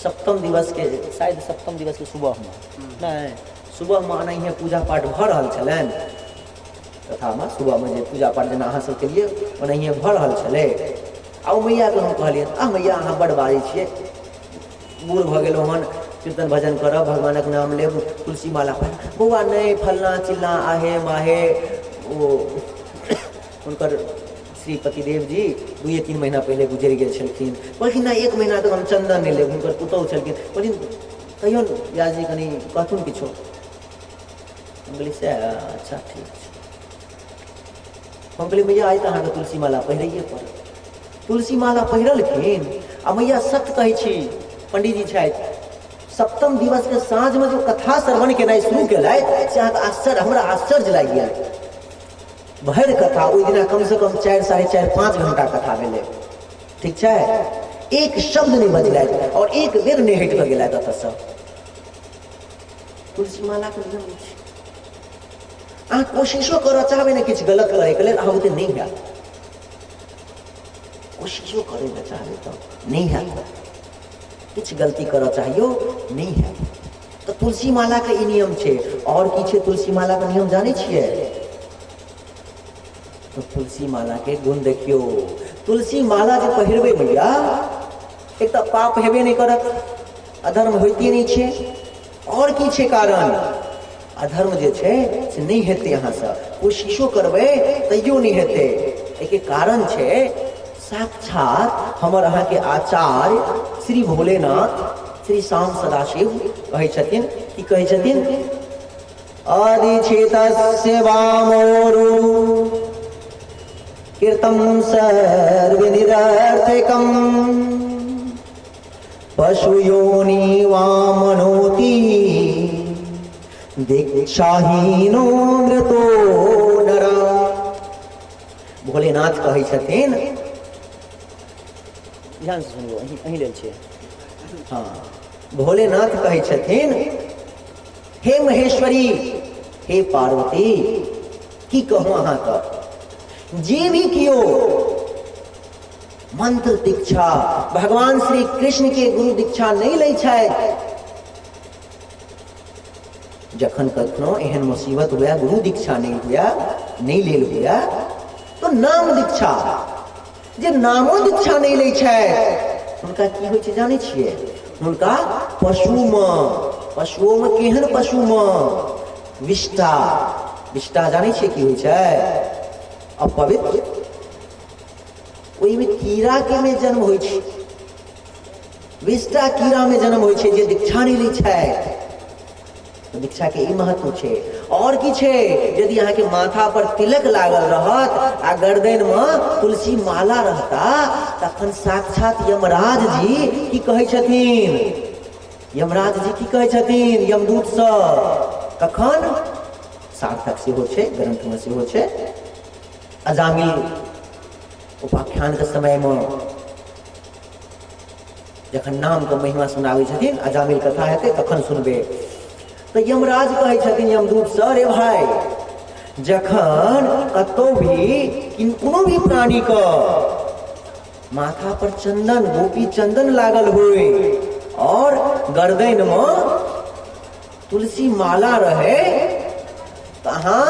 सप्तम दिवसके, शायद सप्तम दिवसके सुबहमे, नहि सुबहमे एनाहिए पूजा पाठ भऽ रहल छलनि, कथामे सुबहमे जे पूजा पाठ जेना अहाँ सब केलियै ओनाहिए भऽ रहल छलै। आ ओ मैयाके हम कहलियनि, आ मैया अहाँ बड्ड बाजै छियै, बूढ़ भऽ गेलहुँ हन, कीर्तन भजन करब, भगवानक नाम लेब, तुलसी माला पहिरब। बौआ नहि, फल्लाँ चिल्लाँ आहे माहे, ओ हुनकर श्री पतिदेव जी 2-3 महीना पहिले गुजरि गेल छलखिन। कहलखिन नहि, 1 महीना तक हम चन्दन नहि लेब। हुनकर पुतहु छलखिन, कहलखिन कहियौ ने व्यास जी कनि कहथुन किछो। हम कहलियै सएह, अच्छा ठीक छै। हम कहलियै मैया आइ तऽ अहाँके तुलसी माला पहिरैए पड़त। तुलसी माला पहिरलखिन आ मैया सत्य कहै छी, पंडीजी छथि, सप्तम दिवसके साँझमे जो कथा श्रवण केनाइ शुरू केलथि से अहाँके आश्चर्य, हमरा आश्चर्य लागि गेल। भरि कथा ओहि दिना कमसँ कम 4 4.5 5 घंटा कथा भेलै, ठीक छै, एक शब्द नहि बजलथि आओर एक बेर नहि हटि कऽ गेलथि ओतऽसँ। तुलसी मालाके नियम छै, अहाँ कोशिशो करऽ चाहबै ने किछु गलत करैके लेल, अहाँ बुते नहि हैत। कोशिशो करै लए चाहबै तऽ नहि हैत, किछु गलती करऽ चाहियो नहि हैत। तऽ तुलसी मालाके ई नियम छै। आओर की छै तुलसी मालाके नियम जानै छियै? तऽ तुलसी मालाके गुण देखियौ। तुलसी माला जे पहिरबै मैया, एक तऽ पाप हेबे नहि करत, अधर्म होइते नहि छै। आओर की छै कारण? अधर्म जे छै से नहि हेतै, अहाँसँ कोशिशो करबै तैयो नहि हेतै। एहिके कारण छै साक्षात हमर अहाँके आचार्य श्री भोलेनाथ श्री श्याम सदाशिव कहै छथिन। की कहै छथिन? अदिछितस्य वामोरु कीर्तम सर्वनिरर्थकम पशुयोनि वामनोति दीक्षाहीनो मृतो नरा। भोलेनाथ कहै छथिन, ध्यान से सुनियौ, अहीं लेल छियै। हँ, भोलेनाथ कहै छथिन, हे महेश्वरी, हे पार्वती, की कहूँ अहाँके, जे भी कियो मंत्र दीक्षा भगवान श्री कृष्ण के गुरु दीक्षा नहीं लै छथि, जखन कखनो एहन मुसीबत हुए, गुरु दीक्षा नहीं हुए, नहीं लेल हुए, तो नाम दीक्षा, जे नामो दीक्षा नहीं लै छथि हुनका की होइ छै जानै छियै? हुनका पशुमे, पशुओमे केहन पशुमे, विष्ठा, विष्ठा जानै छियै की होइ छै? अपवित्र, ओहिमे कीड़ाके मे जन्म होइ छै, विष्ठा कीड़ामे जन्म होइ छै जे दीक्षा नहि लै छथि। तऽ दीक्षाके ई महत्व छै। आओर की छै? यदि अहाँके माथा पर तिलक लागल रहत आ गर्दनिमे तुलसी माला रहता, तखन साक्षात यमराज जी की कहै छथिन? यमराज जी की कहै छथिन यमदूतसँ? कखन? सार्थक सेहो छै, ग्रन्थमे सेहो छै। अजामिल उपाख्यानके समयमे जखन नामके महिमा सुनाबै छथिन, अजामिल कथा हेतै तखन सुनबै। तऽ यमराज कहै छथिन यमदूतसँ, रे भाइ, जखन कतौ भी कोनो भी प्राणीके माथा पर चंदन, गोपी चंदन लागल होय और गर्दनिमे तुलसी माला रहे, तऽ अहाँ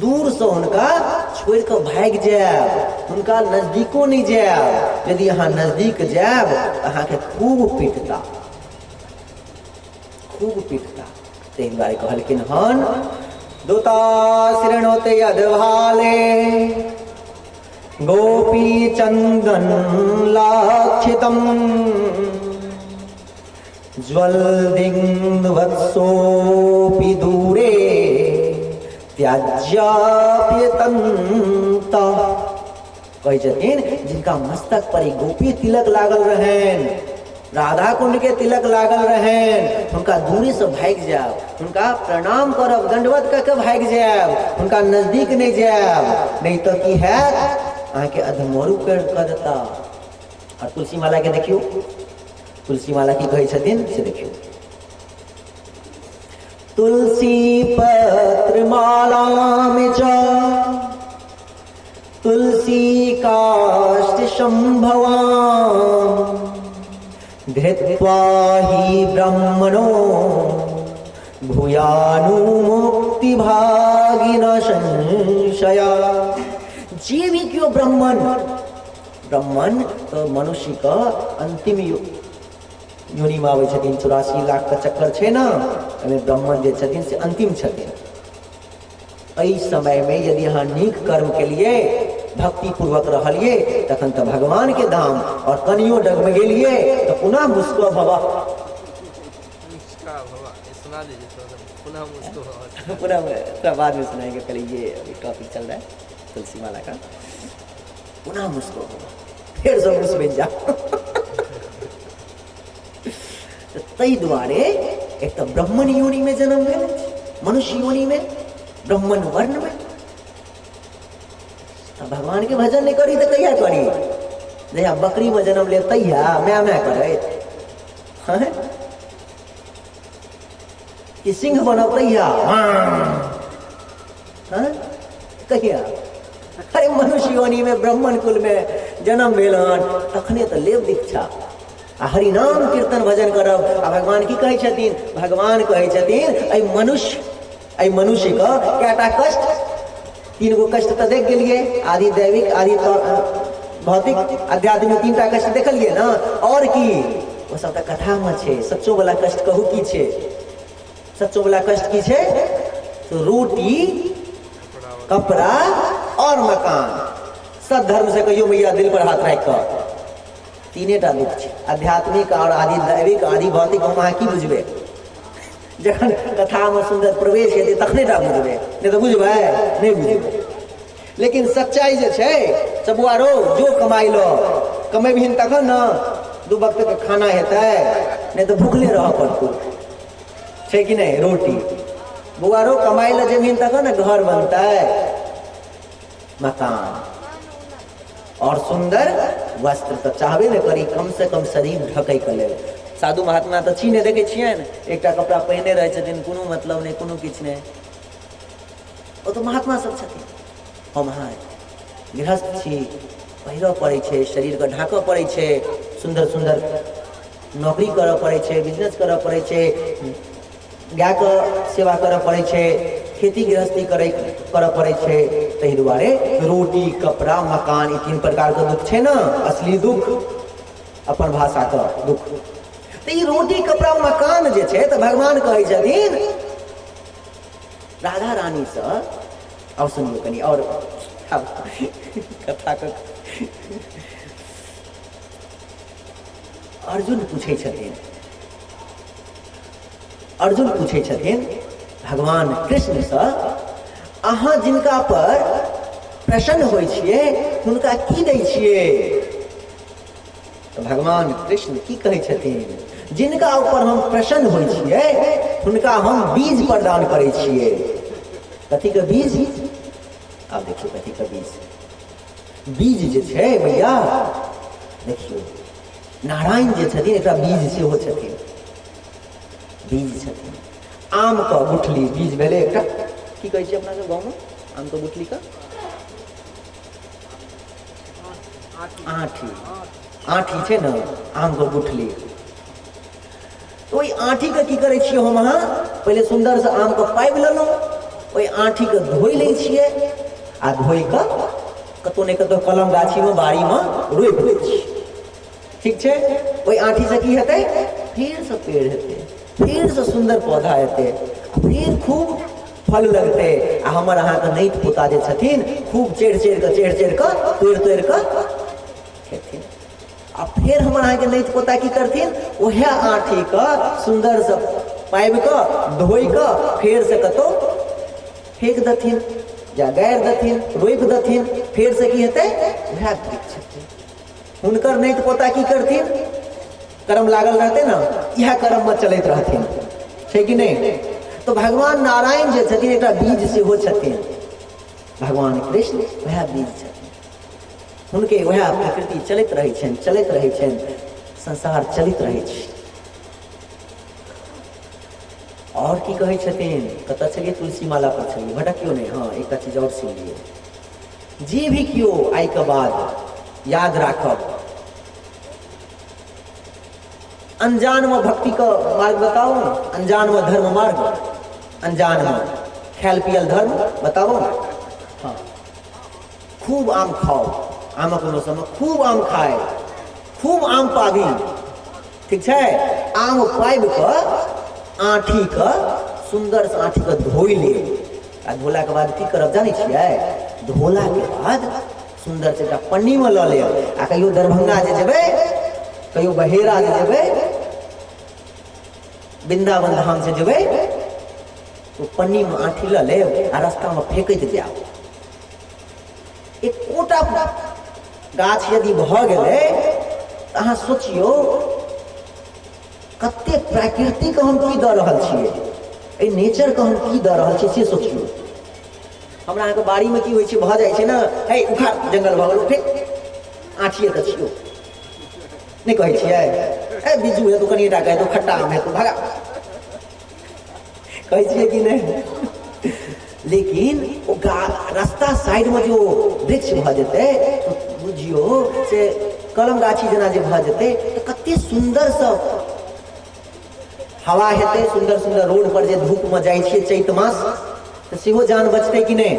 दूरसँ हुनका छोड़ि कऽ भागि जायब, हुनका नजदीको नहि जायब। यदि अहाँ नजदीक जायब तऽ अहाँके खूब पिटता, खूब पिटता। ताहि दुआरे कहलखिन हन, दूता शृणोत यदभाले गोपी चंदन लाक्षितम ज्वलदिङ्वत्सोऽपि दूरे त्याज्याप्यतन्त। कहै छथिन जिनका मस्तक पर ई गोपी तिलक लागल रहनि, राधा कुंड के तिलक लागल रहनि, हुनका दूरी से भागि जायब, हुनका प्रणाम करब, दंडवत कऽ के भागि जायब, हुनका नजदीक नहि जायब, नहि तऽ की हैत, अहाँके अधमरू कऽ देता। आओर तुलसी माला के देखियौ, तुलसी माला की कहै छथिन से देखियौ। तुलसी पत्र माला में च तुलसी काष्ठ संभवा धृत्वा हि ब्राह्मणो भूयानुमुक्ति भागिन संशया। जे भी केओ ब्राह्मण, ब्राह्मण तऽ मनुष्यके अंतिम योनिमे आबै छथिन, 84 लाखके चक्कर छै ने, ओहिमे ब्राह्मण जे छथिन से अंतिम छथिन। एहि समयमे यदि अहाँ नीक कर्म केलियै, भक्तिपूर्वक रहलियै, तखन तऽ भगवानके धाम, आओर कनियो डगमगेलियै तऽ पुनः मुस्को भव। सुना दीजिए थोड़ा सा, पुनः मुस्को भव। पुनः थोड़ा बाद में सुनाएंगे, पहले ये अभी टॉपिक चल रहा है तुलसी माला का। पुनः मुस्को भव, फेर से मुस बनि जाओ। तऽ ताहि दुआरे एक तऽ ब्राह्मण योनिमे जन्म भेल अछि, मनुष्य योनिमे, ब्राह्मण वर्णमे, तऽ भगवानके भजन नहि करी तऽ कहिया करी? जहिया बकरीमे जन्म लेब तहिया माय माय करैत, हँ? कि सिंह बनब तहिया, हँ? कहिया? अरे मनुष्य योनिमे ब्राह्मण कुलमे जन्म भेल हन तखने तऽ लेब दीक्षा आ हरिनाम कीर्तन भजन करब। आ भगवान की कहै छथिन? भगवान कहै छथिन एहि मनुष्यके कएटा कष्ट, 3 गो कष्ट तऽ देख गेलियै, आदि दैविक, आदि भौतिक, आध्यात्मिक, 3टा कष्ट देखलियै ने। आओर की? ओ सब तऽ कथामे छै। सच्चो वाला कष्ट कहू की छै? सच्चो वाला कष्ट की छै? तो रोटी, कपड़ा और मकान। सद्धर्म से कहियो मैया दिल पर हाथ राखि कऽ, 3टा दुख छै, आध्यात्मिक और आदि दैविक आदि भौतिक। हम अहाँ की बुझबै? जखन कथामे सुन्दर प्रवेश हेतै तखने टा बुझबै, नहि तऽ बुझबै नहि बुझबै। लेकिन सच्चाई जे छै चबुआ रो, जो कमाइ लो, कमेबहिन तखन ने 2 वक्त के खाना हेतै, नहि तऽ भूखले रहऽ पड़तौ, छै कि नहि? रोटी बौआ रो, कमाइ लए जेबहिन तखन ने घर बनतै, मकान और सुन्दर वस्त्र तऽ चाहबे ने करी, कम से कम शरीर ढकैके लेल। साधु महात्मा तऽ छी नहि देखै छियनि, एकटा कपड़ा पहिने रहै छथिन, कोनो मतलब नहि, कोनो किछु नहि, ओ तऽ महात्मा सब छथिन। हम अहाँ गृहस्थ छी, पहिरऽ पड़ै छै, शरीरके ढाकऽ पड़ै छै, सुन्दर सुन्दर नौकरी करऽ पड़ै छै, बिजनेस करऽ पड़ै छै, गायके सेवा करऽ पड़ै छै, खेती गृहस्थी करऽ पड़ै छै। ताहि दुआरे रोटी, कपड़ा, मकान, ई 3 प्रकारके दुख छै ने, असली दुख, अपन भाषाके दुख। तऽ ई रोटी, कपड़ा, मकान जे छै, तऽ भगवान कहै छथिन राधा रानीसँ, आब सुनियौ कनि आओर आब कथाके। अर्जुन पूछै छथिन, अर्जुन पूछै छथिन भगवान कृष्णसँ, अहाँ जिनका पर प्रसन्न होइ छियै हुनका की दै छियै? तऽ भगवान कृष्ण की कहै छथिन? जिनका ऊपर हम प्रसन्न होइ छियै हुनका हम बीज प्रदान करै छियै। कथीके बीज? आब देखियौ कथीके बीज। बीज जे छै भैया, देखियौ नारायण जे छथिन एकटा बीज सेहो छथिन, बीज छथिन। आमके गुठली बीज भेलै एकटा, की कहै छियै अपना सब गाँवमे आमके गुठलीके? आँठी, आँठी छै ने आमके गुठली। तऽ ओहि आँठीके की करै छियै हम अहाँ? पहिले सुन्दरसँ आमके पाबि लेलहुँ, ओहि आँठीके धोइ लै छियै आ धोइ कऽ कतहु ने कतहु कलम गाछीमे बाड़ीमे रोपि दै छियै। ठीक छै? ओहि आँठीसँ की हेतै? फेरसँ पेड़ हेतै, फेरसँ सुन्दर पौधा हेतै, फेर खूब फल लगतै। आ हमर अहाँके नाति पोता जे छथिन खूब चढ़ि चढ़ि कऽ चढ़ि चढ़ि कऽ तोड़ि तोड़ि कऽ खेथिन। आ फेर हमर अहाँके नाति पोता की करथिन? उएह आँठीके सुन्दरसँ पाबि कऽ धोइ कऽ फेरसँ कतहु फेक देथिन या गाड़ि देथिन, रोपि देथिन। फेरसँ की हेतै? उएह वृक्ष हेतै। हुनकर नाति पोता की करथिन? कर्म लागल रहतै ने, इएह कर्ममे चलैत रहथिन, छै कि नहि? तऽ भगवान नारायण जे छथिन एकटा बीज सेहो छथिन, भगवान कृष्ण वएह बीज छथिन। हुनके वएह प्रकृति चलैत रहै छनि, चलैत रहै छनि, संसार चलैत रहै छै। आओर की कहै छथिन? कतऽ छलियै? तुलसी माला पर छलियै, भटकियो नहि। हँ, एकटा चीज आओर सुनि लियौ। जे भी केओ आइके बाद याद राखब, अनजानमे भक्तिके मार्ग बताउ, अनजानमे धर्म मार्ग, अनजानमे खायल पियल धर्म बताउ। हँ, खूब आम खाउ, आमक मौसममे खूब आम खाय, खूब आम पाबी। ठीक छै? आम पाबि कऽ आँठीके सुन्दरसँ आँठीके धोइ लेब आ धोलाके बाद की करब जानै छियै? धोलाके बाद सुन्दरसँ एकटा पन्नीमे लऽ लेब आ कहियो दरभंगा जे जेबै, कहियो बहेरा जे जेबै, वृन्दावन धाम से जेबै, तो पन्नीमे आँठी लऽ लेब आ रास्तामे फेकैत जायब। एकोटा गाछ यदि भऽ गेलै तऽ अहाँ सोचियौ कते प्रकृतिके हम की दऽ रहल छियै, एहि नेचरके हम की दऽ रहल छियै से सोचियौ। हमरा अहाँके बाड़ीमे की होइ छै, भऽ जाइ छै ने, हे उखाड़ जंगल भऽ गेल, फेर आँठिए तऽ छियौ, नहि कहै छियै? ए बिज्जू हेतौ, कनिए टाके हेतौ, खट्टा आम हेतौ, भगा, कहै छियै कि नहि? लेकिन ओ रास्ता साइडमे जे ओ वृक्ष भऽ जेतै, बुझियौ से कलम गाछी जेना जे भऽ जेतै, तऽ कते सुन्दरसँ हवा हेतै। सुन्दर सुन्दर रोड पर जे धूपमे जाइ छियै चैत मास, तऽ सेहो जान बचतै कि नहि?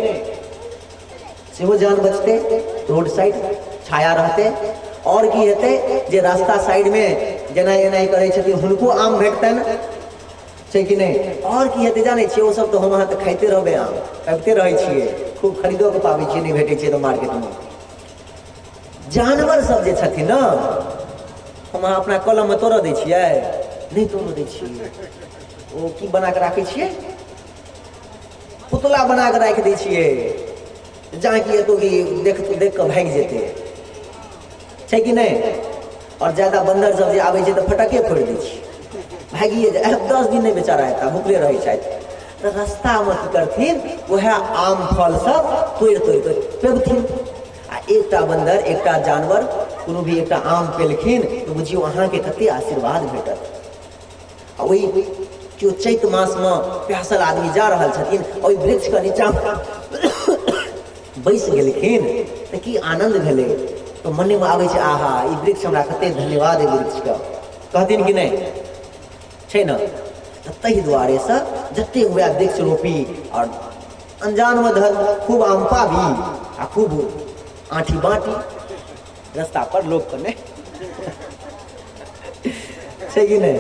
सेहो जान बचतै, रोड साइड छाया रहतै। आओर की हेतै जे रास्ता साइडमे जेना एना करै छथिन हुनको आम भेटतनि, छै कि नहि? आओर की हेतै जानै छियै? ओसभ तऽ हम अहाँ तऽ खाइते रहबै, आम खाइते रहै छियै, खूब खरीदो कऽ पाबै छियै, नहि भेटै छै तऽ मार्केटमे। जानवर सब जे छथिन ने, हम अहाँ अपना कलममे तोड़ऽ दै छियै? नहि तोड़ऽ दै छियै। ओ की बना कऽ राखै छियै? पुतला बना कऽ राखि दै छियै, जहाँ की हेतौ कि देख देख कऽ भागि जेतै, छै कि नहि? आओर ज्यादा बन्दर सब जे आबै छै तऽ फटक्के फोड़ि दै छै, भागिए जाइ। 10 दिन नहि बेचारा हेता, भुखले रहै छथि। तऽ रस्तामे की करथिन? उएह आम फल सब तोड़ि तोड़ि कऽ पेबथिन। आ एकटा बन्दर, एकटा जानवर कोनो भी एकटा आम पेलखिन तऽ बुझियौ अहाँके कते आशीर्वाद भेटत। आ ओहि केओ चैत मासमे प्यासल आदमी जा रहल छथिन, ओहि वृक्षके नीचाँ बैस गेलखिन तऽ की आनन्द भेलै। तऽ मनेमे आबै छै, आहा, ई वृक्ष हमरा कते धन्यवाद एहि वृक्षके, कहथिन कि नहि? छै ने? तऽ ताहि दुआरेसँ जते हुए वृक्ष रोपी आओर अनजानमे धर खूब आम पाबी आ खूब आँठी बाँटी रस्ता पर लोकके, नहि छै कि नहि?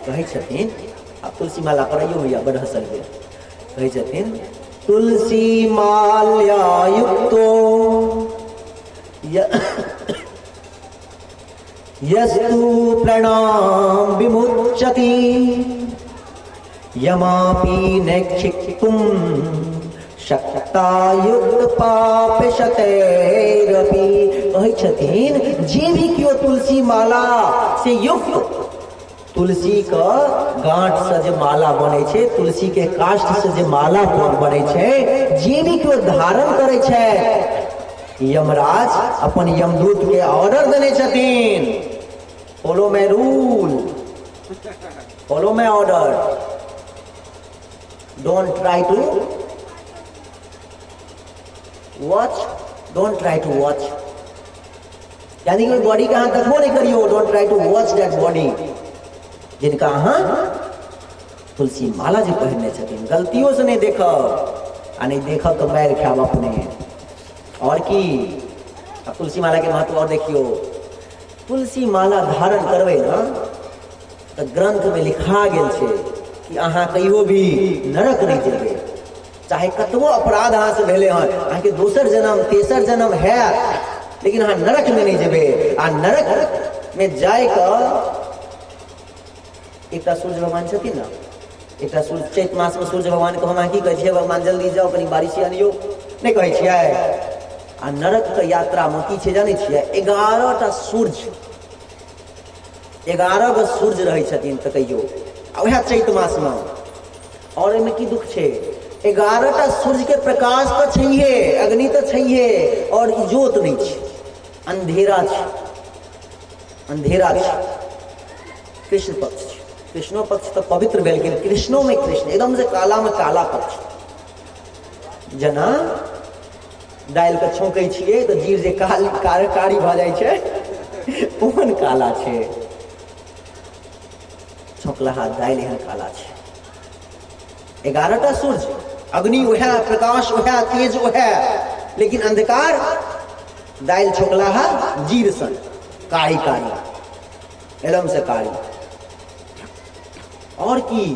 कहै छथिन, आ तुलसी माला पढ़ाइयो होइया, बड हँसल गेल। कहै छथिन, तुलसी माल्या युक्तो यस्तु प्रणाम विमुच्यति यमापि नैक्षिक्तुम शक्तायुक्त पाप शतैरपि। कहै छथिन जे भी केओ तुलसी माला से युक्त, तुलसी के गांठ से जे माला बनै छै, तुलसी के काष्ठ से जे माला बनै छै, जे भी केओ धारण करै छै, यमराज अपन यमदूत के ऑर्डर देने छथिन, follow my rule, follow my order, don't try to watch, don't try to watch, यानी कि बॉडी के अहाँ देखबो नहि करियौ, don't try to watch that body, जिनका अहाँ तुलसी माला जे पहिरने छथिन, गलतियों से नहि देखब, आ नहि देखब तऽ मारि खायब अपने। आओर की, आ तुलसी माला के महत्व और देखियौ। तुलसी माला धारण करबै ने तऽ ग्रंथ में लिखा गेल छै कि अहाँ कहियो भी नरक नहि जेबै, चाहे कतबो अपराध अहाँ से भेलै हन, अहाँके दोसर जन्म तेसर जन्म हैत, लेकिन अहाँ नरक में नहि जेबै। आ नरक में जाय कऽ एकटा सूर्य भगवान छथिन ने, एकटा सूर्य, चैत मासमे सूर्य भगवानके हम अहाँ की कहै छियै? भगवान जल्दी जाउ, कनि बारिश आनियौ, नहि कहै छियै? आ नरकके यात्रामे की छै जानै छियै? 11टा सूर्य, 11 गो सूर्य रहै छथिन। तऽ कहियौ, आ उएह चैत मासमे, आओर ओहिमे की दुख छै? 11टा सूर्यके प्रकाश तऽ छैहे, अग्नि तऽ छैहे, आओर इजोत नहि छै, अन्धेरा छै, अन्धेरा छै। कृष्ण पक्ष छै, कृष्णो पक्ष तऽ पवित्र भेलखिन, कृष्णोमे कृष्ण एकदम से कालामे काला पक्ष। जेना दालिके छौंकै छियै तऽ जीर जे काल कारी भऽ जाइ छै, ओहन काला छै छौंकलहा दालि, एहन काला छै। 11टा सूर्य, अग्नि उएह, प्रकाश उएह, तेज उएह, लेकिन अंधकार, दालि छौंकलहा जीर सन कारी कारी, एकदम से कारी। और की,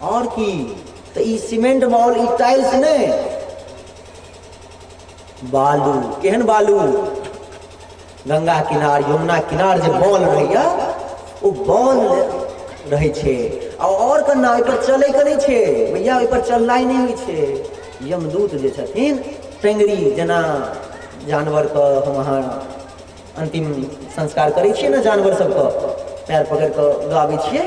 और की, तऽ ई सीमेंट बॉल, ई टाइल्स नहि, बालू। केहन बालू? गंगा किनार, यमुना किनार जे बॉल रहैया, ओ बॉल रहै छै। आ आओर कन्ना ओहिपर चलैके नहि छै भैया, ओहिपर चलनाइ नहि होइ छै। यमदूत जे छथिन, टेंगरी जेना जानवरके हम अहाँ अन्तिम संस्कार करै छियै ने, जानवर सबके पैर पकड़ि कऽ गाबै छियै,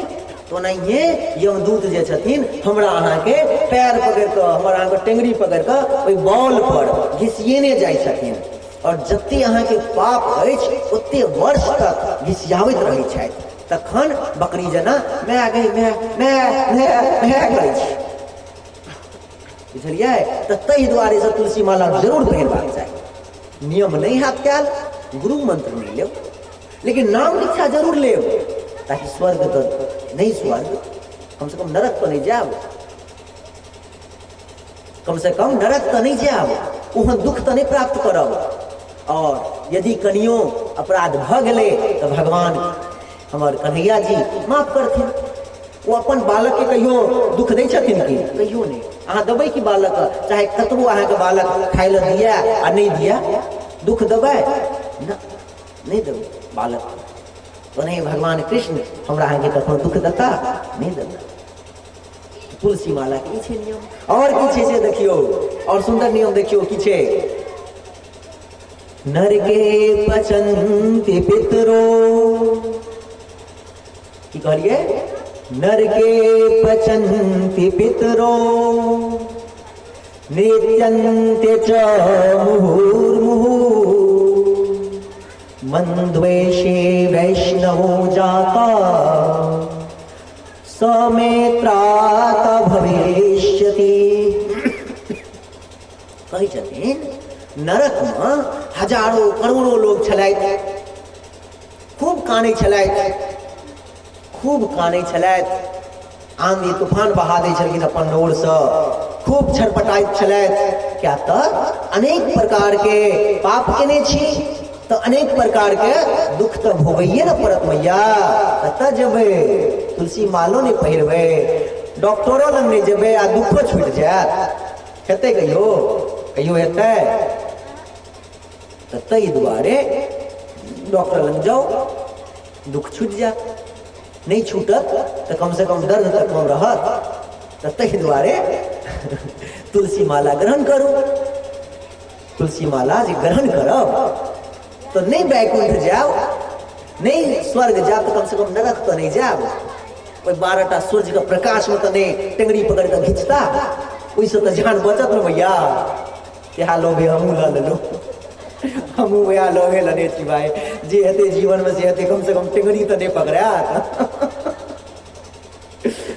तऽ ओनाहिए यमदूत जे छथिन, हमरा अहाँके पैर पकड़ि कऽ, हमर अहाँके टेंगरी पकड़ि कऽ ओहि बॉल पर घिसिएने जाइ छथिन, आओर जते अहाँके पाप अछि ओते वर्ष तक घिसियाबैत रहै छथि। तखन बकरी जेना my गई my my my my करै छै, बुझलियै? तऽ ताहि दुआरे से तुलसी माला जरूर पहिरबाक चाही। नियम नहि हैत कयल, गुरु मंत्र नहि लेब, लेकिन नाम दीक्षा जरूर लेब, ताकि स्वर्ग तऽ नहि स्वर्ग, कम से कम नरक तऽ नहि जायब, कम से कम नरक तऽ नहि जायब, ओहन दुख तऽ नहि प्राप्त करब। और यदि कनियो अपराध भऽ गेलै तऽ भगवान हमर कन्हैया जी माफ करथिन। ओ अपन बालकके कहियो दुख दै छथिन की? कहियो नहि। अहाँ देबै कि बालक, चाहे कतबो अहाँके बालक खाय लए दिए आ नहि दिए, दुख देबै? नहि देबै बालक। ओनाही भगवान कृष्ण हमरा अहाँके कखनो दुख देता? नहि देता। तुलसी माला के ई छै नियम। और की छै से देखियौ, और सुंदर नियम देखियौ की छै। नरके पचन्ति पितरो, की कहलिए? नरके पचन्ति पितरो नृत्यन्ते च मुहुर्मुहुः मंद्वेषे वैष्णवो जाता समेत्रात भविष्यति। कहै छथिन, नरकमे हजारों करोड़ों लोग छलथि, खूब कानै छलथि, खूब कानै छलथि, आंधी तूफान बहा दै छलखिन अपन नोरसँ, खूब छटपटाइत छलथि। क्या तऽ अनेक प्रकारके पाप केने छी तऽ अनेक प्रकारके दुख तऽ भोगैए ने पड़त मैया। कतऽ जेबै? तुलसी मालो नहि पहिरबै, डॉक्टरो लग नहि जेबै, आ दुखो छूटि जायत? हेतै कहियो? कहियो हेतै? तऽ ताहि दुआरे डॉक्टर लग जाउ, दुख छूटि जायत। नहि छूटत तऽ कमसँ कम दर्द तऽ कम रहत। तऽ ताहि दुआरे तुलसी माला ग्रहण करू। तुलसी माला जे ग्रहण करब तऽ नहि बैकुंठ जायब, नहि स्वर्ग जायब, तऽ कमसँ कम नरक तऽ नहि जायब। ओहि 12टा सूर्यके प्रकाशमे तऽ नहि टेंगरी पकड़ि कऽ घिचता, ओहिसँ तऽ जान बचत ने भैया। इएह लोभे हमहूँ लऽ लेलहुँ, हमहूँ वएह लोभे लेने छी भाइ, जे हेतै जीवनमे से हेतै, कमसँ कम टेंगरी तऽ नहि पकड़ायत।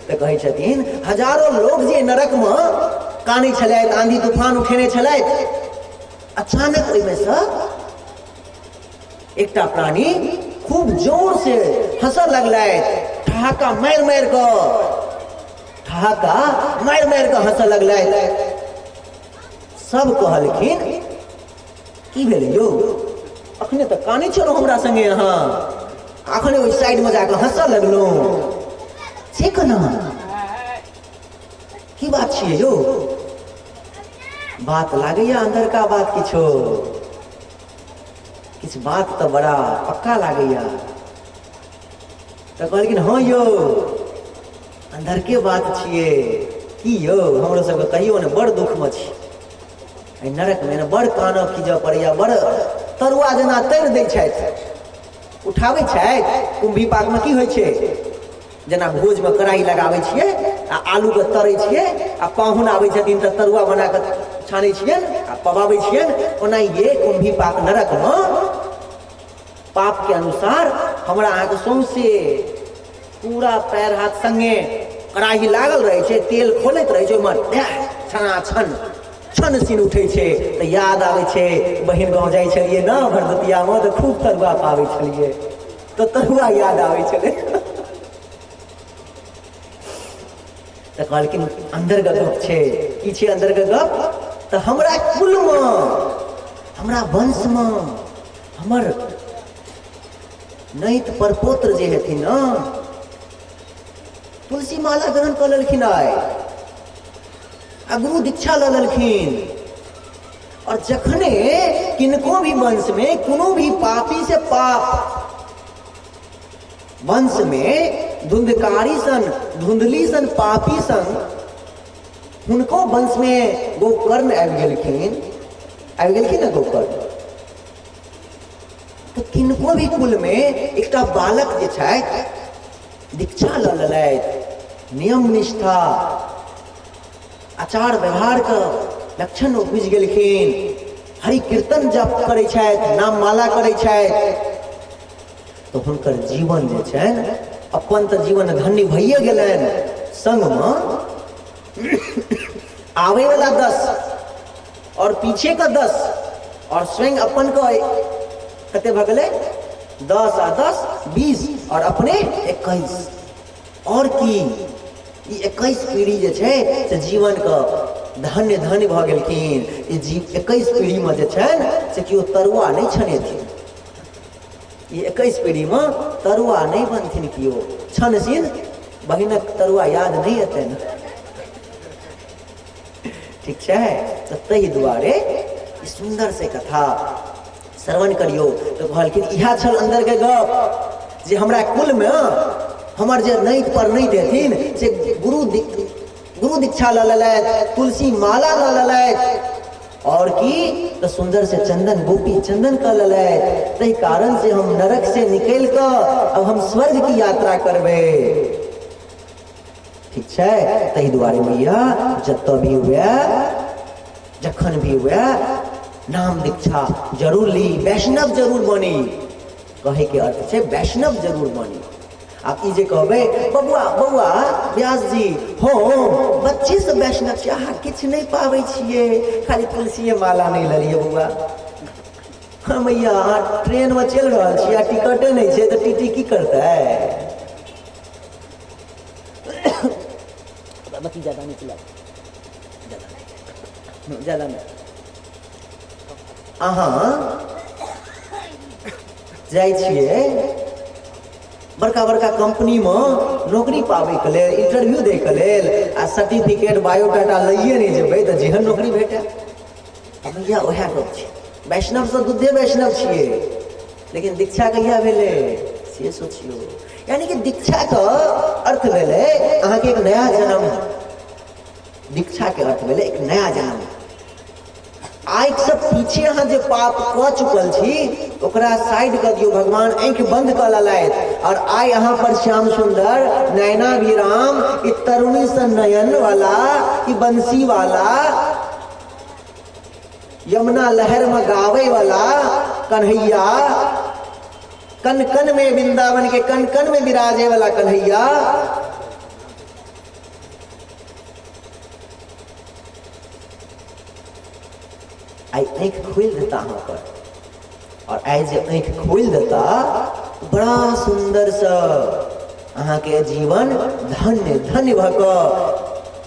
तऽ कहै छथिन, हजारो लोग जे नरकमे कानै छलथि, आंधी तूफान उठेने छलथि, अचानक ओहिमे सँ एकटा प्राणी खूब जोर से हंसऽ लगलथि, ठहाका मारि मारि कऽ ठहाका मारि मारि कऽ हंसऽ लगलथि। सब कहलखिन की भेलै यौ, अखने तऽ कानै छलहुँ हमरा संगे अहाँ, अखने ओहि साइडमे जाकऽ हंसऽ लगलहुँ, से केना, की बात छियै यौ? बात लागैया अंदरका बात, किछो किछु बात तऽ बड़ा पक्का लागैया। तऽ कहलखिन हँ यौ अंदरके बात छियै। की यौ हमरो सबके कहियौ ने, बड़ दुखमे छी, एहि नरकमे ने बड़ कानऽ खीजऽ पड़ैया, बड़ तरुआ जेना तरि दै छथि, उठाबै छथि। कुम्भी पाकमे की होइ छै, जेना भोजमे कढ़ाइ लगाबै छियै आ आलूके तरै छियै आ पाहुन आबै छथिन तऽ तरुआ बना कऽ छानै छियनि आ पबाबै छियनि, ओनाहिए कुम्भी पाक नरकमे पापके अनुसार हमरा अहाँके सौंसे पूरा पैर हाथ सङ्गे कड़ाही लागल रहै छै, तेल खोलैत रहै छै, ओहिमे छना छन छन सीन उठै छै। तऽ याद आबै छै बहिन गाँव जाइ छलियै ने भरदुतियामे तऽ खूब तरुआ पाबै छलियै, तऽ तरुआ याद आबै छलै। तऽ कहलखिन अन्दरके गप छै। की छै अन्दरके गप? तऽ हमरा कुलमे, हमरा वंशमे हमर नैत परपोत्र जे हेथिन ने, तुलसी माला ग्रहण कऽ लेलखिन आइ आ गुरु दीक्षा लऽ लेलखिन। और जखने किनको भी वंश में कोनो भी पापी से पाप वंश में धुंधकारी सन, धुंधली सन, पापी सन हुनको वंश में गोकर्ण आबि गेलखिन, आबि गेलखिन ने गोकर्ण, तऽ किनको भी कुल में एकटा बालक जे छथि दीक्षा लऽ लेलथि, नियम निष्ठा आचार व्यवहारके लक्षण ओ बुझि गेलखिन, हरि कीर्तन जप करै छथि, नाम माला करै छथि, तऽ हुनकर जीवन जे छनि अपन तऽ जीवन धन्य भइए गेलनि, संगमे आबैवला 10 और पीछे के 10 और स्वयं अपन के कते भऽ गेलै 10 आ 10 20 और अपने 21। और की ई 21 पीढ़ी जे छै से जीवन के धन्य धन्य भऽ गेलखिन। ई 21 पीढ़ी में जे छनि से केओ तरुआ नहि छनेथिन, ई 21 पीढ़ी में तरुआ नहि बनथिन केओ, छनसिन बहिनक तरुआ याद नहि एतनि। ठीक छै, तऽ ताहि दुआरे ई सुन्दर से कथा श्रवण करियौ। तऽ कहलखिन इएह छल अन्दरके गप जे हमरा कुलमे हमर जे नैत पर नहि देथिन से गुरु दीक्षा लऽ लेलथि, तुलसी माला लऽ लेलथि, और की तऽ सुन्दर से चंदन गोपी चंदन कऽ लेलथि, ताहि कारण से हम नरक से निकलि कऽ अब हम स्वर्ग की यात्रा करबै। ठीक छै, ताहि दुआरे मैया जतऽ भी हुए जखन भी हुए नाम दीक्षा जरूर ली, वैष्णव जरूर बनी। कहै के अर्थ छै वैष्णव जरूर बनी। आब ई जे कहबै बबुआ बौआ व्यास जी हो बच्चे से वैष्णव छी, अहाँ किछु नहि पाबै छियै, खाली तुलसीए माला नहि लेलियै बौआ। हँ मैया अहाँ ट्रेनमे चलि रहल छी आ टिकटे नहि छै तऽ टीटी की करतै? बाकी ज्यादा नहीं चला, ज्यादा ज्यादा नहीं। अहाँ जाइ छियै बड़का बड़का कंपनीमे नौकरी पाबैके लेल, इंटरव्यू दैके लेल, आ सर्टिफिकेट बायोडाटा लैए नहि जेबै तऽ जेहन नौकरी भेटै। भैया उएह गप छै, वैष्णवसँ दूधे वैष्णव छियै, लेकिन दीक्षा कहिया भेलै से सोचियौ। यानी कि दीक्षाके अर्थ भेलै अहाँके एक नया जन्म। दीक्षाके अर्थ भेलै एक नया जन्म। आँखिसँ पीछे अहाँ जे पाप कऽ चुकल छी ओकरा साइड कऽ दियौ, भगवान आँखि बंद कऽ लेलथि और आइ अहाँ पर श्याम सुंदर नयना विराम ई तरुणी सन नयन वाला, ई बंसी वाला, यमुना लहर में गावे वाला कन्हैया, कन कन में वृंदावन के कन कन में विराजे वाला कन्हैया, आइ आँखि खोलि देता अहाँ पर, और आइ जे आँखि खोलि देता बड़ा सुन्दरसँ अहाँके जीवन धन्य धन्य भऽ कऽ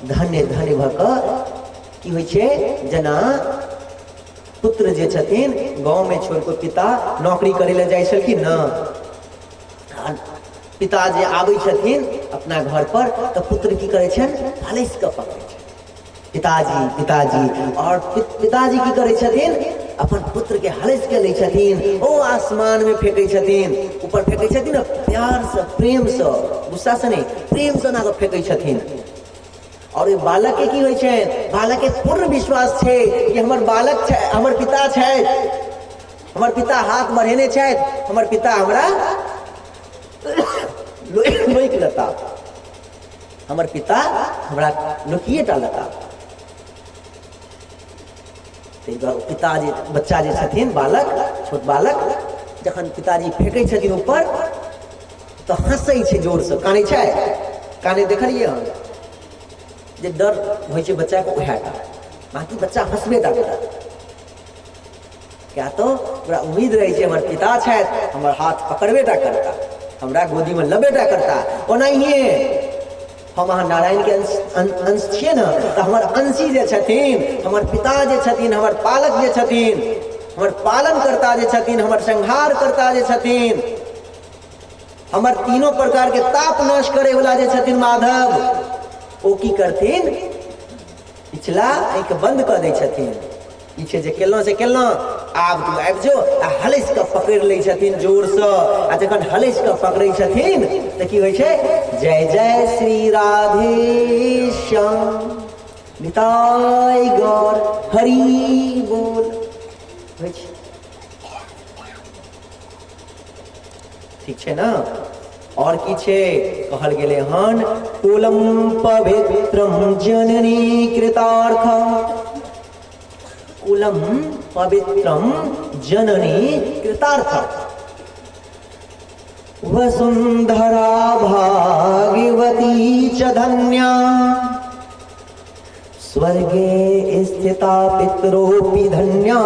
धन्य धन्य भऽ कऽ की होइ छै, जेना पुत्र जे छथिन गाँवमे छोड़ि कऽ पिता नौकरी करै लए जाइ छलखिन ने, पिता जे आबै छथिन अपना घर पर तऽ पुत्र की करै छनि, हलसि कऽ पकड़ै छनि, पिताजी पिताजी। आओर पिताजी की करै छथिन, अपन पुत्रके हलसि कऽ लै छथिन, ओ आसमानमे फेकै छथिन, ऊपर फेकै छथिन ने, प्यारसँ प्रेमसँ, गुस्सासँ नहि, प्रेमसँ एना कऽ फेकै छथिन। आओर ओहि बालकके की होइ छै, बालकके पूर्ण विश्वास छै कि हमर बालक छै, हमर पिता छथि, हमर पिता हाथ बढ़ेने छथि, हमर पिता हमरा लोकि लेता, हमर पिता हमरा लोकिए टा लेता। ताहि दुआरे पिता जे बच्चा जे छथिन बालक, छोट बालक, जखन पिताजी फेकै छथिन ऊपर तऽ हँसै छै जोरसँ, कानै छै? कानै देखलियै हन? जे डर होइ छै बच्चाके उएह टा, बाँकी बच्चा हँसबे टा करत। किया तऽ ओकरा उम्मीद रहै छै हमर पिता छथि, हमर हाथ पकड़बे टा करता, हमरा गोदीमे लेबे टा करता। ओनाहिए हम अहाँ नारायणके अंश अंश छियै ने, तऽ हमर अंशी जे छथिन, हमर पिता जे छथिन, हमर पालक जे छथिन, हमर पालनकर्ता जे छथिन, हमर संहारकर्ता जे छथिन, हमर तीनों प्रकार के ताप नाश करे वाला जे छथिन माधव, ओ की करथिन, पिछला आँखि बंद कऽ दै छथिन। ई छै जे केलहुँ से केलहुँ, आब तू आबि जो, आ हलसि कऽ पकड़ि लै छथिन जोरसँ। आ जखन हलसि कऽ पकड़ै छथिन तऽ की होइ छै, जय जय श्री राधे श्याम निताय गौर हरि बोल होइ छै। ठीक छै ने? आओर की छै कहल गेलै हन, कुलम पवित्रम जननी कृतार्थ, कुलम पवित्रम जननी कृतार्थ, वसुंधरा भाग्यवती च धन्या, स्वर्गे स्थिता पितरोपि धन्या,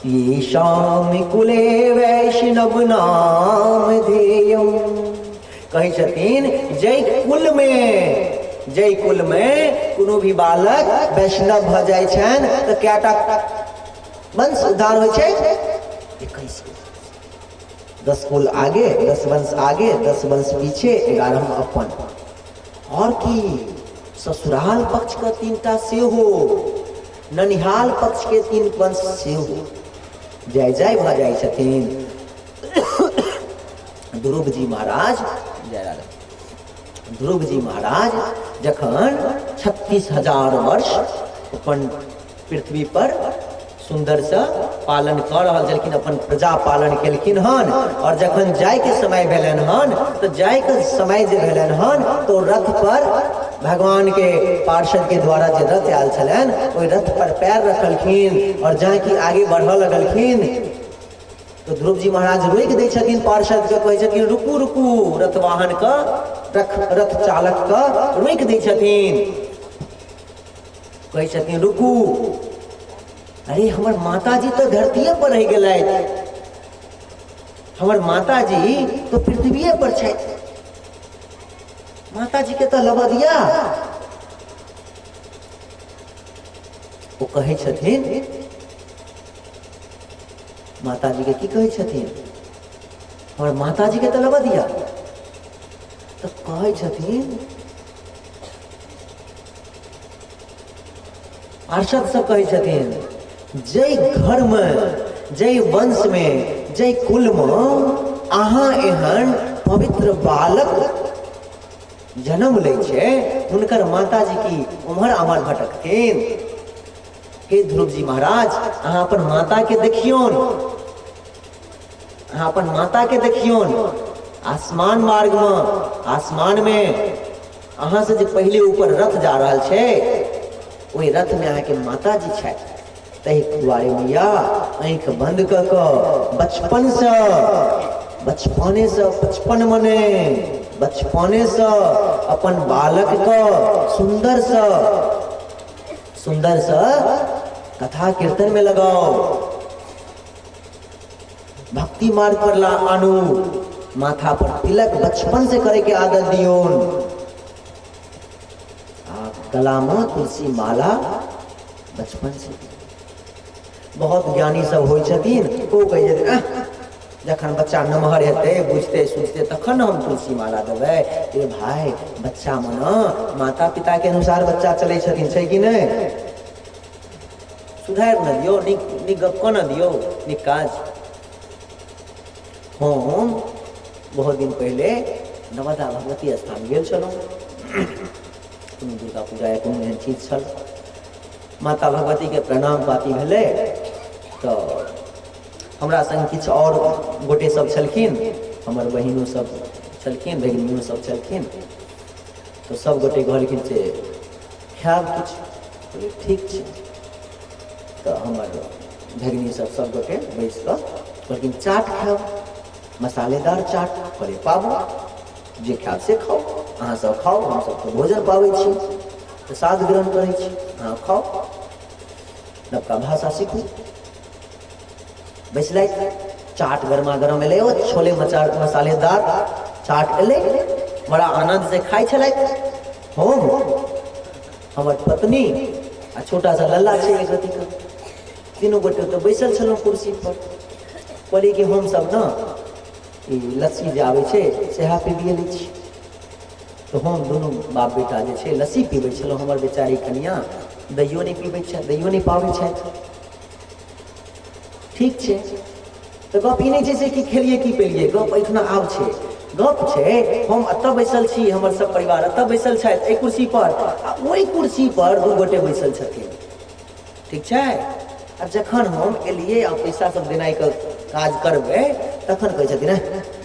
येषां कुले वैष्णव नाम ध्येयम। कहै छथिन जै कुल में, जै कुल में कोनो भी बालक वैष्णव भऽ जाइ छनि तऽ कएटा वंश उद्धार होइ छै? 21। 10 कुल आगे, 10 वंश आगे, 10 वंश पीछे, 11 अपन। आओर की ससुराल पक्ष के 3टा सेहो, ननिहाल पक्ष के 3 वंश सेहो जय जय भऽ जाइ छथिन। ध्रुव जी महाराज, जय राधा, ध्रुव जी महाराज जखन 36,000 वर्ष अपन पृथ्वी पर सुन्दरसँ पालन कऽ रहल छलखिन, अपन प्रजा पालन केलखिन हन, आओर जखन जायके समय भेलनि हन, तऽ जायके समय जे भेलनि हन तऽ रथ पर भगवानके पार्षदके द्वारा जे रथ आयल छलनि ओहि रथ पर पैर रखलखिन आओर जाकि आगे बढ़ऽ लगलखिन तऽ ध्रुव जी महाराज रोकि दै छथिन पार्षदके, कहै छथिन रुकू रुकू, रथ वाहनके रथ चालकके रोकि दै छथिन, कहै छथिन रुकू, अरे हमर माताजी तऽ धरतीये पर रहि गेलथि, हमर माताजी तऽ पृथ्वीये पर छथि, माताजी के तऽ लबऽ दिया। ओ कहै छथिन माताजी के की कहै छथिन, हमर माताजी के तऽ लबऽ दिया। तऽ कहै छथिन पार्षद सब कहै छथिन जै घरमे, जै वंशमे, जै कुलमे अहाँ एहन पवित्र बालक जन्म लै छै हुनकर माताजी की उम्हर आम्हर भटकथिन? हे ध्रुव जी महाराज, अहाँ अपन माता के देखियौन, अहाँ अपन माता के देखियौन आसमान मार्ग में, आसमान में अहाँ से जे पहिले ऊपर रथ जा रहल छै ओहि रथ में अहाँके माताजी छथि। ताहि दुआरे मैया आँखि बंद कऽ कऽ बचपन से, बचपने से, बचपन मने बचपने से अपन बालक के सुंदर से सुंदर से कथा कीर्तन में लगाओ, भक्ति मार्ग पर ला आनू, माथा पर तिलक बचपन से करे के आदत दियोन। गलामे तुलसी माला बचपन से दियौ। बहुत ज्ञानी सब होइ छथिन, ओ कहै छथिन, जखन बच्चा नमहर हेतै, बुझतै सुझतै, तखन हम तुलसी माला देबै। ए भाय, बच्चामे ने माता पिताके अनुसार बच्चा चलै छथिन, छै कि नहि? सुधारि ने दियौ, नीक नीक गप कऽ ने दियौ, नीक काज। हम बहुत दिन पहिले नवादा भगवती स्थान गेल छलहुँ, कोनो दुर्गा पूजा या कोनो एहन चीज छल। माता भगवतीके प्रणाम पाती भेलै तऽ हमरा संग किछु आओर गोटे सब छलखिन, हमर बहिनो सब छलखिन, भगिनियो सब छलखिन। तऽ सब गोटे कहलखिन से खायब किछु? कहलियै ठीक छै। तऽ हमर भगिनी सब सब गोटे बैस कऽ कहलखिन चाट खायब, मसालेदार चाट। कहलियै पाबू, जे खायब से खाउ, अहाँ सब खाउ, हमसब तऽ भोजन पाबै छी, प्रसाद ग्रहण करै छी, अहाँ खाउ, नवका भाषा सीखू। बैसलथि, चाट गरमा गरम एलै, ओ छोले मसालेदार चाट एलै, बड़ा आनन्द से खाइ छलथि। हम, हमर पत्नी आ छोटा सा लल्ला छै एक रत्तीके, तीनू गोटे तऽ बैसल छलहुँ कुर्सी पर। कहलियै कि हमसब ने ई लस्सी जे आबै छै सएह पीबिए लै छी। तऽ हम दुनू बाप बेटा जे छै लस्सी पीबै छलहुँ, हमर बेचारी कनिआँ दहियो नहि पीबै छथि, दहियो नहि पाबै छथि। ठीक छै, तऽ गप ई नहि छै से कि खेलियै की पेलियै, गप एहिठिना आब छै। गप छै हम एतऽ बैसल छी, हमर सब परिवार एतऽ बैसल छथि एहि कुर्सी पर, आ ओहि कुर्सी पर दू गोटे बैसल छथिन। ठीक छै? आ जखन हम एलियै आ पैसा सब देनाइके काज करबै, तखन कहै छथिन,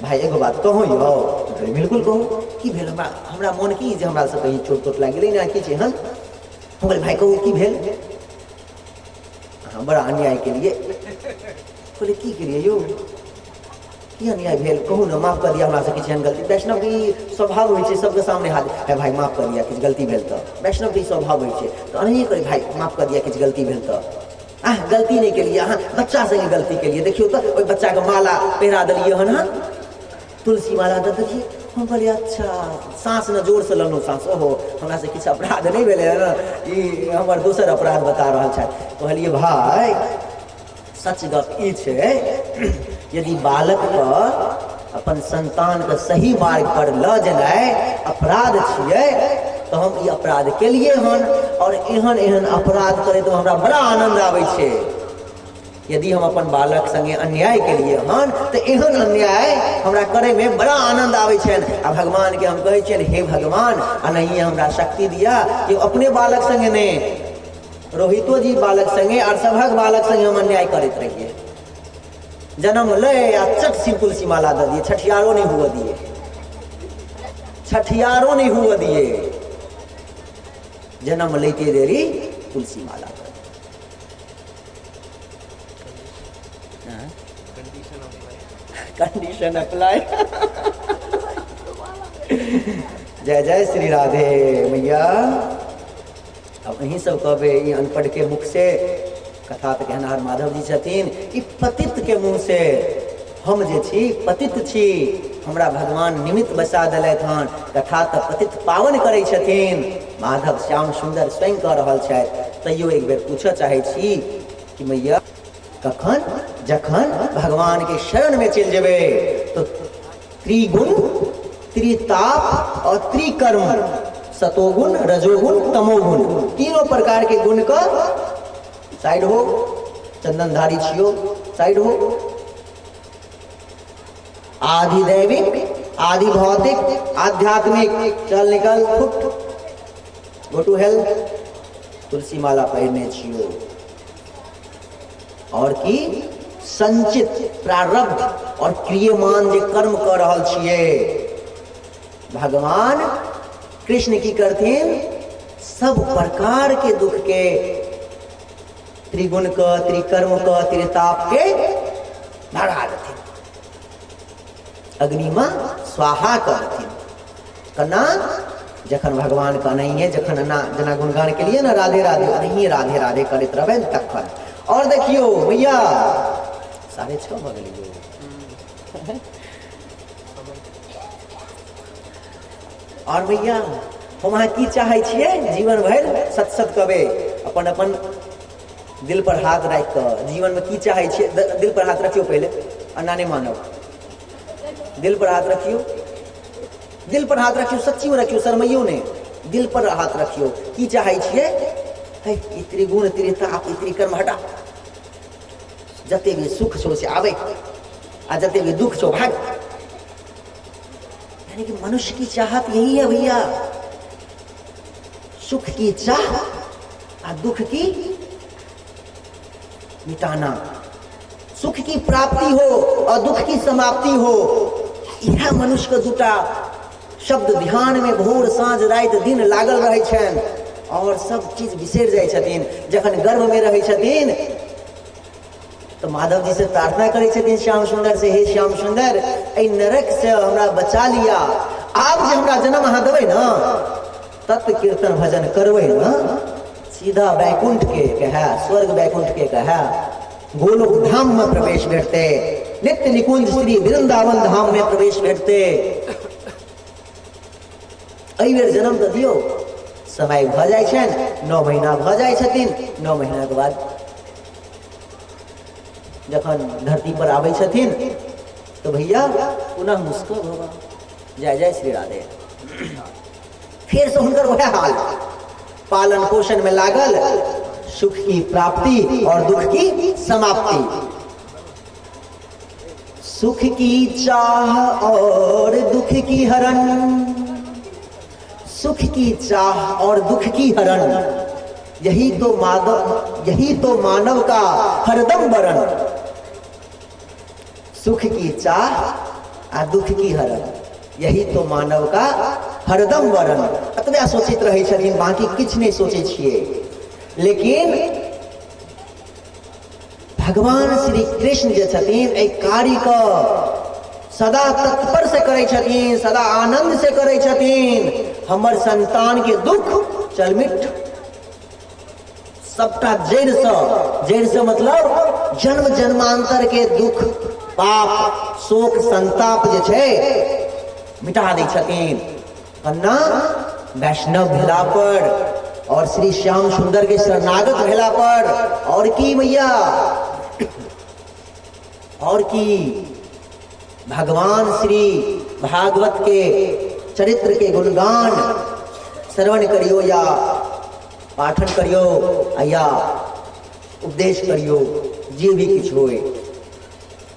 भाय एगो बात कहू यौ? कहलियै बिल्कुल कहू, की भेल? हमरा हमरा मोन की जे हमरा से कहीं चोट तोट लागि गेलै ने की छै एहन। हम कहलियै भाय कहू की भेल? अहाँ बड़ा अन्याय केलियै। कहलियै की केलियै यौ, की अन्याय भेल कहू ने, माफ कऽ दिअ हमरासँ किछु एहन गलती। वैष्णवके ई स्वभाव होइ छै सबके सामने हाथ, हे भाय माफ कऽ दिअ किछु गलती भेल तऽ। वैष्णवके ई स्वभाव होइ छै, तऽ एनाहिए कहै भाय माफ कऽ दिअ किछु गलती भेल तऽ। अहाँ गलती नहि केलियै, अहाँ बच्चा सङ्गे गलती केलियै। देखियौ तऽ ओहि बच्चाके माला पहिरा देलियै हन, अहाँ तुलसी माला दऽ देलियै। हम कहलियै अच्छा, साँस ने जोरसँ लेलहुँ साँस, ओहो हमरासँ किछु अपराध नहि भेलै हँ ने, ई हमर दोसर अपराध बता रहल छथि। कहलियै भाय सच गप ई छै, यदि बालकके अपन सन्तानके सही मार्ग पर लऽ जेनाइ अपराध छियै तऽ हम ई अपराध केलियै हन, आओर एहन एहन अपराध करैत हमरा बड़ा आनन्द आबै छै। यदि हम अपन बालक संगे अन्याय केलियै हन तऽ एहन अन्याय हमरा करैमे बड़ा आनन्द आबै छनि। आ भगवानके हम कहै छियनि, हे भगवान एनाहिए हमरा शक्ति दिअ कि अपने बालक संगे नहि, रोहितो जी बालक संगे आओर सभक बालक संगे हम अन्याय करैत रहियै। जन्म लै आ चट शिव तुलसी माला दऽ दिए, छठियारो नहि हुअ दिए, छठियारो नहि हुअ दिए, जन्म लैते देरी तुलसी माला दऽ दिए। Condition apply. जय जय श्री राधे मैया। अब अहीं सब कहबै ई अनपढ़ के मुख से कथा तऽ कहनाहर माधव जी छथिन, ई पतित के मुँह से हम जे छी पतित छी, हमरा भगवान निमित्त बचा देलथि हन। कथा तऽ पतित पावन करै छथिन माधव श्याम सुन्दर स्वयं कऽ रहल छथि। तैयो एक बेर पूछऽ चाहै छी कि मैया कखन जखन भगवान के शरण में चलि जेबै तऽ त्रिगुण त्रिताप और त्रिकर्म, सतोगुण रजोगुण तमोगुण, तीनों प्रकार के गुण का साइड हो, चंदनधारी छियो साइड हो, आधि दैविक आधि भौतिक आध्यात्मिक, चल निकल फुट गो टू हेल। तुलसी माला पहिरने छियो और की संचित प्रारब्ध और क्रियमान जे कर्म कर रहल छियै, भगवान कृष्ण की करथिन सब प्रकार के दुख के, त्रिगुण के, त्रिकर्म के, त्रिताप के भगा देथिन, अग्नि में स्वाहा कर देथिन। कना जखन भगवान के अनहिए जखन एना जेना गुणगान के लिए ना राधे राधे अनहिए राधे राधे करैत रहबै ने तखन। और देखियौ भैया 6:30 भऽ गेलै यौ। और भैया हम अहाँ की चाहै छियै जीवन भरि सत सत कहबै, अपन अपन दिल पर हाथ राखि कऽ जीवनमे की चाहै छियै? दिल पर हाथ रखियौ पहिले, अन्ना नहि मानब। दिल पर हाथ रखियौ, दिल पर हाथ रखियौ, सच्चीमे रखियौ, शरमैयौ नहि, दिल पर हाथ रखियौ। की चाहै छियै? है ई त्रिगुण त्रिताप ई त्रिकर्म हटा, जते भी सुख छौ से आबै आ जते भी दुख छौ भाग। यानी कि मनुष्य की चाहत यही है भैया, सुख की चाह आ दुख की मिटाना, सुख की प्राप्ति हो और दुख की समाप्ति हो। इएह मनुष्य के दूटा शब्द ध्यान में भोर साँझ राति दिन लागल रहै छनि और सब चीज बिसरि जाइ छथिन। जखन गर्भ में रहै छथिन तऽ माधव जी से प्रार्थना करै छथिन श्याम सुन्दर से, हे श्याम सुन्दर, एहि नरक से हमरा बचा लिया, आब जे हमरा जन्म अहाँ देबै ने, तत्व कीर्तन भजन करबै ने, सीधा वैकुंठ के कहे, स्वर्ग वैकुंठ के कहे, गोलोक धाम में प्रवेश भेटते, नित्य निकुंज श्री वृंदावन धाम में प्रवेश भेटते। एहि बेर जन्म तऽ दियौ। समय भऽ जाइ छनि, 9 महीना भऽ जाइ छथिन। 9 महीनाके बाद जखन धरती पर आबै छथिन तऽ भैया पुनः मुस्को भवा, जय जय श्री राधे। फेरसँ हुनकर वएह हाल, पालन पोषण में लागल, सुख की प्राप्ति और दुख की समाप्ति। सुख की चाह और दुख की हरण, सुख की चाह और दुख की हरण, यही तो माधव, यही तो मानव का हरदम वरण। सुख की चाह आ दुख की हरण, यही तो मानव का हरदम वरण। एतबे सोचैत रहै छथिन, बाकी किछु नहि सोचै छियै। लेकिन भगवान श्री कृष्ण जे छथिन एहि कार्यके सदा तत्पर से करै छथिन, सदा आनंद से करै छथिन। हमर संतान के दुख चलमिट सबटा जड़िसँ, जड़िसँ मतलब जन्म जन्मांतर के दुख पाप शोक संताप जे छै मिटा दै छथिन। कन्ना वैष्णव भेला पर और श्री श्याम सुंदर के शरणागत भेला पर, और की भैया, और की भगवान श्री भागवत के चरित्र के गुणगान श्रवण करियो या पाठन करियो या उपदेश करियो, जे भी किछु होए,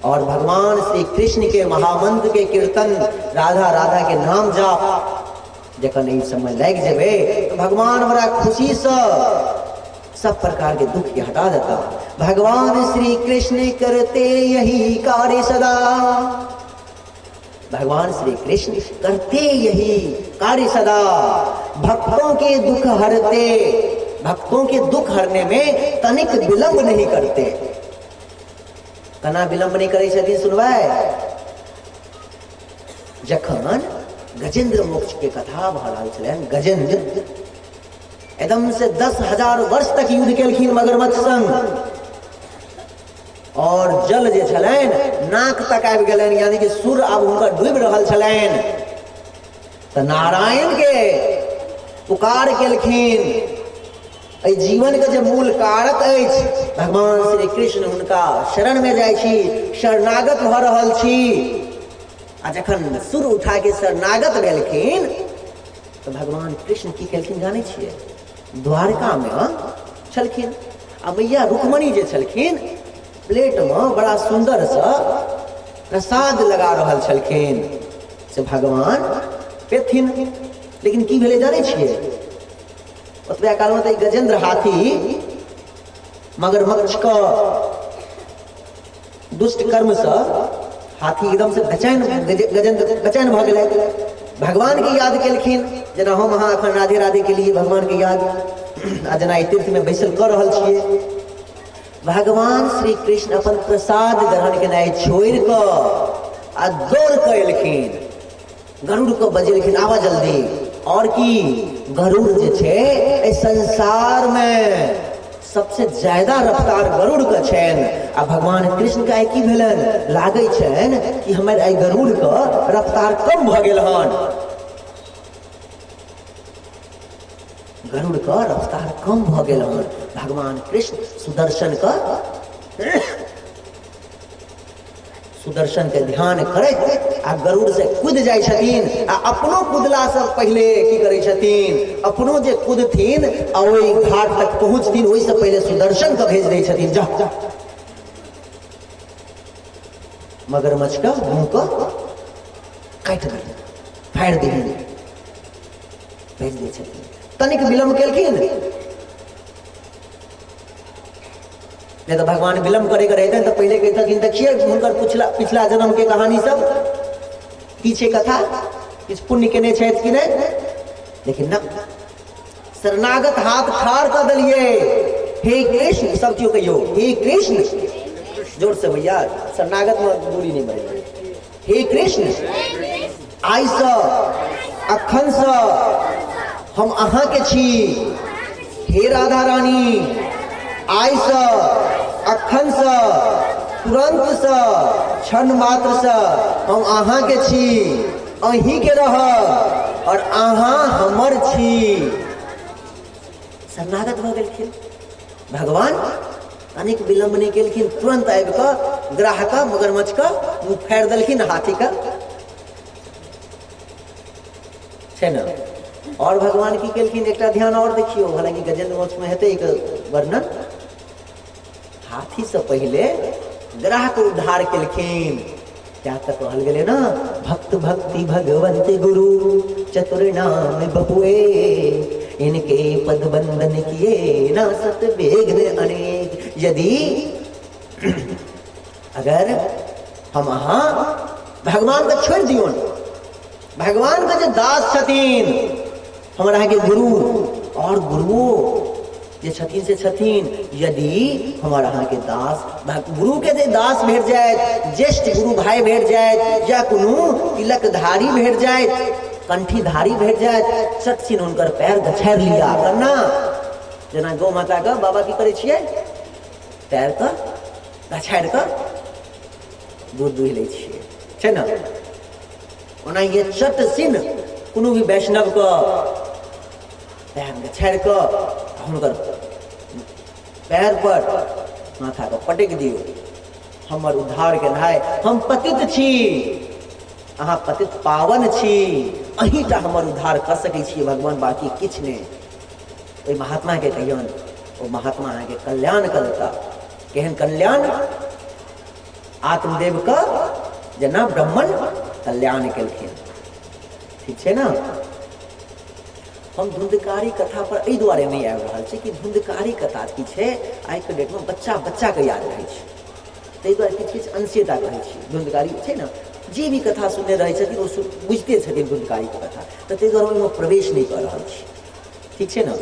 और भगवान श्री कृष्ण के महामंत्र के कीर्तन, राधा राधा के नाम जाप, जखन ई समय लागि जेबै तो भगवान बड़ा खुशी से सब प्रकार के दुख के हटा देता। भगवान श्री कृष्ण करते यही कार्य सदा, भगवान श्री कृष्ण करते यही कार्य सदा, भक्तों के दुख हरते, भक्तों के दुख हरने में तनिक विलंब नहीं करते। कना विलंब नहीं करै छथिन सुनबै? जखन गजेंद्र मोक्ष के कथा भऽ रहल छलनि, गजेंद्र एकदम से 10,000 वर्ष तक युद्ध केलखिन मगरमच्छ संग, और जल जे छलनि नाक तक आबि गेलनि, यानी कि सुर आब हुनकर डूबि रहल छलनि। तऽ नारायण के पुकार केलखिन, एहि जीवन के जे मूल कारक अछि भगवान श्री कृष्ण, हुनका शरण में जाइ छी, शरणागत भऽ रहल छी। आ जखन सुर उठा के शरणागत भेलखिन तऽ भगवान कृष्ण की केलखिन जानै छियै? द्वारका में छलखिन आ मैया रुक्मणी जे छलखिन प्लेट में बड़ा सुंदर से प्रसाद लगा रहल छलखिन, से भगवान पेथिन। लेकिन की भेलै जानै छियै? ओतबे कालमे तऽ गजेंद्र हाथी मगरमच्छ के दुष्ट कर्मसँ हाथी एकदम से बेचैन, गजेंद्र बेचैन भऽ गेलै। भगवान के याद केलखिन, जेना हम अहाँ एखन राधे राधे के लिए भगवान के याद आ जेना एहि तीर्थमे बैसल कऽ रहल छियै। भगवान श्री कृष्ण अपन प्रसाद ग्रहण केनाइ छोड़ि कऽ आ दौड़ कऽ एलखिन, गरुड़ के बजेलखिन, आबऽ जल्दी। और की गरुड़ जे छै एहि संसार में सबसे ज्यादा रफ्तार गरुड़ के छनि। आ भगवान कृष्ण के आइ की भेलनि, लागै छनि कि हमर आइ गरुड़ के रफ्तार कम भऽ गेल हन। गरुड़ के रफ्तार कम भऽ गेल हन। भगवान कृष्ण सुदर्शन के सुदर्शन के ध्यान करैत आ गरुड़ से कूद जाइ छथिन आ अपनो कूदला से पहिले की करै छथिन, अपनो जे कूदथिन आ ओहि घाट तक पहुँचथिन ओहिसँ पहिले सुदर्शन के भेज दै छथिन, जा मगरमच्छ के मुँह के काटि दही, फाड़ि दही, भेज दै छथिन। तनिक विलम्ब केलखिन नहि तऽ भगवान विलम्ब करैके रहितनि तऽ पहिले कहितथिन देखिए हुनकर पिछला पिछला जन्मके कहानी सब की छै कथा, किछु पुण्य केने छथि कि नहि। लेकिन न, शरणागत हाथ ठाढ़ कऽ देलियै, हे कृष्ण, सब केओ कहियौ हे कृष्ण, जोर से भैया, शरणागत में दूरी नहीं बनेबै। हे कृष्ण, आइसँ अखनसँ हम अहाँके छी। हे राधा रानी, आइसँ अखनसँ तुरन्तसँ क्षण मात्रसँ हम अहाँके छी, अहीँके रहब और अहाँ हमर छी। शरणागत भऽ गेलखिन भगवान, तनिक विलम्ब नहि केलखिन, तुरन्त आबि कऽ ग्राह कऽ मगरमच्छ कऽ मुँह फाड़ि देलखिन हाथीके, छै ने। और भगवान की केलखिन, एकटा ध्यान और देखियौ, हालांकि गजेंद्र मोक्ष में हेतै एक वर्णन, हाथी से पहिले ग्राह के उद्धार केलखिन। क्या तऽ कहल गेलै ने, भक्त भक्ति भगवंत गुरु चतुर नाम बपुए, इनके पद बंदन किए ना सत विघ्न अनेक। यदि अगर हम अहाँ भगवान के छोड़ि दियौन, भगवान के जे दास छथिन हमर अहाँके गुरु, और गुरुओ जे छथिन से छथिन, यदि हमर अहाँके दास गुरु के जे दास भेट जायत, ज्येष्ठ गुरु भाई भेट जायत, या कोनो तिलकधारी भेट जायत, कंठीधारी भेट जायत, चटचिन हुनकर पैर गछारि लिया करना। जेना गौ माता के बाबा की करै छियै, पैर के गछारि कऽ दूध दुहि लै छियै, छै ने। ओना ये चट सिन कोनो भी वैष्णव के पैर गछारि कऽ हुनकर पैर पर माथा के पटकि दियौ, हमर उद्धार के नाय, हम पतित छी, अहाँ पतित पावन छी, अहींटा हमर उद्धार कऽ सकै छी भगवान, बाकी किछु नहि। ओहि महात्माके कहियौन, ओ महात्मा अहाँके कल्याण कऽ देता। केहन कल्याण? आत्मदेव के जेना ब्राह्मण कल्याण केलखिन, ठीक छै ने। हम धुंधकारी कथा पर एहि दुआरे नहि आबि रहल छी कि धुंधकारी कथा की छै, आइके डेटमे बच्चा बच्चाके याद रहै छै, ताहि दुआरे किछु किछु अंशेटा कहै छी। धुंधकारी छै ने, जे भी कथा सुनने रहै छथिन ओ बुझिते छथिन धुंधकारीके कथा, तऽ ताहि दुआरे ओहिमे प्रवेश नहि कऽ रहल छी, ठीक छै ने।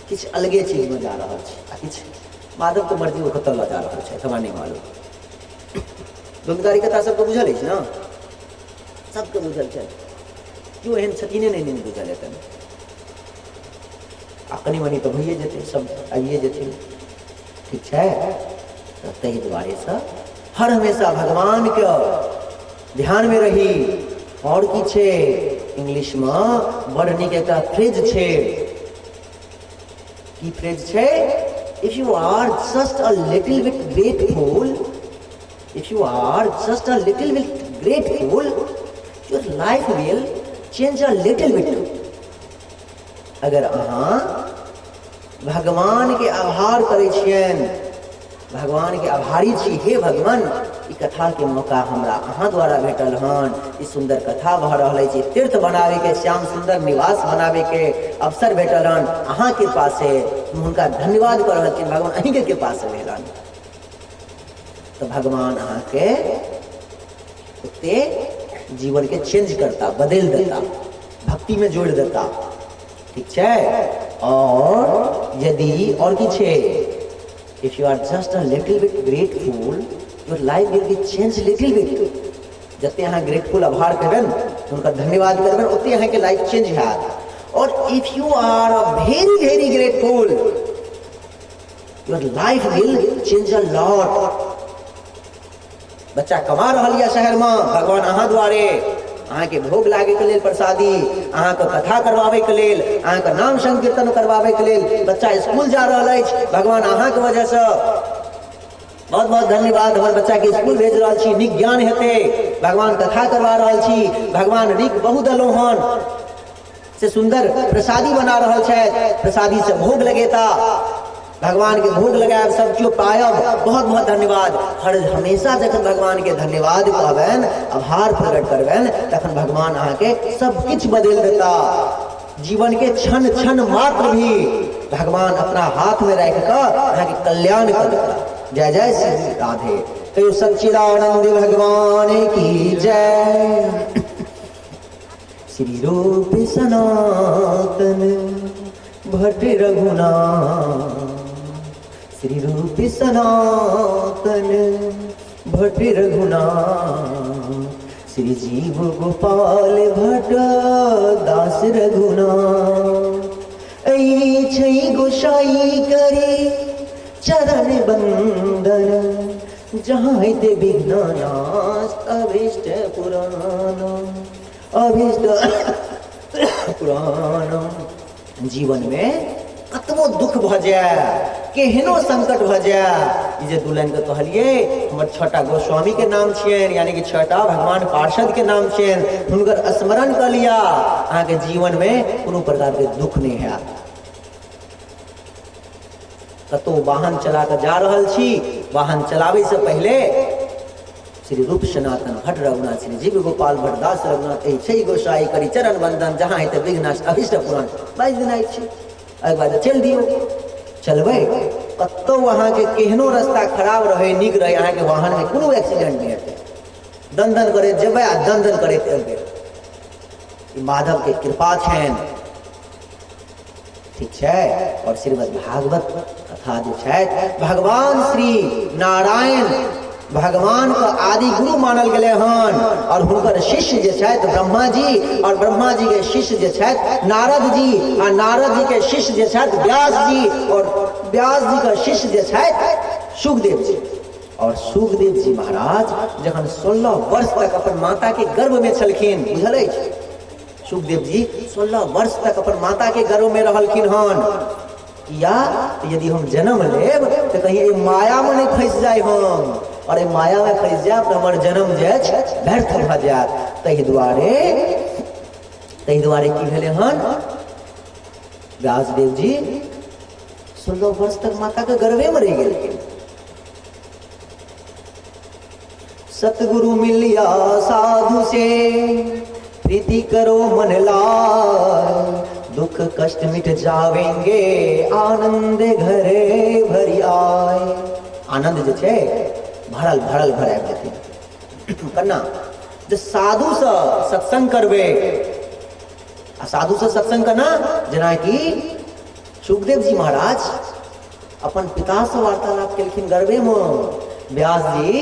किछु अलगे चीजमे जा रहल छी आ किछु माधवके मर्जी ओ कतऽ लऽ जा रहल छथि हमरा नहि मालूम। धुंधकारी कथा सबके बुझल अछि ने, सबके बुझल छै, केओ एहन छथिने नहि नहि बुझल हेतनि। आ कनि मनि तऽ भइए जेतै, सब आबिए जेथिन, ठीक छै। तऽ ताहि दुआरेसँ हर हमेशा भगवानके ध्यानमे रही। आओर की छै, इंग्लिशमे बड़ नीक एकटा फ्रेज छै, की फ्रेज छै? If you are just a little bit grateful, if you are just a little bit grateful, your life will change a little bit. अगर अहाँ भगवानके आभार करै छियनि, भगवानके आभारी छी, हे भगवान ई कथाके मौका हमरा अहाँ द्वारा भेटल हन, ई सुन्दर कथा भऽ रहल अछि, तीर्थ बनाबैके, श्याम सुन्दर निवास बनाबैके अवसर भेटल हन अहाँ कृपासँ, हम हुनका धन्यवाद कऽ रहल छियनि, भगवान अहीँके कृपासँ भेल हन। तऽ भगवान अहाँके ओते जीवनके चेंज करता, बदलि देता, भक्तिमे जोड़ि देता, ठीक छै। और यदि और की छै, if you are just a little bit grateful your life will be change little bit. जते अहाँ ग्रेटफुल आभार करबनि, हुनकर धन्यवाद करबनि, ओते अहाँके लाइफ चेंज हैत। और if you are a very very grateful your life will change a lot. बच्चा कमा रहल यऽ शहरमे भगवान अहाँ दुआरे, अहाँके भोग लागैके लेल प्रसादी, अहाँके कथा करवाबैके लेल, अहाँके नाम संकीर्तन करवाबैके लेल। बच्चा स्कूल जा रहल अछि, भगवान अहाँके वजहसँ बहुत बहुत धन्यवाद, हमर बच्चाके स्कूल भेज रहल छी, नीक ज्ञान हेतै, भगवान कथा करवा रहल छी, भगवान नीक बहु देलहुँ हन से सुन्दर प्रसादी बना रहल छथि, प्रसादी से भोग लगेता, भगवान के भोग लगायब, सब केओ पायब। बहुत बहुत धन्यवाद। हर हमेशा जखन भगवान के धन्यवाद कहबनि, आभार प्रकट करबनि, तखन भगवान अहाँके सब किछु बदलि देता। जीवन के क्षण क्षण मात्र भी भगवान अपना हाथ में राखि कऽ अहाँके कल्याण कऽ देता। जय जय श्री राधे। कहियो सच्चिदानंद भगवान की जय। श्री रूप सनातन भट्ट रघुनाथ, श्री रूप सनातन भट्ट रघुनाथ, श्री जीव गोपाल भट्ट दास रघुनाथ। ऐ छै गोसाई करे चरण बंदन, जहाँ हेते विघ्न नाश अभीष्ट पुराण, अभीष्ट पुराण। जीवन में कतबो दुख भऽ जाय, केहनो संकट भऽ जाय, ई जे दू लाइन के कहलियै, हमर 6टा गोस्वामी के नाम छियनि, यानी कि 6टा भगवान पार्षद के नाम छियनि, हुनकर स्मरण कऽ लिअ, अहाँके जीवन में कोनो प्रकार के दुख नहि हैत। कतौ वाहन चला कऽ जा रहल छी, वाहन चलाबै से पहिले श्री रूप सनातन भट्ट रघुनाथ, श्री जीव गोपाल भट्ट दास रघुनाथ, एहि छै गोसाई करी चरण बंदन, जहाँ हेतै विघ्न अभिष्ट पुराण, बाजि देनाइ छै। एहि बाद चलि दियौ, चलबै कतौ अहाँके केहनो रास्ता खराब रहै नीक रहै, अहाँके वाहनमे कोनो एक्सीडेंट नहि हेतै। दन दन करैत जेबै आ दन दन करैत एबै। ई माधव के कृपा छनि। ठीक छै। और श्रीमद् भागवत कथा जे छथि, भगवान श्री नारायण भगवान के आदि गुरु मानल गेलै हन, और हुनकर शिष्य जे छथि ब्रह्मा जी, और ब्रह्मा जी के शिष्य जे छथि नारद जी, आ नारद जी के शिष्य जे छथि व्यास जी, और व्यास जी के शिष्य जे छथि सुखदेव जी। और सुखदेव जी महाराज जखन 16 वर्ष तक अपन माता के गर्भ में छलखिन, बुझल अछि, सुखदेव जी 16 वर्ष तक अपन माता के गर्भ में रहलखिन हन। या यदि हम जन्म लेब तो कहीं एहि माया में नहीं फंसि जाय हम, और एहि माया में फंसि जायब तो हमर जन्म जे अछि व्यर्थ भऽ जायत। ताहि दुआरे की भेलै हन, व्यासदेव जी 16 वर्ष तक माता के गर्भे में रहि गेलखिन। सतगुरु मिलिया साधु से प्रीति करो मन लाल, दुख कष्ट मिट जावेंगे आनंद घरे भरी आए। आनंद जे छै भरल भरल घर आबि जेतै। कन्ना जे साधु से सत्संग करबै, आ साधु से सत्संग करना, जेनाकि सुखदेव जी महाराज अपन पिता से वार्तालाप केलखिन गर्भे में। व्यास जी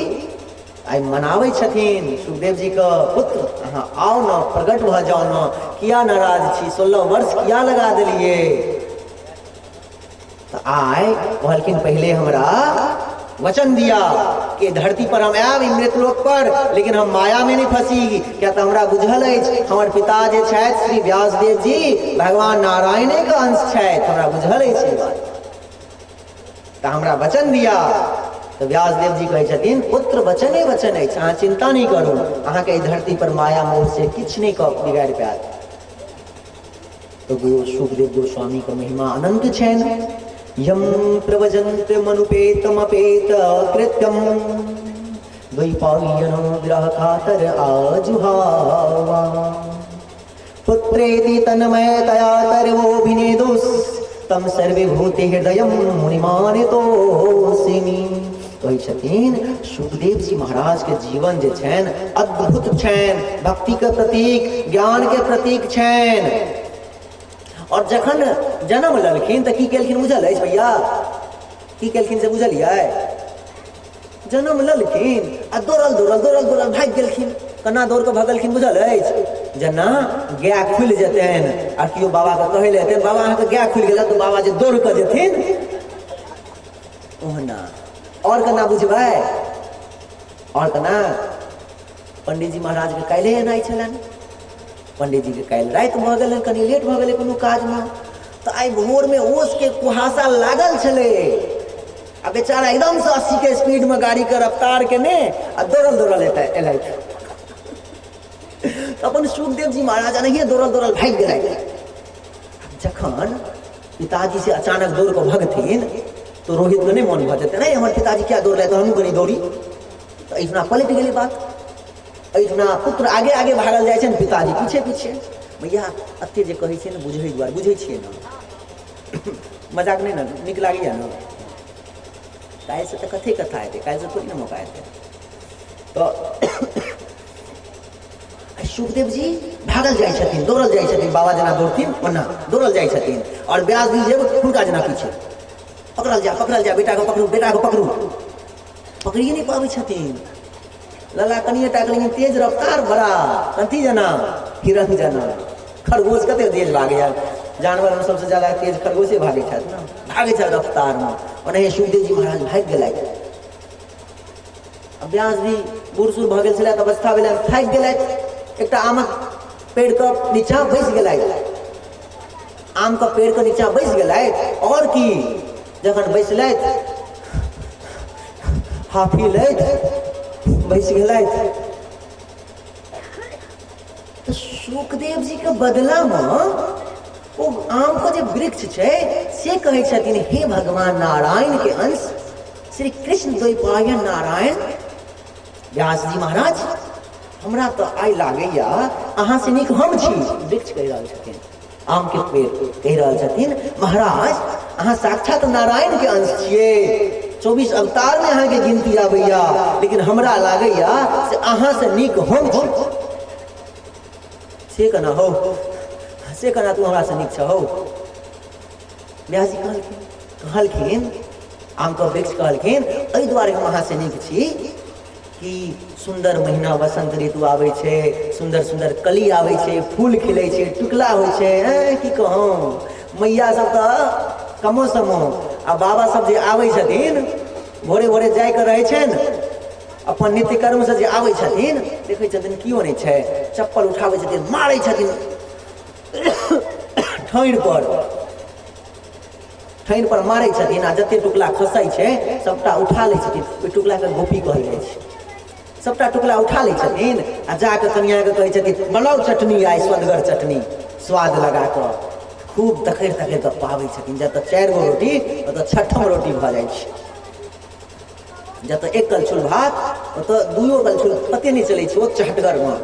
आइ मनाबै छथिन सुखदेव जी के पुत्र, अहाँ आउ न, प्रकट भऽ जाउ न, किया नाराज छी, 16 वर्ष किया लगा देलियै। तऽ आइ कहलखिन पहिले हमरा वचन दिया कि धरती पर हम आयब मृतलोक पर, लेकिन हम माया में नहीं फंसी, किया तऽ हमरा बुझल अछि हमर पिता जे छथि श्री व्यासदेव जी भगवान नारायणे के अंश छथि, हमरा बुझल अछि ई बात, तऽ हमरा वचन दिया। तऽ व्यासदेव जी कहै छथिन पुत्र वचने वचन अछि, अहाँ चिंता नहि करू, अहाँके एहि धरती पर माया मोह से किछु नहि कऽ बिगाड़ि पायत। तऽ गुरु सुखदेव गोस्वामी के महिमा अनंत छनि। यम प्रवजन्त मनुपेतमपेत कृत्यम द्वैपायनो विरह कातर आजुहावा पुत्रेति तन्मयतया तर्वोऽभिनेदुस् तम सर्वभूति हृदयं मुनिमानितोऽस्मि। कहै छथिन सुखदेव जी महाराज के जीवन जे छनि अद्भुत छनि, भक्ति के प्रतीक, ज्ञान के प्रतीक छनि। और जखन जन्म लेलखिन तऽ की केलखिन बुझल अछि भैया, की केलखिन से बुझलियै? जन्म लेलखिन आ दौड़ल दौड़ल दौड़ल दौड़ल भागि गेलखिन। केना दौड़ कऽ भगलखिन बुझल अछि? जेना गाय खुलि जेतनि आ केओ बाबाके कहै लए एतनि, बाबा अहाँके गाय खुलि गेल, तऽ बाबा जे दौड़ कऽ जेथिन ओहना। और केना बुझबै? और केना? पंडीजी महाराजके काल्हि एनाइ छलनि, पंडीजीके काल्हि राति भऽ गेलनि, कनि लेट भऽ गेलै कोनो काजमे, तऽ आइ भोरमे ओसके कुहासा लागल छलै आ बेचारा एकदमसँ 80के स्पीडमे गाड़ीके रफ्तार केने आ दौड़ल दौड़ल एलथि। तऽ अपन सुखदेव जी महाराज एनाहिए दौड़ल दौड़ल भागि गेलथि। जखन पिताजी से अचानक दौड़ कऽ भगथिन तऽ रोहितके नहि मन भऽ जेतै, नहि हमर पिताजी किया दौड़लथि, तऽ हमहूँ कनि दौड़ी। तऽ एहिठिना पलटि गेलै बात, एहिठिना पुत्र आगे आगे भागल जाइ छै ने, पिताजी पीछे पीछे। भैया एते जे कहै छियै ने बुझै दुआरे बुझै छियै ने, मजाक नहि ने, नीक लागैए ने? काल्हिसँ तऽ कथे कथा हेतै, काल्हिसँ थोड़ी ने मौका हेतै। तऽ सुखदेव जी भागल जाइ छथिन, दौड़ल जाइ छथिन, बाबा जेना दौड़थिन ओना दौड़ल जाइ छथिन, आओर व्यास जी जे हुनका जेना पीछे पकड़ल जा, पकड़ल जा, बेटाके पकड़ू, बेटाके पकड़ू, पकड़िए नहि पाबै छथिन। लला कनिए टाके लेकिन तेज रफ्तार बड़ा, कथी जेना हिरन जेना, खरगोश कते तेज भागैए, जानवरमे सबसँ ज्यादा तेज खरगोशे भागै छथि ने, भागै छथि रफ्तारमे। ओनाहिए सुखदेव जी महाराज भागि गेलथि। आ व्यास जी बूढ़ सूढ़ भऽ गेल छलथि, अवस्था भेलनि, थाकि गेलथि, एकटा आमक पेड़के नीचाँ बैस गेलथि, आमके पेड़के नीचाँ बैस गेलथि। आओर की, जखन बैसलथि हाफी लैत बैस गेलथि, तऽ सुखदेव जीके बदलामे ओ आमके जे वृक्ष छै से कहै छथिन, हे भगवान नारायणके अंश श्री कृष्ण द्वैपायन नारायण व्यास जी महाराज, हमरा तऽ आइ लागैया अहाँ से नीक हम छी। वृक्ष कहि रहल छथिन, आमके पेड़ कहि रहल छथिन, महाराज अहाँ साक्षात नारायणके अंश छियै, 24 अवतारमे अहाँके गिनती आबैया, लेकिन हमरा लागैया से अहाँ से नीक हम छी। से केना हौ, से केना तू हमरा से नीक छह हौ? व्यास जी कहलखिन, कहलखिन आमके वृक्ष कहलखिन, एहि दुआरे हम अहाँसँ नीक छी कि सुन्दर महीना वसंत ऋतु आबै छै, सुन्दर सुन्दर कली आबै छै, फूल खिलै छै, टुकला होइ छै, की कहूँ मैया सब तऽ कमो समो, आ बाबा सब जे आबै छथिन भोरे भोरे जाइके रहै छनि अपन नित्य कर्मसँ, जे आबै छथिन देखै छथिन केओ नहि छै, चप्पल उठाबै छथिन, मारै छथिन ठैर पर, ठैर पर मारै छथिन, आ जते टुकला खसै छै सबटा उठा लै छथिन। ओहि टुकलाके गोपी कहल जाइ छै। सबटा टुकला उठा लै छथिन आ जाकऽ कनियाके कहै छथिन, बनाउ चटनी आइ स्वदगर चटनी, स्वाद लगा कऽ खूब तकड़ि तकड़ि कऽ पाबै छथिन। जतऽ 4 गो रोटी ओतऽ 6ठम रोटी भऽ जाइ छै, जतऽ 1 कलछुल भात ओतऽ 2 कलछुल, पते नहि चलै छै ओ चहटगरमे।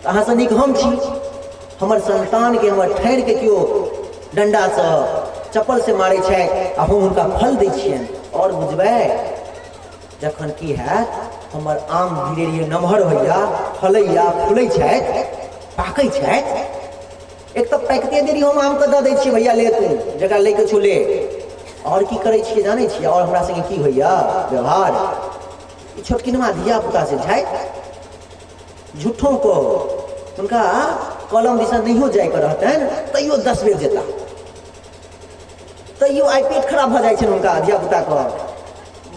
तऽ अहाँसँ नीक हम छी, हमर संतानके हमर ठहरिके केओ डण्डासँ चप्पलसँ मारै छै आ हम हुनका फल दै छियनि। आओर बुझबै जखन की हैत, हमर आम धीरे धीरे नमहर होइया, फलैया, फूलै छथि, पाकै छथि। एक तऽ पाकिते देरी हम आमके दऽ दै छियै, भैया ले तू जकरा लैके छौ ले। आओर की करै छियै जानै छियै? आओर हमरा संगे की होइया व्यवहार, ई छोटकिनमा धिया पुता से छथि, झूठो को हुनका कलम दिशा नहियो जाइके रहतनि तैयो 10 बेर जेता, तैयो आइ पेट खराब भऽ जाइ छनि हुनका धियापुताके।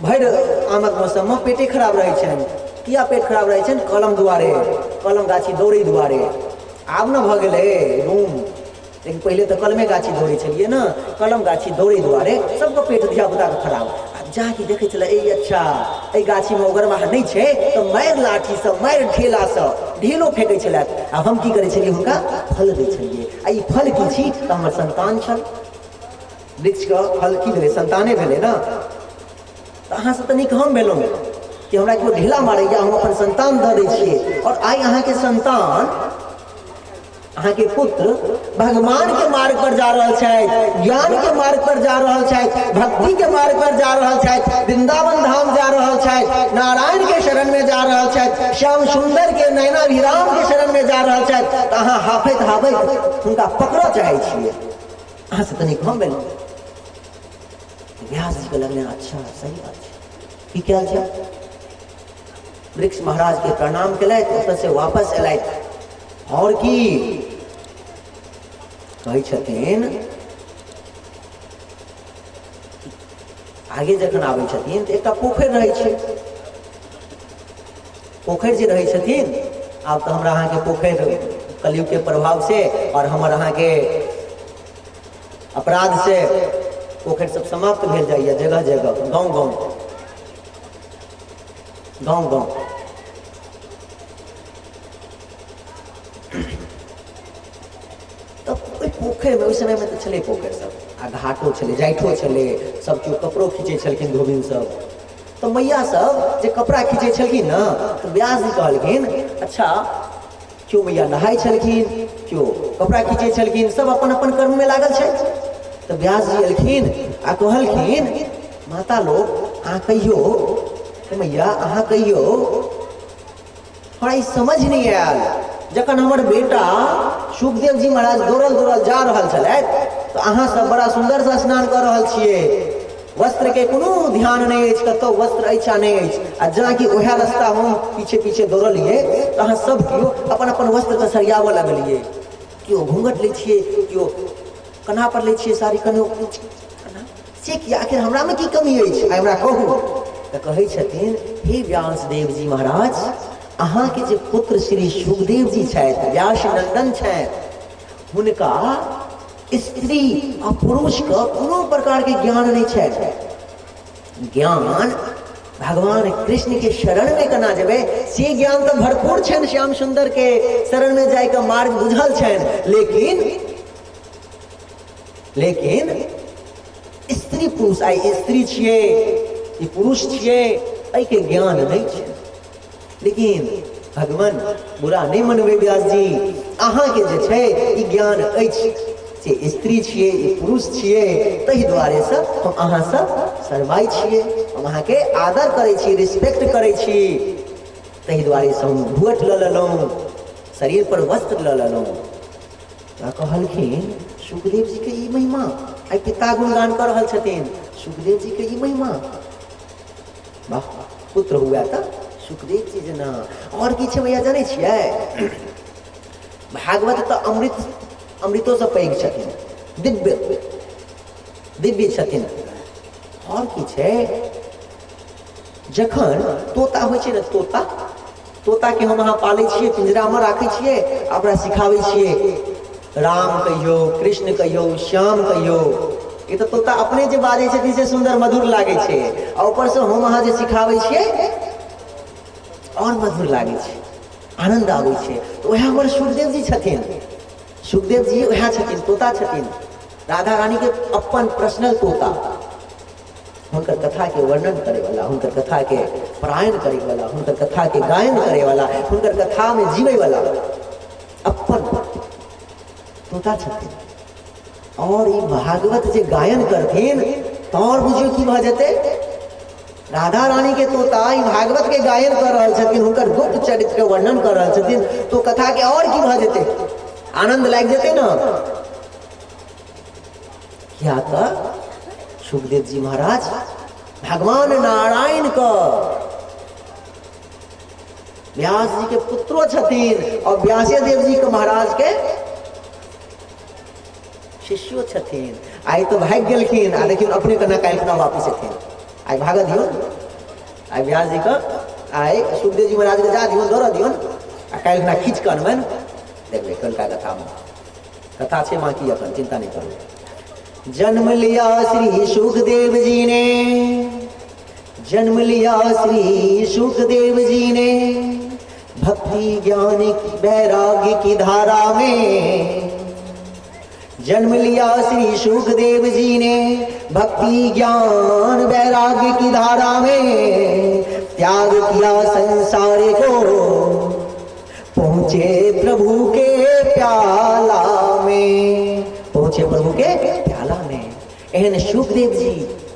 भरि आमक मौसममे पेटे खराब रहै छनि। किया पेट खराब रहै छनि? कलम दुआरे, कलम गाछी दौड़ै दुआरे। आब ने भऽ गेलै रूम, लेकिन पहिले तऽ कलमे गाछी दौड़ै छलियै ने, कलम गाछी दौड़ै दुआरे सबके पेट धियापुताके खराब। आब जाके देखै छलै, ए अच्छा एहि गाछीमे ओगरवाह नहि छै, तऽ मारि लाठीसँ मारि ढेलासँ ढेलो फेकै छलथि। आ हम की करै छलियै, हुनका फल दै छलियै। आ ई फल की छी? तऽ हमर संतान छल। वृक्षके फल की भेलै? संताने भेलै ने। तऽ अहाँसँ तऽ नीक हम भेलहुँ कि हमरा केओ ढेला मारैया, हम अपन संतान दऽ दै छियै। आओर आइ अहाँके संतान, अहाँके पुत्र भगवान के मार्ग पर जा रहल छथि, ज्ञान के मार्ग पर जा रहल छथि, भक्ति के मार्ग पर जा रहल छथि, वृंदावन धाम जा रहल छथि, नारायण के शरण में जा रहल छथि, श्याम सुंदर के नैनाभिराम के शरण में जा रहल छथि। तऽ अहाँ हाफैत हाफैत हुनका पकड़ऽ चाहै छियै। अहाँसँ तनी कम भेलहुँ। व्यास जी के लगलनि, अच्छा सही बात छै, की कयल छै। वृक्ष महाराज के प्रणाम केलथि, ओतऽ से वापस एलथि। आओर की कहै छथिन, आगे जखन आबै छथिन तऽ एकटा पोखरि रहै छै। पोखरि जे रहै छथिन, आब तऽ हमरा अहाँके पोखरि कलयुग के प्रभाव से और हमर अहाँके अपराध से पोखरि सब समाप्त भेल जाइए जगह जगह, गाँव गाँव, गाँव गाँव। तऽ ओहि पोखरिमे ओहि समयमे तऽ छलै पोखरि सब, आ घाटो छलै, जाइठो छलै, सब केओ कपड़ो खींचै छलखिन धोबिन सब। तऽ मैया सब जे कपड़ा खींचै छलखिन ने, तऽ व्यास जी कहलखिन अच्छा, केओ मैया नहाइ छलखिन, केओ कपड़ा खींचै छलखिन, सब अपन अपन कर्ममे लागल छै। तऽ व्यास जी एलखिन आ कहलखिन माता लोग अहाँ कहियो, मैया अहाँ कहियो, हमरा ई समझ नहि आयल, जखन हमर बेटा सुखदेव जी महाराज दौड़ल दौड़ल जा रहल छलथि तऽ अहाँ सब बड़ा सुन्दरसँ स्नान कऽ रहल छियै, वस्त्रके कोनो ध्यान नहि अछि कतहु वस्त्र अछि आ नहि अछि, आ जेनाकि उएह रस्ता हम पीछे पीछे दौड़लियै तऽ अहाँ सब केओ अपन अपन वस्त्रके सरियाबऽ लगलियै, केओ घूँघट लै छियै, केओ कन्हा पर लै छियै साड़ी, कन्हो से कि आखिर हमरामे की कमी अछि, आइ हमरा कहू। तऽ कहै छथिन हे व्यासदेव जी महाराज, अहाँके जे पुत्र श्री सुखदेव जी छथि, व्यास नंदन छथि, हुनका स्त्री आ पुरुषके कोनो प्रकारके ज्ञान नहि छनि। ज्ञान भगवान कृष्ण के शरण में केना जेबै से ज्ञान तऽ भरपूर छनि, श्याम सुंदर के शरण में जाइके मार्ग बुझल छनि, लेकिन लेकिन स्त्री पुरुष, आइ स्त्री छियै ई पुरुष छियै, एहिके ज्ञान नहि छै। लेकिन भगवान बुरा नहि मनबै व्यास जी, अहाँके जे छै ई ज्ञान अछि से स्त्री छियै ई पुरुष छियै, ताहि दुआरेसँ हम अहाँसँ शरमाइ छियै, हम अहाँके आदर करै छी, रिस्पेक्ट करै छी, ताहि दुआरेसँ हम भुअट लऽ लेलहुँ, शरीर पर वस्त्र लऽ लेलहुँ। तऽ कहलखिन सुखदेव जीके ई महिमा, आइ पिता गुणगान कऽ रहल छथिन सुखदेव जीके ई महिमा, वाह पुत्र हुए तऽ सुखदेव जी जेना। आओर की छै भैया जानै छियै, भागवत तऽ अमृत, अमृतोसँ पैघ छथिन, दिव्य दिव्य छथिन। आओर की छै, जखन तोता होइ छै ने, तोता, तोताके हम अहाँ पालै छियै, पिंजरामे राखै छियै आ ओकरा सिखाबै छियै, राम कहियौ, कृष्ण कहियौ, श्याम कहियौ। ई तऽ तोता अपने जे बाजै छथिन से सुन्दर मधुर लागै छै, आ ऊपरसँ हम अहाँ जे सिखाबै छियै आओर मधुर लागै छै, आनन्द आबै छै। तऽ उएह हमर सुखदेव जी छथिन, सुखदेव जी उएह छथिन, तोता छथिन, राधा रानीके अपन पर्सनल तोता, हुनकर कथाके वर्णन करैवला, हुनकर कथाके परायण करैवला, हुनकर कथाके गायन करैवला, हुनकर कथामे जीवैवला अपन तोता छथिन। और ई भागवत जे गायन करथिन तऽ और बुझियौ की भऽ जेतै। राधा रानी के तोता ई भागवत के गायन कर रहल छथिन, हुनकर गुप्त चरित्र के वर्णन कर रहल छथिन, तो कथा के और की भऽ जेतै, आनंद लागि जेतै ने। किया तऽ सुखदेव जी महाराज भगवान नारायण के व्यास जी के पुत्रो छथिन और व्यासे देव जी के महाराज के शिष्यो छथिन। आइ तऽ भागि गेलखिन आ देखियौ अपने केना काल्हि खुना वापिस एथिन। आइ भागऽ दियौ, आइ व्यास जी के, आइ सुखदेव जी महाराज के जा दियौ, दौड़ऽ दियौ आ काल्हि खुना खींच कऽ अनबनि। देखबै कलका कथामे कथा छै बाँकी, अपन चिंता नहीं करू। जन्म लिया श्री सुखदेव जी ने, जन्म लिया श्री सुखदेव जी ने, भक्ति ज्ञान की वैराग्य की धारा में। जन्म लिया श्री सुखदेव जी ने, भक्ति ज्ञान वैराग्य की धारा में। त्याग किया संसार को, पहुंचे प्रभु के प्याला में, पहुंचे प्रभु के प्याला में। एहन सुखदेव जी,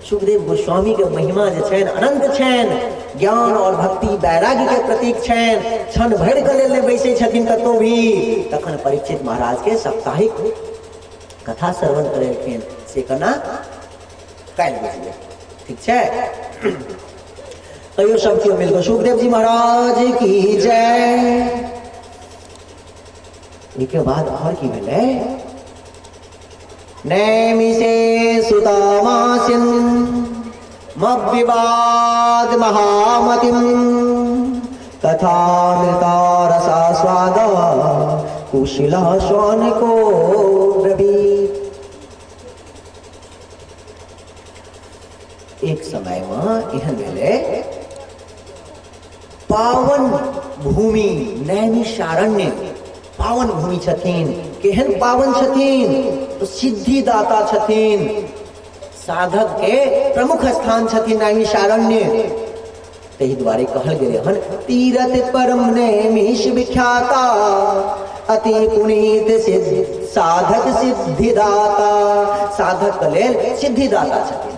सुखदेव गोस्वामी के महिमा जे छनि अनंत छनि, ज्ञान और भक्ति वैराग्य के प्रतीक छनि। क्षण भरि के लेल नहि बैसै छथिन कतौ भी। तखन परीक्षित महाराज के साप्ताहिक कथा श्रवण करेलखिन, से केना काल्हि बुझबै, ठीक छै। कहियो सब केओ मिलकर सुखदेव जी महाराज की जय। ओहिके बाद और की भेलै, नैमिषे सुतामासिन मविवाद महामतिम कथामृता रसास्वाद कुशला शौनको ब्रवीत। एक समय में एहन भेलै, पावन भूमि नैमिषारण्य पावन भूमि छथिन। केहन पावन छथिन? तो सिद्धिदाता छथिन, साधक के प्रमुख स्थान छथिन नैमिषारण्य। ताहि दुआरे कहल गेलै हन, तीरथ परम नैमिष विख्याता, अति पुनीत सिद्ध साधक सिद्धिदाता। साधक के लेल सिद्धिदाता छथिन।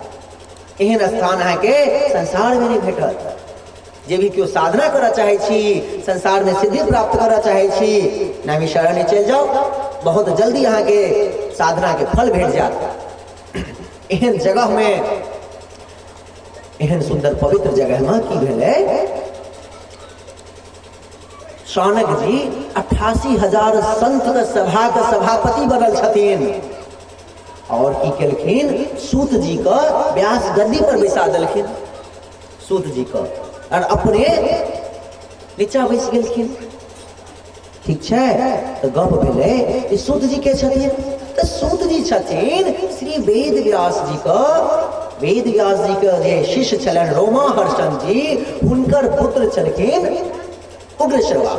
एहन स्थान अहाँके संसार में नहीं भेटत। जे भी केओ साधना करऽ चाहै छी, संसार में सिद्धि प्राप्त करऽ चाहै छी, नैमिषारण्य चलि जाउ, बहुत जल्दी अहाँके साधना के फल भेट जायत। एहन जगह में, एहन सुंदर पवित्र जगह में की भेलै, शौनक जी 88,000 संत के सभा के सभापति बनल छथिन। और की केलखिन, सूत जी के व्यास गद्दी पर बैसा देलखिन सूत जी के, और अपने नीचा बैस गेलखिन। ठीक छै, तऽ गप भेलै जे सूत जी के छथिन? तऽ सूत जी छथिन श्री वेद व्यास जी के। वेद व्यास जी के जे शिष्य छलनि रोमा हर्षण जी, हुनकर पुत्र छलखिन उग्रश्रवा।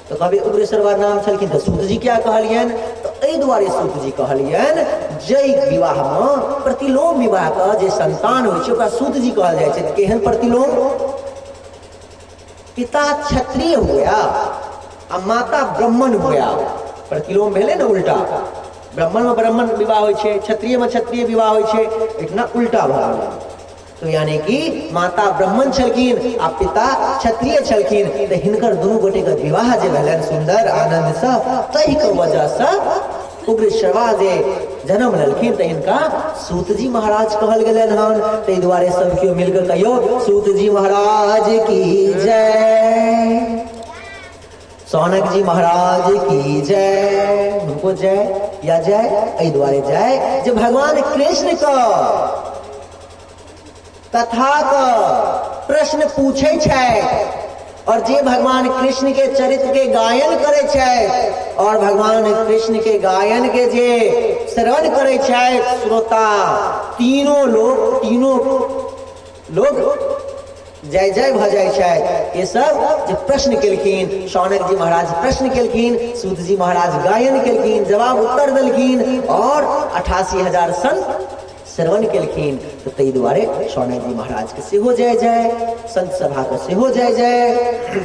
तऽ कहबै उग्रश्रवा नाम छलखिन तऽ सूत जी क्या कहलियनि? तऽ एहि दुआरे सूत जी कहलियनि, जाहि विवाहमे प्रतिलोम विवाहके जे संतान होइ छै ओकरा सूत जी कहल जाइ छै। केहन प्रतिलोम? पिता क्षत्रिय हुआ आ माता ब्राह्मण हुआ, प्रतिलोम भेलै ने उल्टा। ब्राह्मण में ब्राह्मण विवाह होइ छै, क्षत्रिय में क्षत्रिय विवाह होइ छै, एहिठिना उल्टा भऽ गेलै। तो यानी कि माता ब्राह्मण छलखिन आ पिता क्षत्रिय छलखिन, तऽ हिनकर दुनू गोटेके विवाह जे भेलनि सुन्दर आनन्दसँ, ताहिके वजहसँ उग्रश्रवा जे जन्म लेलखिन तऽ हिनका सूतजी महाराज कहल गेलनि हन। ताहि दुआरे सब केओ मिलकर कहियौ सूतजी महाराज की जय, शौनक जी महाराज की जय। हुनको जय या जय एहि दुआरे जय जे भगवान कृष्ण के कथा के प्रश्न पूछे छै, और जे भगवान कृष्ण के चरित्र के गायन करे छै, और भगवान कृष्ण के गायन के जे श्रवण करे छै श्रोता, तीनों लोग, तीनों लोग जय जय भऽ जाइ छै। ये सब जे प्रश्न केलखिन, शौनक जी महाराज प्रश्न केलखिन, सूत जी महाराज गायन केलखिन, जवाब उत्तर देलखिन, और 88,000 संत श्रवण केलखिन। तऽ ताहि दुआरे शौनक जी महाराज के सेहो जय जय, संत सभा के सेहो जय जय।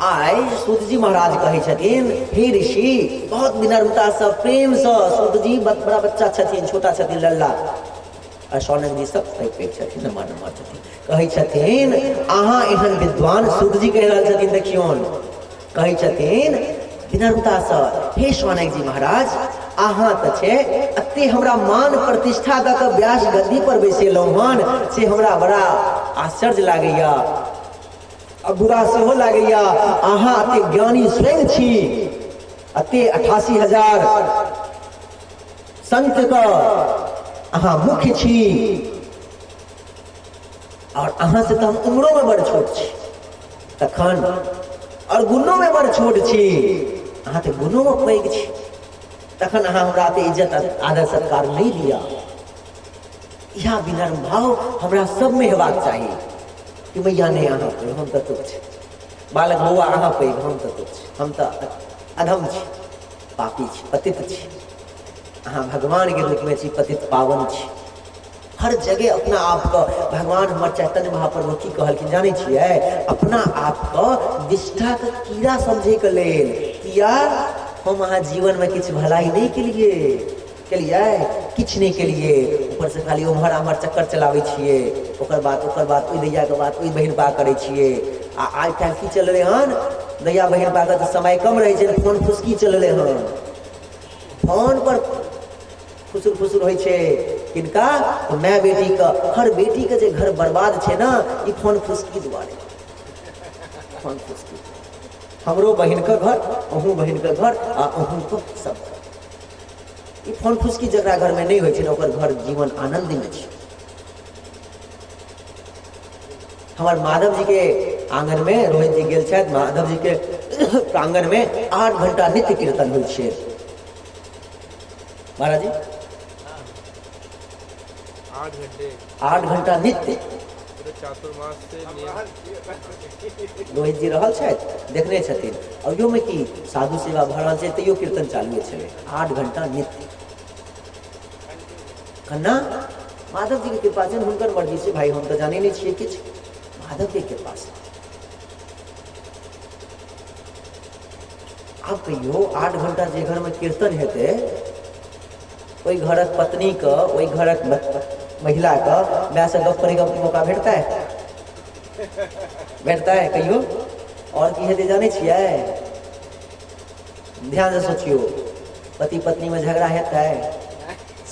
आइ सूत जी महाराज कहै छथिन, हे ऋषि, बहुत विनम्रता से प्रेम से, सूत जी बड़ा बच्चा छथिन, छोटा छथिन लल्ला, आ शौनक जी सब पैघ पैघ छथिन, नम्हर नम्हर छथिन। कहै छथिन अहाँ एहन विद्वान, सूत जी कहि रहल छथिन, देखियौन, कहै छथिन विनम्रतासँ, हे शौनक जी महाराज, अहाँ तऽ छै एते हमरा मान प्रतिष्ठा दऽ कऽ व्यास गद्दी पर बैसेलहुँ हन, से हमरा बड़ा आश्चर्य लागैया आ बुरा सेहो लागैया। अहाँ एते ज्ञानी स्वयं छी, एते 88,000 संत के अहाँ मुख्य छी, और अहाँ से तऽ हम उम्रोमे बड़ छोट छी तखन, और गुणोमे बड़ छोट छी, अहाँ तऽ गुणोमे पैघ छी, तखन अहाँ हमरा तऽ इज्जत आदर सत्कार नहि दिअ। इएह विनम्र भाव हमरा सबमे हेबाक चाही कि भैया नहि, अहाँ पैघ, हम तऽ तुच्छ छी, बालक बौआ अहाँ पैघ, हम तऽ तुच्छ, हम तऽ अधम छी, पापी छी, पतित छी, अहाँ भगवानके रूपमे छी, पतित पावन छी। हर जगह अपना आपके भगवान हमर चैतन्य महाप्रभु की कहलखिन जानै छियै? अपना आपके विष्ठाके कीड़ा समझैके लेल। किया हम अहाँ जीवनमे किछु भलाई नहि केलिए? केलिए किछु नहि केलिए, ऊपरसँ खाली ओम्हर आम्हर चक्कर चलाबै छियै, ओकर बात ओकर बात, ओहि दैयाके बात ओहि बहिन बा करै छियै। आ आइ काल्हि की चललै हन, दैया बहिन बाके तऽ समय कम रहै छै, फोन फुसकी चललै हन, फोन पर फुसुर फुसुर होइ छै। किनका? तऽ माय बेटीके। हर बेटीके जे घर बर्बाद छै ने, ई फोन फुसकी दुआरे। फोन फुसकी हमरो बहिनके घर, अहूँ बहिनके घर, आ अहूँके सब घर। ई फोन फुसकी जकरा घरमे नहि होइ छै ने, ओकर घर जीवन आनन्दमे छै। हमर माधव जी के आंगनमे रोहित जी गेल छथि, माधव जी के प्रांगणमे 8 घंटा नित्य कीर्तन होइ छै। महाराज जी 8 घंटे, 8 घंटा नित्य चातुर्मास से रोहित जी रहल छथि, देखने छथिन। ओहियोमे की साधु सेवा भऽ रहल छै, तैयो कीर्तन चालुए छलै 8 घंटा नित्य। कन्ना माधव जी के कृपा छै, हुनकर मर्जी से भाई, हम तऽ जानै नहि छियै किछु, माधव के कृपा से। आब कहियो 8 घंटा जे घरमे कीर्तन हेतै, ओहि घरक पत्नीके, ओहि घरक महिलाके मायसँ गप करैके मौका भेटतै? भेटतै कहियो? आओर की हेतै जानै छियै? ध्यानसँ सोचियौ, पति पत्नीमे झगड़ा हेतै?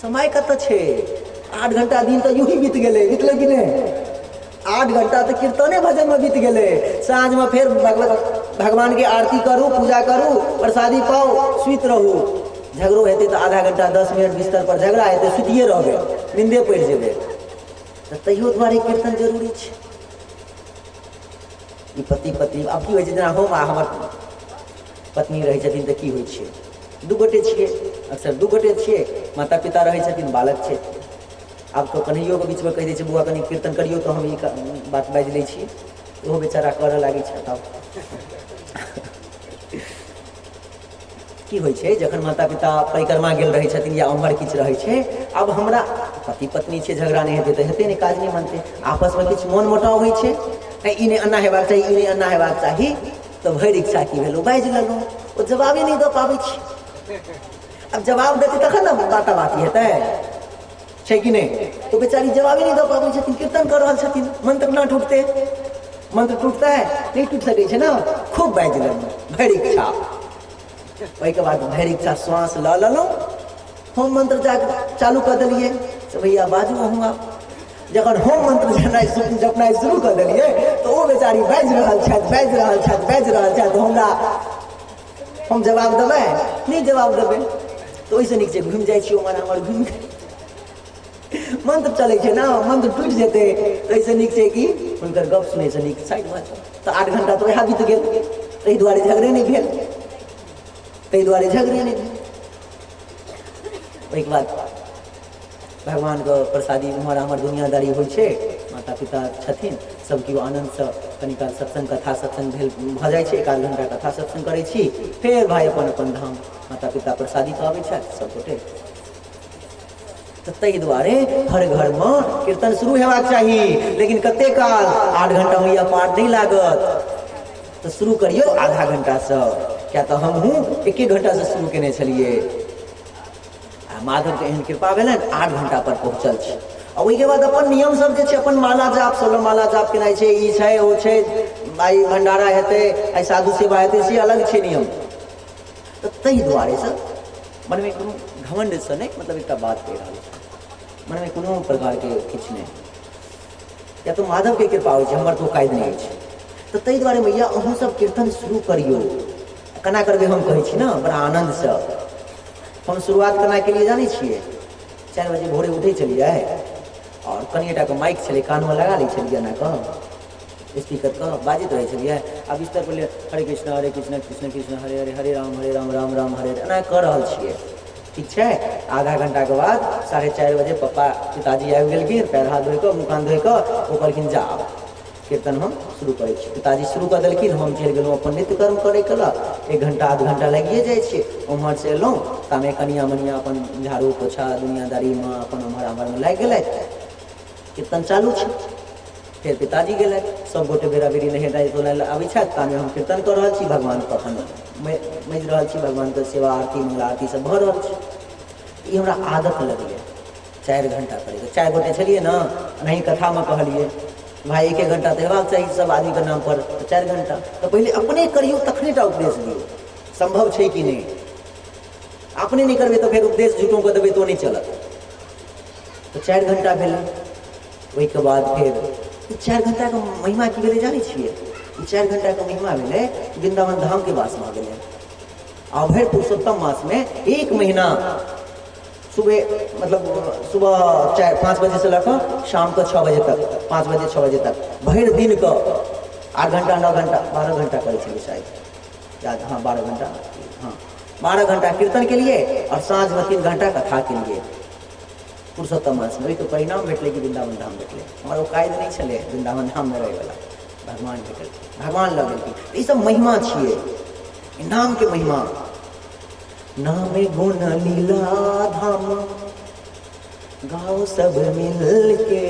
समय कतऽ छै? 8 घंटा दिन तऽ यूं ही बीत गेलै, बीतलै कि नहि? 8 घंटा तऽ कीर्तने भजनमे बीत गेलै। साँझमे फेर भगवानके आरती करू, पूजा करू, प्रसादी पाउ, सुति रहू। झगड़ो हेतै तऽ आधा घंटा 10 मिनट बिस्तर पर झगड़ा हेतै, सुतिए रहबै, निन्दे पड़ि जेबै। तऽ तैयो दुआरे कीर्तन जरूरी छै। ई पति पत्नी आब की होइ छै, जेना हम आ हमर पत्नी रहै छथिन तऽ की होइ छै, 2 गोटे छियै, अक्सर 2 गोटे छियै, माता पिता रहै छथिन, बालक छै। आब तऽ कन्हैयोके बीचमे कहि दै छै, बौआ कनि कीर्तन करियौ तऽ हम ई बात बाजि लै छी, ओहो बेचारा करऽ लागै छै। तब की होइ छै, जखन माता पिता परिक्रमा गेल रहै छथिन या उम्हर किछु रहै छै, आब हमरा पति पत्नी छै, झगड़ा नहि हेतै तऽ हेतै नहि, काज नहि बनतै, आपसमे किछु मोन मोटाव होइ छै, ई नहि एना हेबाक चाही, ई नहि एना हेबाक चाही, तऽ भरि इच्छा की भेल, ओ बाजि लेलहुँ, ओ जवाबे नहि दऽ पाबै छी। आब जवाब देतै तखन ने बाताबाती हेतै, छै कि नहि? तो बेचारी जवाबे नहि दऽ पाबै छथिन, कीर्तन कऽ रहल छथिन, मंत्र ना टूटते, मंत्र टूटतै नहि, टूटि सकै छै ने। खूब बाजि लेलहुँ भरि इच्छा, ओहिके बाद भरि इच्छा श्वास लऽ लेलहुँ, हम मंत्र चालू कऽ देलियै, से भैया बाजू अहूँ आब। जखन हम मंत्र जपनाइ शुरू कऽ देलियै तऽ ओ बेचारी बाजि रहल छथि, बाजि रहल छथि, बाजि रहल छथि, हमरा हम जवाब देबै नहि, जवाब देबै तऽ ओहिसँ नीक छै घुमि जाइ छी उम्हर आम्हर घुमि कऽ, मंत्र चलै छै ने, मंत्र टूटि जेतै, ताहिसँ नीक छै कि हुनकर गप सुनैसँ नीक साइड भऽ जाउ। तऽ 8 घंटा तऽ वएह बीत गेल, ताहि दुआरे झगड़े नहि भेल, ताहि दुआरे झगड़े नहि भेल। ओहिके बाद भगवानके प्रसादी उम्हर आम्हर दुनियादारी होइ छै, माता पिता छथिन, सब केओ आनन्दसँ कनि काल सत्सङ्ग कथा सत्सङ्ग भेल भऽ जाइ छै, 1 घंटा कथा सत्सङ्ग करै छी, फेर भाइ अपन अपन धाम, माता पिता प्रसादी पाबै छथि सब गोटे। तऽ ताहि दुआरे हर घरमे कीर्तन शुरू हेबाक चाही, लेकिन कते काल? 8 घंटा मैया पार नहि लागत, तऽ शुरू करियौ आधा घंटासँ, किया तऽ हमहूँ 1 घंटासँ शुरू केने छलियै, आ माधवके एहन कृपा भेलनि 8 घंटा पर पहुँचल छी। आ ओहिके बाद अपन नियम सब जे छै, अपन माला जाप, 16 माला जाप केनाइ छै, ई छै ओ छै, आइ भण्डारा हेतै, आइ साधु सेवा हेतै, से अलग छै नियम। तऽ ताहि दुआरेसँ मनमे कोनो घमण्डसँ नहि, मतलब एकटा बात कहि रहल छी, मनमे कोनो प्रकारके किछु नहि, या तऽ माधवके कृपा होइ छै, हमर तऽ औकादि नहि अछि। तऽ ताहि दुआरे मैया अहूँ सब कीर्तन शुरू करियौ। केना करबै हम कहै छी ने, बड़ा आनन्दसँ। हम शुरुआत केना केलियै जानै छियै? 4 बजे भोरे उठै छलियै, आओर कनिएटाके माइक छलै, कानमे लगा लै छलियै एना कऽ स्पीकरके, बाजैत रहै छलियै, आ बिस्तर पर हरे कृष्ण हरे कृष्ण कृष्ण कृष्ण हरे हरे, हरे राम हरे राम राम राम हरे हरे, एना कऽ रहल छियै। ठीक छै, आधा घंटाके बाद 4:30 बजे पप्पा पिताजी आबि गेलखिन, पैर हाथ धोइ कऽ मुँह कान धोइ कऽ, ओ कहलखिन जा आब कीर्तन हम शुरू करै छी। पिताजी शुरू कऽ देलखिन, हम चलि गेलहुँ अपन नित्य कर्म करैके लए, 1 घंटा आध घंटा लागिए जाइ छै। ओम्हरसँ एलहुँ तामे कनिया मनिया अपन झाड़ू पोछा दुनियादारीमे अपन ओम्हर आम्हरमे लागि गेलथि, कीर्तन चालू छै। फेर पिताजी गेलथि, सब गोटे बेरा बेरी नहेनाइ धोनाइ लए आबै छथि, तामे हम कीर्तन कऽ रहल छी, भगवानके अपन मजि रहल छी, भगवानके सेवा आरती मंगला आरती सब भऽ रहल छै। ई हमरा आदत लगलै 4 घंटा करैके। 4 गोटे छलियै ने, एनाही कथामे कहलियै भाइ 1 घंटा तऽ हेबाक चाही सब आदमीके नाम पर, तऽ 4 घंटा तऽ पहिले अपने करियौ तखने टा उपदेश दियौ, सम्भव छै कि नहि। अपने नहि करबै तऽ फेर उपदेश झूठोके देबै तऽ ओ नहि चलत। तऽ 4 घंटा भेलै, ओहिके बाद फेर ई 4 घंटाके महिमा की भेलै जानै छियै? ई 4 घंटाके महिमा भेलै वृन्दावन धामके वास भऽ गेलै। आ भरि पुरुषोत्तम मासमे 1 महीना सुबह, मतलब सुबह 4-5 बजे से लऽ कऽ शामके 6 बजे तक, 5 बजे 6 बजे तक भरि दिनके 8 घंटा 9 घंटा 12 घंटा करै छलियै शायद, याद, हाँ 12 घंटा, हाँ 12 घंटा कीर्तन के लिए और साँझमे 3 घंटा कथा के लिए पुरुषोत्तम मासमे। ओहिके परिणाम भेटलै कि वृंदावन धाम भेटलै। हमर ओ कायद नहि छलै वृंदावन धाममे रहैवला, भगवान भेटलखिन, भगवान लऽ गेलखिन। ई सब महिमा छियै, नामके महिमा। नामे गुण लीला धाम गाओ सब मिलके,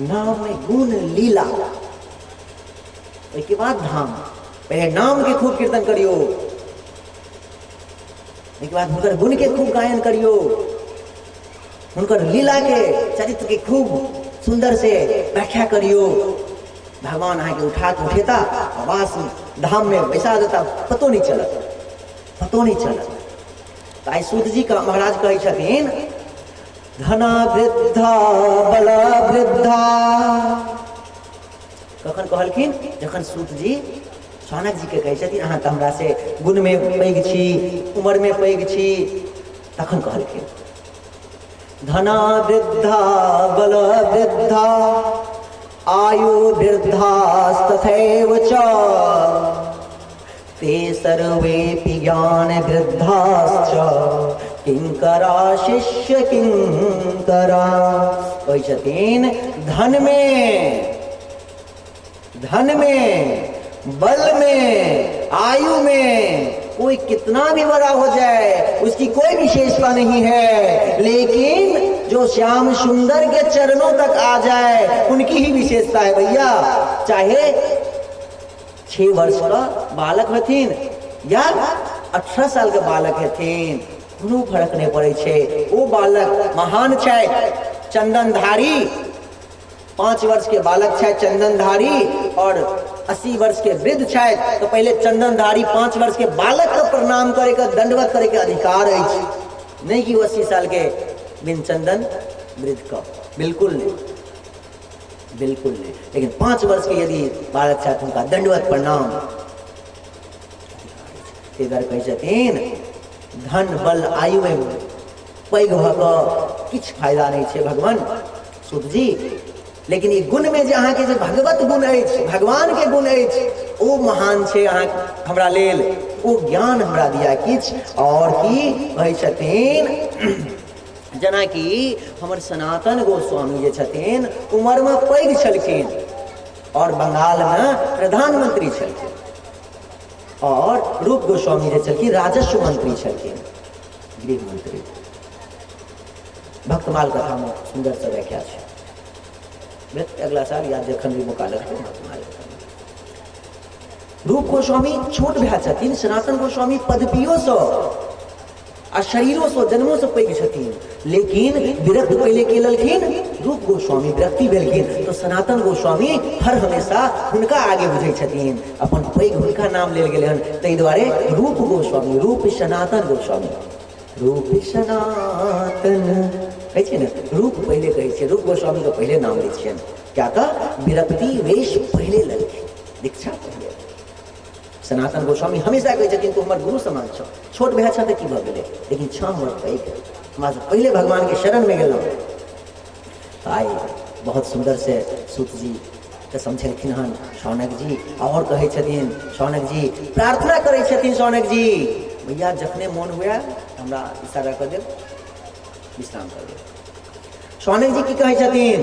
नाम गुण लीला, ओहिके बाद धाम। पहिले नामके खूब कीर्तन करियौ, ओहिके बाद हुनकर गुणके खूब गायन करियौ, हुनकर लीलाके चरित्रके खूब सुन्दर से व्याख्या करियौ। भगवान अहाँके उठा के उठेता, आवास धाममे बैसा देता, पतो नहि चलत, पतो नहि चलत। तऽ आइ सूत जी के महाराज कहै छथिन, धना वृद्धा बला वृद्धा। कखन कहलखिन? जखन सूत जी शौनक जी के कहै छथिन, अहाँ तऽ हमरा से गुणमे पैघ छी, उमरमे पैघ छी, तखन कहलखिन धना वृद्धा बल वृद्धा आयु वृद्धास्तथैव च ते सर्वेऽपि ज्ञान वृद्धाश्च किंकरा शिष्य किंकरा। कहै छथिन धनमे, धनमे, बल में, आयु में कोई कितना भी बड़ा हो जाए उसकी कोई विशेषता नहीं है, लेकिन जो श्याम सुंदर के चरणों तक आ जाए उनकी ही विशेषता है भैया। चाहे 6 वर्ष का बालक हथिन या 18 साल के बालक हथिन, कोनो फर्क नहीं पड़े छे। ओ बालक महान छै, चंदनधारी, 5 वर्ष के बालक छै चंदनधारी और 80 वर्ष के वृद्ध छै, तो पहले चंदनधारी 5 वर्ष के बालक के प्रणाम करे के, दंडवत करे के अधिकार अछि, नहीं कि 80 साल के बिन चंदन वृद्ध का, बिल्कुल नहीं, बिल्कुल नहीं। लेकिन 5 वर्ष के यदि बालक छथि हुनका दंडवत प्रणाम। ताहि दुआरे कहै छथिन धन बल आयु में पैघ भऽ कऽ किछु फायदा नहि छै भगवान सुतजी, लेकिन ई गुण में जे अहाँके जे भगवत गुण अछि, भगवान के गुण अछि, ओ महान छै अहाँ हमरा लेल, ओ ज्ञान हमरा दिया किछु। और की कहै छथिन, जेनाकि हमर सनातन गोस्वामी जे छथिन उमरमे पैघ छलखिन और बंगालमे प्रधानमंत्री छलखिन, और रूप गोस्वामी जे छलखिन राजस्व मंत्री छलखिन, गृह मंत्री। भक्तमाल कथामे सुन्दर से व्याख्या छै, अगला साल या जखन भी मौका लगतै भक्तमाल कथा। रूप गोस्वामी छोट भाय छथिन, सनातन गोस्वामी पदवियोसँ आ शरीरोसँ जन्मोसँ पैघ छथिन, लेकिन विरक्त पहिले के लेलखिन रूप गोस्वामी, विरक्ति भेलखिन तो सनातन गोस्वामी हर हमेशा हुनका आगे बुझै छथिन, अपन पैघ हुनका नाम लेल गेलै हन, ताहि दुआरे रूप गोस्वामी, रूप सनातन गोस्वामी, रूप सनातन कहै छियै ने, रूप पहिले कहै छियै, रूप गोस्वामीके पहिले नाम लै छियनि, क्या तऽ विरक्ति वेश पहिले लेलखिन, दीक्षा पहिले। सनातन गोस्वामी हमेशा कहै छथिन तू हमर गुरु समान छौ, छोट भाय छह तऽ की भऽ गेलै, लेकिन छह हमर पैघ, हमरा से पहिले भगवानके शरणमे गेलहुँ। तऽ आइ बहुत सुन्दर से सूत जी के समझेलखिन हन शौनक जी, और कहै छथिन शौनक जी, प्रार्थना करै छथिन शौनक जी, भैया जखने मोन हुए हमरा इशारा कऽ देब, विश्राम कर देब। शौनक जी की कहै छथिन,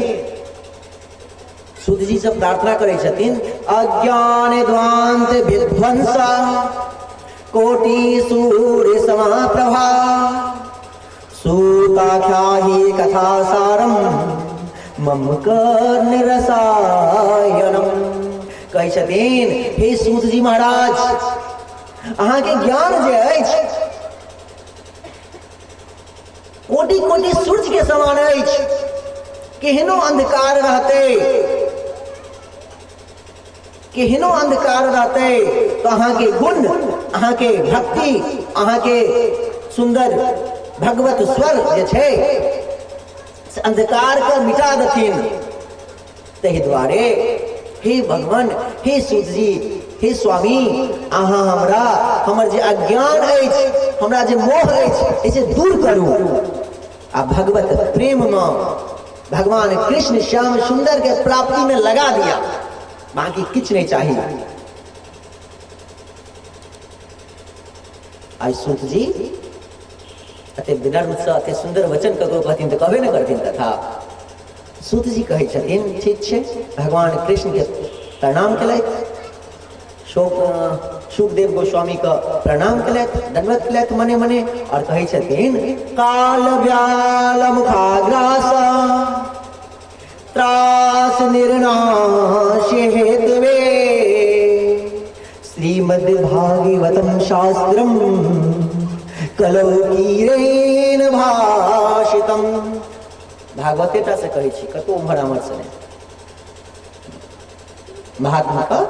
सूत जी से प्रार्थना करै छथिन, अज्ञान ध्वांत विध्वंसा कोटि सूर्य समाप्रभा सूताख्याहि कथा सारम मम कर्ण रसायनम। कहै छथिन हे सूत जी महाराज, अहाँके ज्ञान जे अछि कोटि कोटि सूर्य के समान अछि, केहनो अंधकार रहतै, केहनो अंधकार रहतै तो अहाँके गुण, अहाँके भक्ति, अहाँके सुंदर भगवत स्वर जे छै से अंधकार के मिटा देथिन। ताहि दुआरे हे भगवान, हे सूत जी, हे स्वामी, अहाँ हमरा, हमर जे अज्ञान अछि, हमरा जे मोह अछि, एसे दूर करू आ भगवत प्रेम में भगवान कृष्ण श्याम सुंदर के प्राप्ति में लगा दिया। बाकी किछु नहि चाही। आइ सूत जी अते विनम्रसँ अते सुन्दर वचन ककरो कहथिन तऽ कहबे नहि करथिन कथा। सूत जी कहै छथिन ठीक छै, भगवान कृष्णके प्रणाम केलथि, सुखदेव गोस्वामीके प्रणाम केलथि, दंडवत केलथि मने मने, आओर कहै छथिन काल व्याल मुखाग्रास त्रास निर्नाश हेतवे श्रीमद् भागवतम शास्त्रम कलौ कीरेण भाषितम। भागवतेटा से कहै छी, कतौ उम्हर आम्हर से नहि। महात्मा का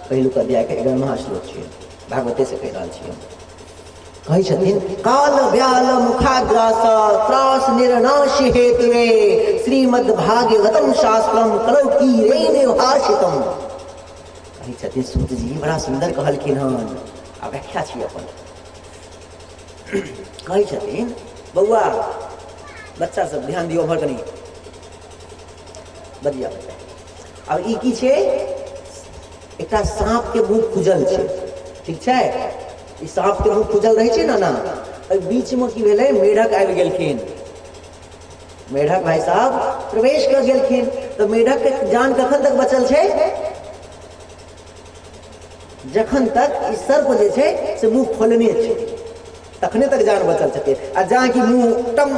पहिलुक अध्याय के 11वां श्लोक छियै, भागवते से कहि रहल छियै। कहै छथिन काल व्याल मुखाग्रास त्रास निर्नाश हेतुवे श्रीमद् भागवतम शास्त्रम कलौ कीरेण भाषितम। कहै छथिन सूत जी बड़ा सुन्दर कहलखिन हन, आ व्याख्या छी अपन। कहै छथिन बौआ बच्चा सब ध्यान दियौ, उम्हर कनि बजिया बच्चा। आब ई की छै, एकटा साँप के मुँह खुजल छै, ठीक छै, ई साँप के मुँह खुजल रहै छै ने ना, एहि बीच मे की भेलै, मेढक आबि गेलखिन, मेढक भाई साहब प्रवेश कर गेलखिन। तऽ मेढक के जान कखन तक बचल छै, जखन तक ई सर्प जे छै से मुँह खोलने छै तखने तक जान बचल छथिन। आ जहाँ कि मुँह टम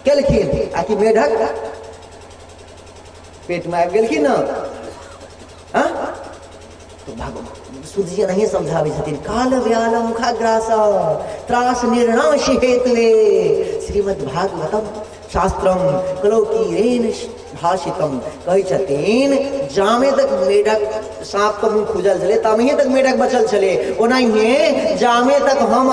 केलखिन आ कि मेढक पेट में आबि गेलखिन ने, हाँ? तो भगवान सूर्य जी नहीं समझाबै छथिन काल व्याल मुखाग्रास त्रास निर्णाश हेतुवे श्रीमद् भागवतम शास्त्रम कलौकीरेण भाषितम। कहै छथिन जामे तक मेढक साँप के मुँह खुजल छलै तामेहे तक मेढक बचल छलै, ओनाहिए जामे तक हम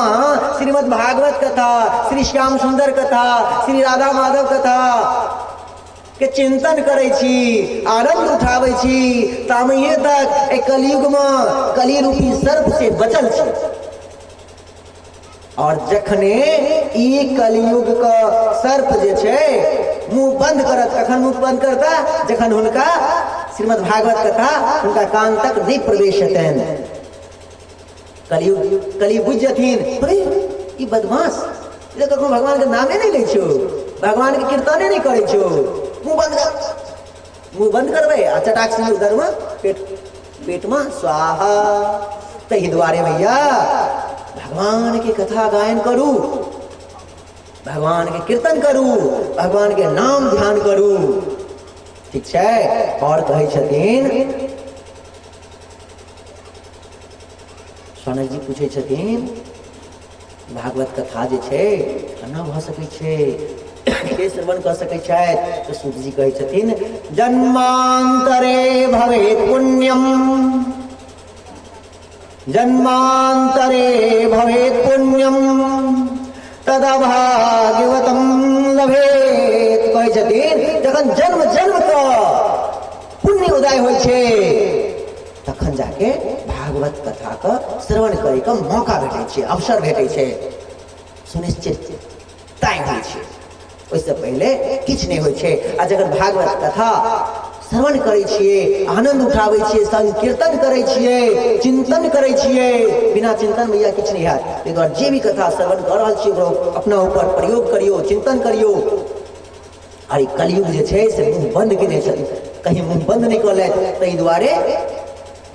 श्रीमद् भागवत कथा, श्री श्याम सुन्दर कथा, श्री राधा माधव कथा के चिंतन करै छी, आनंद उठाबै छी, तामहिए तक एहि कलयुगमे कली रूपी सर्प से बचल छी। और जखने ई कलयुग के सर्प जे छै मुंह बंद करत, कखन मुंह बंद करता, जखन हुनका श्रीमद् भागवत कथा हुनका कान तक नहीं प्रवेश हेतनि। कलयुग कली बुझि जथिन, अरे ई बदमाश ई तऽ कखनो भगवान के नामे नहि लै छौ, भगवान के कीर्तने नहि करै छौ, मुंह बंद कर, मुंह बंद करबै आ चटाक से उधरमे पेट पेटमे स्वाहा। ताहि दुआरे भैया भगवान के कथा गायन करू, भगवान के कीर्तन करू, भगवान के नाम ध्यान करू, ठीक छै। और कहै छथिन सनक जी पूछै छथिन भागवत कथा जे छै केना भऽ सकै छै, के श्रवण कऽ सकै छथि? तऽ सूत जी कहै छथिन जन्मान्तरे भवेत् पुण्यम, जन्मान्तरे भवेत् पुण्यम तदा भागवतम लभेत्। कहै छथिन जखन जन्म जन्म के पुण्य उदय होइ छै तखन जाके भागवत कथा के श्रवण करे के मौका भेटै छै, अवसर भेटै छै, सुनिश्चित तय होइ छै। ओहिसँ पहिले किछु नहि होइ छै। आ जखन भागवत कथा श्रवण करै छियै, आनंद उठाबै छियै, संकीर्तन करै छियै, चिंतन करै छियै, बिना चिंतन भैया किछु नहि हैत। ताहि दुआरे जे भी कथा श्रवण कऽ रहल छी ओकरो अपना ऊपर प्रयोग करियौ, चिंतन करियौ। आ ई कलयुग जे छै से मुँह बन्द केने छथिन, कहीं मुँह बन्द नहि कऽ लेत, ताहि दुआरे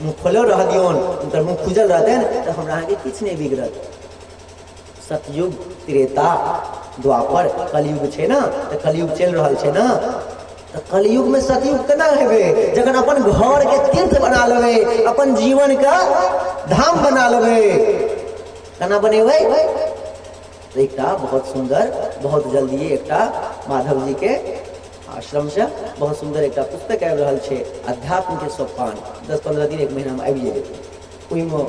मुँह खोलल रहऽ दियौन। हुनकर मुँह खुजल रहतनि तऽ हमरा अहाँके किछु नहि बिगड़त। सतयुग त्रेता द्वापर कलयुग छै ने, तऽ कलयुग चलि रहल छै ने, तऽ कलयुग में सतयुग केना हेबै? जखन अपन घर के तीर्थ बना लेबै, अपन जीवन के धाम बना लेबै। केना बनेबै? एकटा बहुत सुन्दर, बहुत जल्दी एकटा माधव जी के आश्रम से बहुत सुन्दर एकटा पुस्तक आबि रहल छै, अध्यात्म के सोपान। 10-15 दिन एक महीना में आबि जेतै। ओहिमे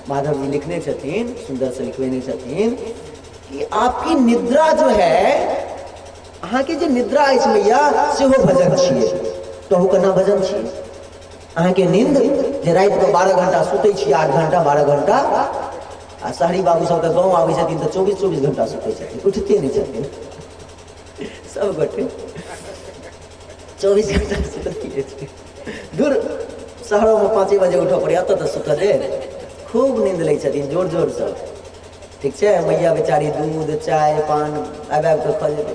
माधव जी लिखने छथिन, सुन्दर से लिखबेने छथिन कि आपकी निद्रा जो है, अहाँके जे निद्रा अछि मैया सेहो भजन छियै। कहू केना भजन छियै? अहाँके नींद जे राति के 12 घंटा सुतै छी, 8 घंटा 12 घंटा, आ शहरी बाबू सब तऽ गाँव आबै छथिन तऽ 24-24 घंटा सुतै छथिन, उठिते नहि छथिन सब गोटे, 24 घंटा सुतै छै। दूर शहरोमे 5 बजे उठऽ पड़ैए, एतऽ तऽ सुतऽ दे। खूब नींद लै छथिन जोर जोरसँ। ठीक छै, मैया बेचारी दूध चाय पान आबि आबि कऽ खा जेतै।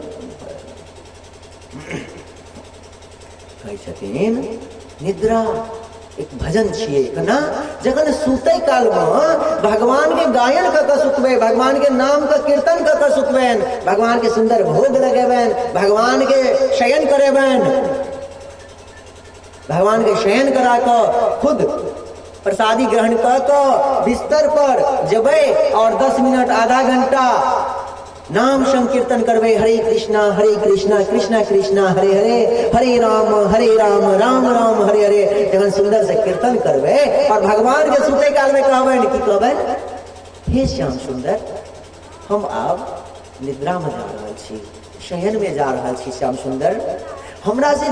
कहै छथिन निद्रा एक भजन छियै। केना? जखन सुतै कालमे भगवानके गायन कऽ कऽ सुतबै, भगवानके नामके कीर्तन कऽ कऽ सुतबनि, भगवानके सुन्दर भोग लगेबनि, भगवानके शयन करेबनि, भगवानके शयन करा कऽ खुद प्रसादी ग्रहण कऽ कऽ बिस्तर पर जेबै और 10 मिनट आधा घंटा नाम संकीर्तन करबै, हरे कृष्णा हरे कृष्णा कृष्णा कृष्णा हरे हरे, हरे राम हरे राम राम राम हरे हरे। जखन सुंदर से कीर्तन करबै और भगवान के सुते काल में कहबनि, की कहबनि? हे श्याम सुंदर, हम आब निद्रा में जा रहल छी, शयन में जा रहल छी। श्याम सुंदर, हमरा से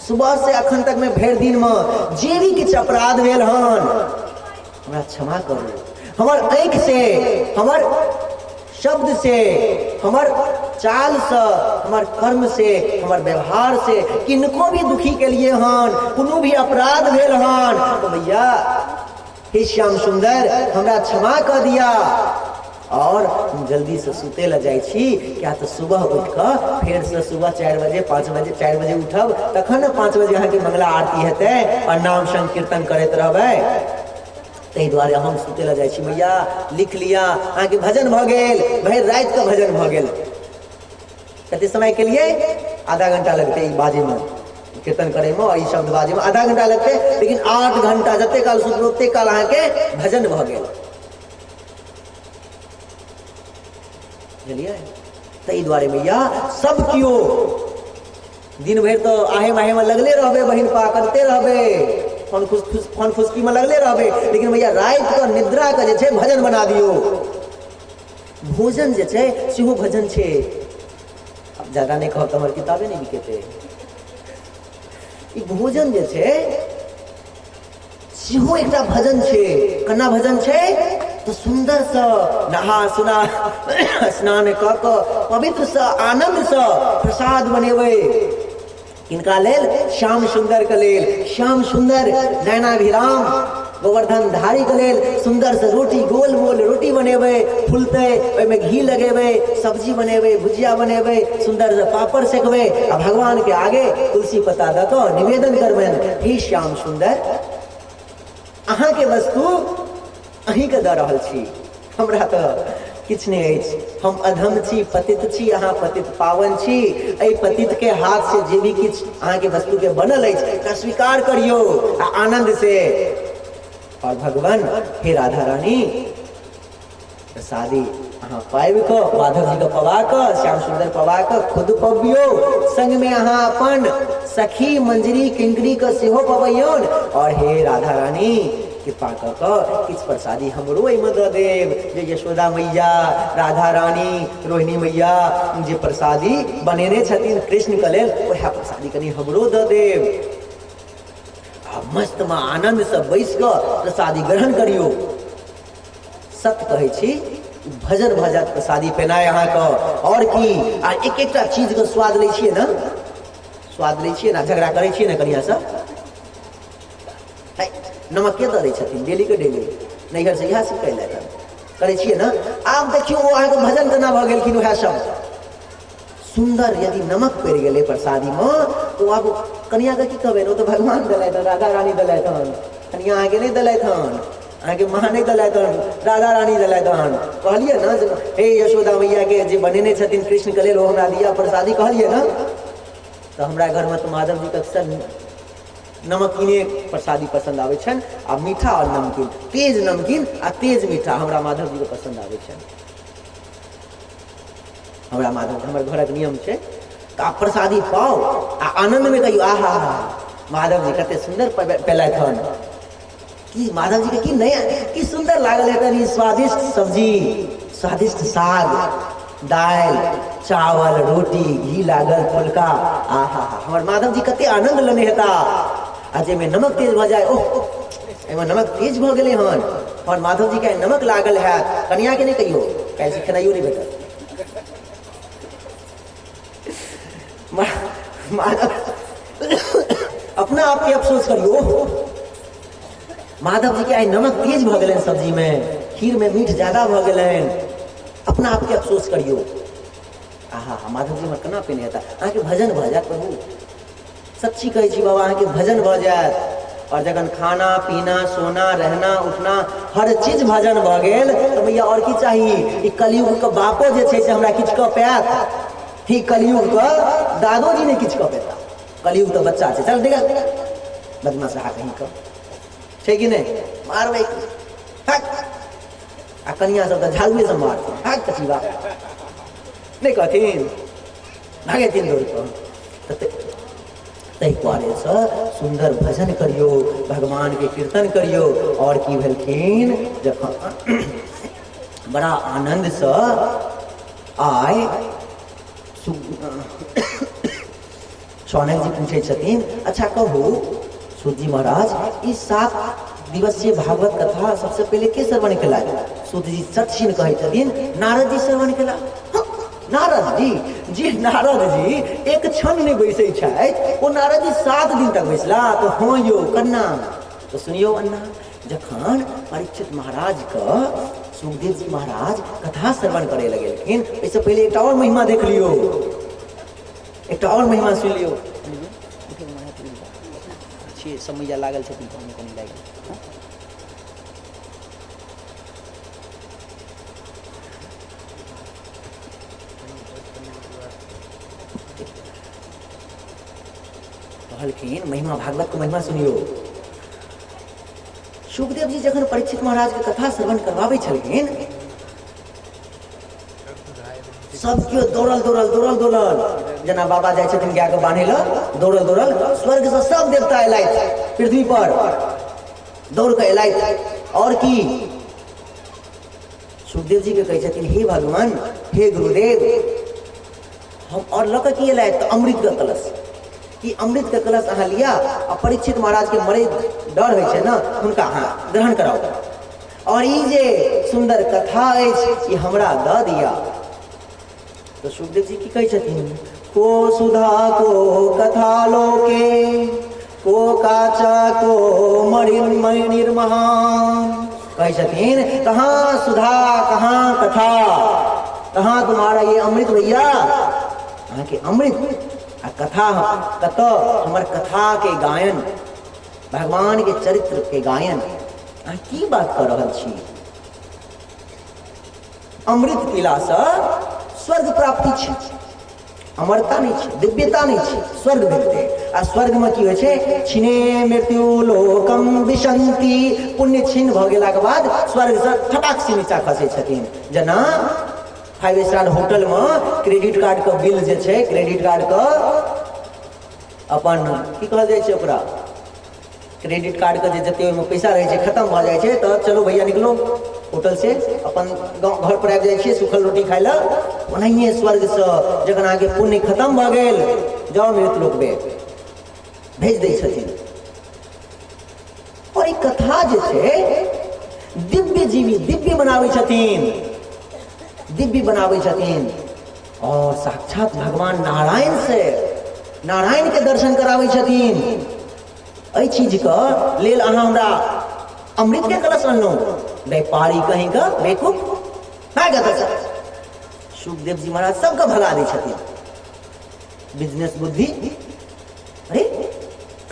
सुबह से अखन तक में भरि दिन में जे भी किछु अपराध भेल हन हमरा क्षमा करू। हमर आँखि से, हमर शब्द से, हमर चाल से, हमर कर्म से, हमर व्यवहार से किनको भी दुखी के लिए हन, कोनो भी अपराध भेल हन, तो भैया हे श्याम सुंदर हमरा क्षमा कऽ दिया। और हम जल्दी से सुते लए जाइ छी, किया तऽ सुबह उठि कऽ फेर से सुबह 4 बजे 5 बजे 4 बजे उठब, तखन ने 5 बजे अहाँके मंगला आरती हेतै और नाम संकीर्तन करैत रहबै। ताहि दुआरे हम सुते लए जाइ छी। मैया लिख लिअ, अहाँके भजन भऽ गेल, भरि रातिके भजन भऽ गेल। कते समय के लिए? आधा घंटा लगतै ई बाजैमे, कीर्तन करैमे और ई शब्द बाजैमे आधा घंटा लगतै, लेकिन 8 घंटा जते काल सुतबै ओते काल अहाँके भजन भऽ गेल। बुझलियै? ताहि दुआरे मैया सब केओ दिन भरि तऽ आहे माहे में लगले रहबै, बहिन पा करते रहबै, फोन खुश खुश फोन फुसकी में लगले रहबै, लेकिन भैया राति के निद्रा के जे छै भजन बना दियौ। भोजन जे छै सेहो भजन छै। आब ज्यादा नहि कहब तऽ हमर किताबे नहि बिकेतै। ई भोजन जे छै सेहो एकटा भजन छै। केना भजन छै? तऽ सुन्दरसँ नहा सुना स्नान कऽ कऽ पवित्रसँ आनन्दसँ प्रसाद बनेबै। किनका लेल? श्याम सुन्दरके लेल। श्याम सुन्दर नयनाभिराम गोवर्धन धारीके लेल सुन्दरसँ रोटी, गोल गोल रोटी बनेबै, फुलतै, ओहिमे घी लगेबै, सब्जी बनेबै, भुजिया बनेबै, सुन्दरसँ पापड़ सेकबै आ भगवानके आगे तुलसी पत्ता दऽ कऽ निवेदन करबनि, हे श्याम सुन्दर, अहाँके वस्तु अहीँके दऽ रहल छी, हमरा तऽ किछु नहि अछि, हम अधम छी, पतित छी, अहाँ पतित पावन छी, एहि पतितके हाथसँ जे भी किछु अहाँके वस्तुके बनल अछि एकरा स्वीकार करियौ आ आनन्द से। और भगवान हे राधा रानी प्रसादी अहाँ पाबि कऽ, माधव जीके पवा कऽ, श्याम सुन्दर पवा कऽ खुद पबियौ, संगमे अहाँ अपन सखी मंजरी किंकरी के सेहो पबैयौन। और हे राधा रानी कृपा कऽ कऽ किछु प्रसादी हमरो एहिमे दऽ देब, जे यशोदा मैया, राधा रानी, रोहिणी मैया जे प्रसादी बनेने छथिन कृष्णके लेल, वएह प्रसादी कनि हमरो दऽ देब। आ मस्तमे आनन्दसँ बैस कऽ प्रसादी ग्रहण करियौ। सत्य कहै छी, भजन भऽ जायत प्रसादी पेनाइ अहाँके। आओर की, आ एक एकटा चीजके स्वाद लै छियै ने, स्वाद लै छियै ने, झगड़ा करै छियै ने कनियासँ, नमक के दऽ दै छथिन डेलीके डेली, नैहरसँ इएह सब कयलथि हन, करै छियै ने। आब देखियौ ओ अहाँके भजन केना भऽ गेलखिन। उएह सब सुन्दर यदि नमक पड़ि गेलै प्रसादीमे तऽ आब कनियाँके की कहबै, ओ तऽ भगवान देलथि हन, राधा रानी देलथि हन, कनियाँ अहाँके नहि देलथि हन, अहाँके माँ नहि देलथि हन, राधा रानी देलथि हन। कहलियै ने जे हे यशोदा मैयाके जे बनेने छथिन कृष्णके लेल ओ हमरा दिअ प्रसादी, कहलियै ने। तऽ हमरा घरमे तऽ माधव जीके अक्सर नमकीने प्रसादी पसन्द आबै छनि, आ मीठा आओर नमकीन, तेज नमकीन आ तेज मीठा हमरा माधव जीके पसन्द आबै छनि। हमरा माधव हमर घरक नियम छै। तऽ आब प्रसादी पाउ आ आनन्दमे कहियौ, आहा माधव जी कते सुन्दर पेलथि हन, की माधव जीके की नया की सुन्दर लागल हेतनि ई स्वादिष्ट सब्जी, स्वादिष्ट साग, दालि, चावल, रोटी, घी लागल फुलका, आहा हमर माधव जी कते आनन्द लेने हेता। आ जाहिमे नमक तेज भऽ जाय, ओह एहिमे नमक तेज भऽ गेलै हन, हमर माधव जीके आइ नमक लागल हैत। कनियाके नहि कहियौ, काल्हिसँ खेनाइयो नहि भेटत। माधव अपना आपके अफसोस करियौ, माधव जी के आइ नमक तेज भऽ गेलनि सब्जीमे, खीरमे मीठ ज्यादा भऽ गेलनि, अपना आपके अफसोस करियौ। आहा हा, माधव जी हमर केना पीने हेता। अहाँके भजन भऽ जायत प्रभु, सच्ची कहै छी बाबा, अहाँके भजन भऽ जायत। और जखन खाना पीना सोना रहना उठना हर चीज भजन भऽ गेल तऽ भैया और की चाही? ई कलयुगके बापो जे छै से हमरा किछु कऽ पायत? ई कलयुगके दादोजी नहि किछु कऽ पेता। कलयुग तऽ बच्चा छै, चल निकल बदमाश रहा कहीं कऽ, छै कि नहि? मारबै आ कनिया सब तऽ झाड़ुए से मारथिन, भाग कचिबा नहि कहथिन, भागेथिन दौड़ कऽ। तऽ ताहि दुआरेसँ सुन्दर भजन करियौ, भगवानके कीर्तन करियौ। आओर की भेलखिन, जखन बड़ा आनन्दसँ आइ शौनक जी पूछै छथिन, अच्छा कहू सूत जी महाराज, ई 7 दिवसीय भागवत कथा सबसे पहिले के श्रवण केला? सूत जी सचिन कहै छथिन, नारद जी श्रवण केला। नारद जी, जी नारद जी एक क्षण नहि बैसै छथि, ओ नारद जी 7 दिन तक बैसला। तऽ हँ यौ कन्ना, तऽ सुनियौ अन्ना, जखन परीक्षित महाराज के सुखदेव जी महाराज कथा श्रवण करे लगेलखिन, एहिसँ पहिले एकटा आओर महिमा देख लियौ, एकटा आओर महिमा सुनि लियौ। छियै सब मैया लागल छथिन तऽ हमहूँ कनि लागि गेल। कहलखिन महिमा, भागवत के महिमा सुनियौ। सुखदेव जी जखन परीक्षित महाराज के कथा श्रवण करवाबै छलखिन, सब केओ दौड़ल दौड़ल दौड़ल दौड़ल, जेना बाबा जाइ छथिन गाय के बान्है लए, दौड़ल दौड़ल स्वर्ग से सब देवता एलथि पृथ्वी पर, दौड़ के एलथि। और की सुखदेव जी के कहै छथिन, हे भगवान, हे गुरुदेव, हम और लऽ कऽ की एलथि? तऽ अमृत के कलश। ई अमृत के कलश अहाँ लिया आ परीक्षित महाराज के मरे डर होइ छै ने, हुनका अहाँ ग्रहण कराउ, और ई जे सुन्दर कथा अछि ई हमरा दऽ दिया। तऽ सुखदेव जी की कहै छथिन, को सुधा को कथा लोके को काचा को मणिर्मय निर्महान। कहै छथिन, कहाँ सुधा, कहाँ कथा, कहाँ तुम्हारा ये अमृत भैया? अहाँके अमृत आ कथा कतऽ? हमर कथा के गायन, भगवान के चरित्र के गायन, अहाँ की बात कऽ रहल छी? अमृत पीलासँ स्वर्ग प्राप्ति छै, अमरता नहि छै, दिव्यता नहि छै, स्वर्ग भेटतै। आ स्वर्गमे की होइ छै? छिने मृत्यु लोकम विशंति। पुण्य क्षीण भऽ गेलाके बाद स्वर्गसँ ठपाक से नीचा खसै छथिन। जेना 5 स्टार होटलमे क्रेडिट कार्डके बिल जे छै, क्रेडिट कार्डके अपन की कहल जाइ छै ओकरा, क्रेडिट कार्डके जे जते ओहिमे पैसा रहै छै खतम भऽ जाइ छै, तऽ चलो भैया निकलो होटल से, अपन गाँव घर पर आबि जाइ छियै सूखल रोटी खाइ लए। ओनाहिए स्वर्गसँ जखन अहाँके पुण्य खतम भऽ गेल, जाउ मृत लोकमे भेज दै छथिन। और ई कथा जे छै दिव्य जीवी दिव्य बनाबै छथिन, दिव्य बनाबै छथिन, और साक्षात भगवान नारायण से नारायण के दर्शन कराबै छथिन। एहि चीजके लेल अहाँ हमरा अमृत के कलश अनलहुँ, व्यापारी कहीं के बेकूफ भागत। सुखदेव जी महाराज सबके भगा दै छथिन। बिजनेस बुद्धि, अरे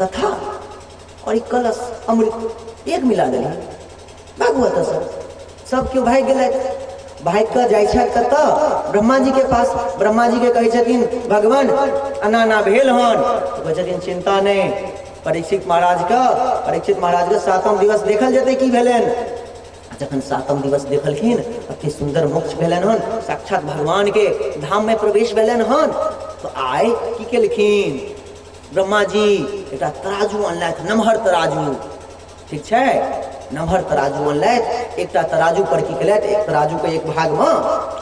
कथा और ई कलश अमृत एक मिला देली, भागू एतऽसँ। सब केओ भागि गेलथि। भागि कऽ जाइ छथि कतऽ? ब्रह्मा जी के पास। ब्रह्मा जी के कहै छथिन, भगवान एना एना भेल हन। तऽ कहै छथिन, चिंता नहि, परीक्षित महाराज के 7म दिवस देखल जेतै की भेलनि। जखन 7म दिवस देखलखिन, अति सुन्दर मोक्ष भेलनि हन, साक्षात भगवान के धाम में प्रवेश भेलनि हन। तऽ आइ की केलखिन ब्रह्मा जी? एकटा तराजू अनलथि, नमहर तराजू, ठीक छै, नमहर तराजू अनलथि। एकटा तराजू पर की केलथि, एक तराजू के एक भाग में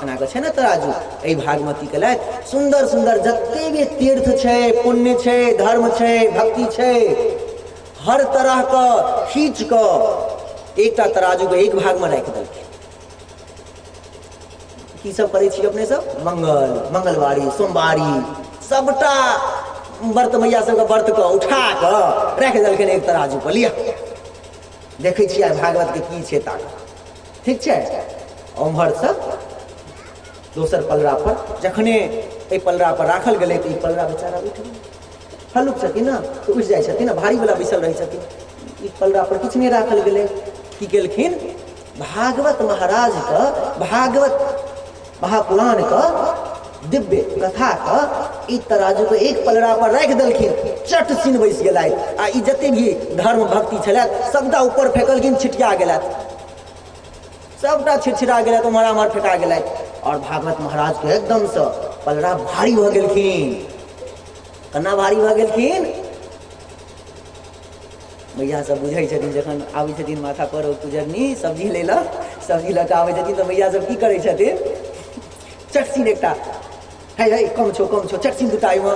एना कऽ छै ने तराजू, एहि भाग में की केलथि, सुन्दर सुन्दर जते भी तीर्थ छै, पुण्य छै, धर्म छै, भक्ति छै, हर तरह के खींच कऽ एकटा तराजू के एक भाग में राखि देलखिन। की सब करै छी अपने सब? मंगल, मंगलवारी, सोमवारी, सबटा व्रत मैया सबके व्रत कऽ उठा कऽ राखि देलखिन एक तराजू पर। लिअ, देखै छियै आइ भागवतके की छै ताकत। ठीक छै, ओम्हरसँ दोसर पलड़ा पर जखने एहि पलड़ा पर राखल गेलै तऽ ई पलड़ा बेचारा उठि गेलै। हल्लुक छथिन ने तऽ उठि जाइ छथिन ने, भारीवला बैसल रहै छथिन। ई पलड़ा पर किछु नहि राखल गेलै। की केलखिन, भागवत महाराजके, भागवत महापुराणके दिव्य कथाके ई तराजूके एक पलड़ा पर राखि देलखिन। चट सीन बैस गेलथि आ ई जते भी धर्म भक्ति छलथि सबटा ऊपर फेकलखिन, छिटिया गेलथि, सबटा छिड़छिड़ा गेलथि, उम्हर आम्हर फेका गेलथि। और भागवत महाराजके एकदमसँ पलड़ा भारी भऽ गेलखिन। केना भारी भऽ गेलखिन, मैया सब बुझै छथिन। जखन आबै छथिन माथा पर ओ पुजरनी सब्जी लै लए, सब्जी लऽ कऽ आबै छथिन तऽ मैया सब की करै छथिन, चटसिन एकटा हे हे कम छौ कम छौ, चटसिन दूटा ओहिमे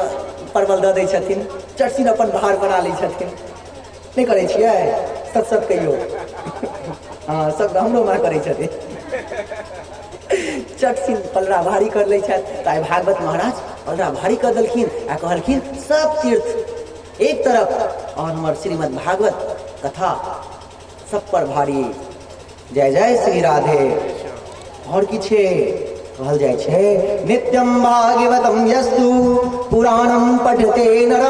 परवल दऽ दै छथिन, चटसिन अपन भार बना लै छथिन। नहि करै छियै? सत सत कहियौ। हँ, सब हमरो माँ करै छथिन। चटसिन पलड़ा भारी कर लै छथि। तऽ आइ भागवत महाराज पलड़ा भारी कऽ देलखिन आ कहलखिन सब तीर्थ एक तरफ और हमर श्रीमद् भागवत कथा सब पर भारी। जय जय श्री राधे। और की छै, कहल जाइ छै नित्यम भागवतम यस्तु पुराणम पठते नर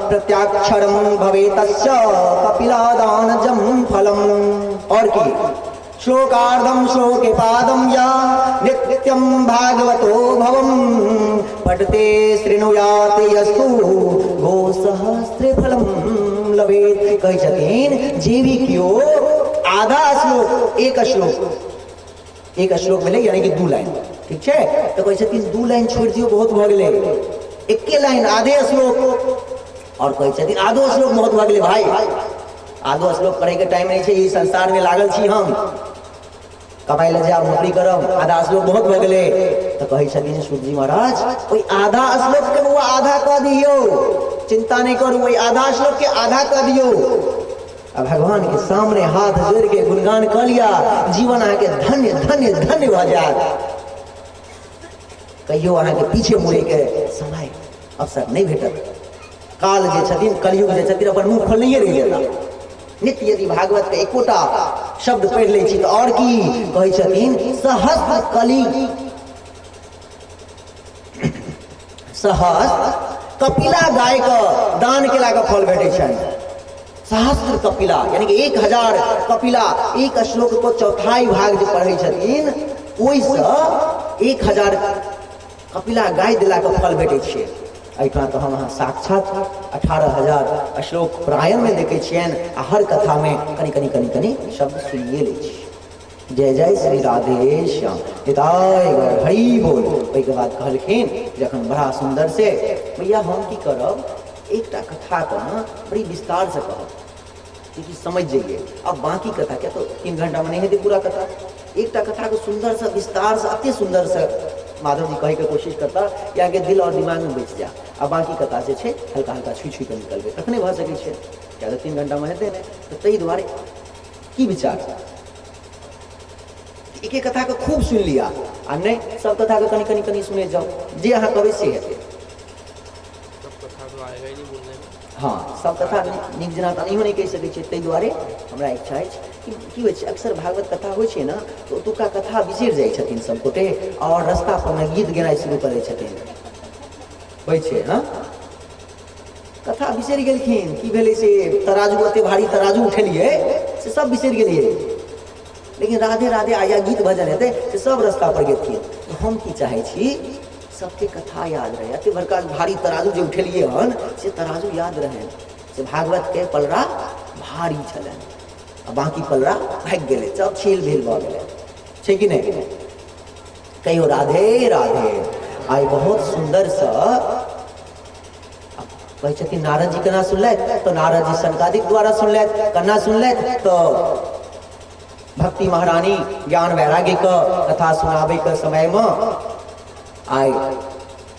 प्रत्याक्षरम भवे तस्य कपिलादानजम फलम। और की, श्लोकार्धम श्लोके पादम या नित्यम भागवतो भवम पठते शृणुयात यस्तु गो सहस्रे फलम लभेत। कहै छथिन जे भी केओ आधा श्लोक, एक श्लोक, एक श्लोक भेलै यानी कि 2 लाइन, ठीक छै, तऽ कहै छथिन 2 लाइन छोड़ि दियौ, बहुत भऽ गेलै, एके लाइन आधे श्लोक। और कहै छथिन आधो श्लोक बहुत भऽ गेलै भाई, आधो श्लोक पढ़ैके टाइम नहि छै, ई संसारमे लागल छी हम, कमाइ लए जायब, नौकरी करब, आधा श्लोक बहुत भऽ गेलै। तऽ कहै छथिन सूतजी महाराज ओहि आधा श्लोकके बौआ आधा कऽ दियौ, चिन्ता नहि करू, ओहि आधा श्लोकके आधा कऽ दियौ आ भगवान के सामने हाथ जोड़ के गुणगान कऽ लिअ, जीवन अहाँके धन्य धन्य धन्य भऽ जायत। कहियो अहाँके पीछे मुड़ैके समय अवसर नहि भेटत। काल जे छथिन, कलयुग जे छथिन, अपन मुँह खोलनैये रहि जेता। नित्य यदि भागवत के एकोटा शब्द पढ़ि लै छी तऽ और की कहै छथिन, सहस्र कली सहस्र कपिला गाय के दान केला के फल भेटै छनि। सहस्र कपिला यानी कि 1000 कपिला, एक श्लोक को चौथाई भाग जे पढ़ै छथिन ओहिसँ 1000 कपिला गाय देला के फल भेटै छै। एहिठाम तऽ हम अहाँ साक्षात 18,000 श्लोक प्रायणमे देखै छियनि आ हर कथामे कनि कनि कनि कनि शब्द सुनिए लै छी। जय जय श्री राधे श्याम निताय गौर हरि बोल। ओहिके बाद कहलखिन जखन बड़ा सुन्दर से, भैया हम की करब, एकटा कथाके ने बड़ी विस्तारसँ कहब जेकि समझ जइए। अब बाकी कथा क्या तो 3 घंटामे नहि हेतै पूरा कथा। एकटा कथाके सुन्दरसँ विस्तारसँ अति सुन्दरसँ माधव जी कहैके कोशिश करता कि अहाँके दिल और दिमागमे बचि जाए, आ बाकी कथा जे छै हल्का हल्का छुइ छुइ कऽ निकलबै तखने भऽ सकै छै, किया तऽ 3 घंटामे हेतै नहि। तऽ ताहि दुआरे की विचार, एक एक कथाके खूब सुनि लिअ आ नहि सब कथाके कनि कनि कनि सुनै जाउ, जे अहाँ कहबै से हेतै। सब कथा तो आएगा ही नहीं बोलने में। हँ, सब कथा नीक जेना तऽ नहियो नहि कहि सकै छियै, ताहि दुआरे हमरा इच्छा अछि कि की होइ छै, अक्सर भागवत कथा होइ छै ने तऽ ओतुका कथा बिसरि जाइ छथिन सब गोटे और रास्ता पर ने गीत गेनाइ शुरू करै छथिन। होइ छै हँ, कथा बिसरि गेलखिन, की भेलै से तराजू ओते भारी तराजू उठेलियै से सब बिसरि गेलियै, लेकिन राधे राधे आया गीत भजन हेतै से सब रास्ता पर गेलखिन। तऽ हम की चाहै छी सबके कथा याद रहे, एते बड़का भारी तराजू जे उठेलियै हन से तराजू याद रहे, से भागवत के पलड़ा भारी छलनि आ बाकी पलड़ा भागि गेलै, सब छील भेल भऽ गेलै, छै कि नहि? कहियो राधे राधे। आइ बहुत सुन्दरसँ कहै छथिन नारद जी केना सुनलथि, तऽ नारद जी सनकादिक द्वारा सुनलथि। केना सुनलथि तऽ भक्ति महारानी ज्ञान वैराग्य के कथा सुनाबै के समय में आइ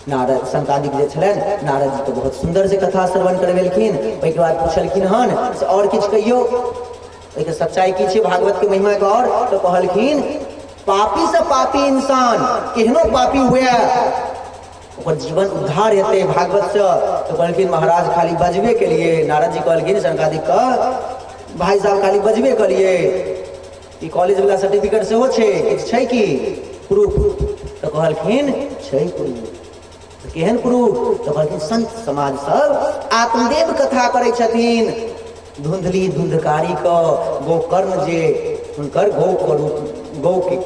नारद सनकादिक जे छलनि नारद जी के बहुत सुन्दर से कथा श्रवण करबेलखिन। ओहिके बाद पुछलखिन हन से और किछु कहियौ, ओहिके सच्चाई की छै भागवत के महिमा के और, तऽ कहलखिन पापी से पापी इंसान केहनो पापी हुए ओकर जीवन उद्धार हेतै भागवत से। तऽ कहलखिन महाराज खाली बजबे के लिए। नारद जी कहलखिन सनकादिक के भाइ साहब खाली बजबे करियै, ई कॉलेज वाला सर्टिफिकेट सेहो छै, किछु छै की प्रूफ? तऽ कहलखिन छै प्रूफ। तऽ केहन प्रूफ? तऽ कहलखिन संत समाज सब आत्मदेव कथा करै छथिन, धुंधली धुंधकारी के गोकर्ण जे हुनकर गौ के रूप, गौ के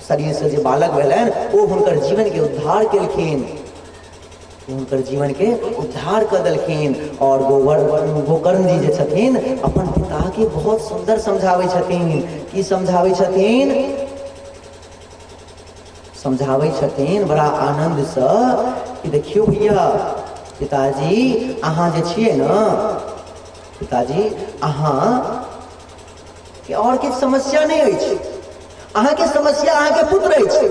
शरीर से जे बालक भेलनि ओ हुनकर जीवन के उद्धार केलखिन, हुनकर जीवन के उद्धार कऽ देलखिन। और गोकर्ण जी जे छथिन अपन पिता के बहुत सुंदर समझाबै छथिन। की समझाबै छथिन? समझाबै छथिन बड़ा आनन्दसँ कि देखियौ भैया पिताजी, अहाँ जे छियै ने पिताजी, अहाँ के आओर किछु समस्या नहि अछि, अहाँके समस्या अहाँके पुत्र अछि,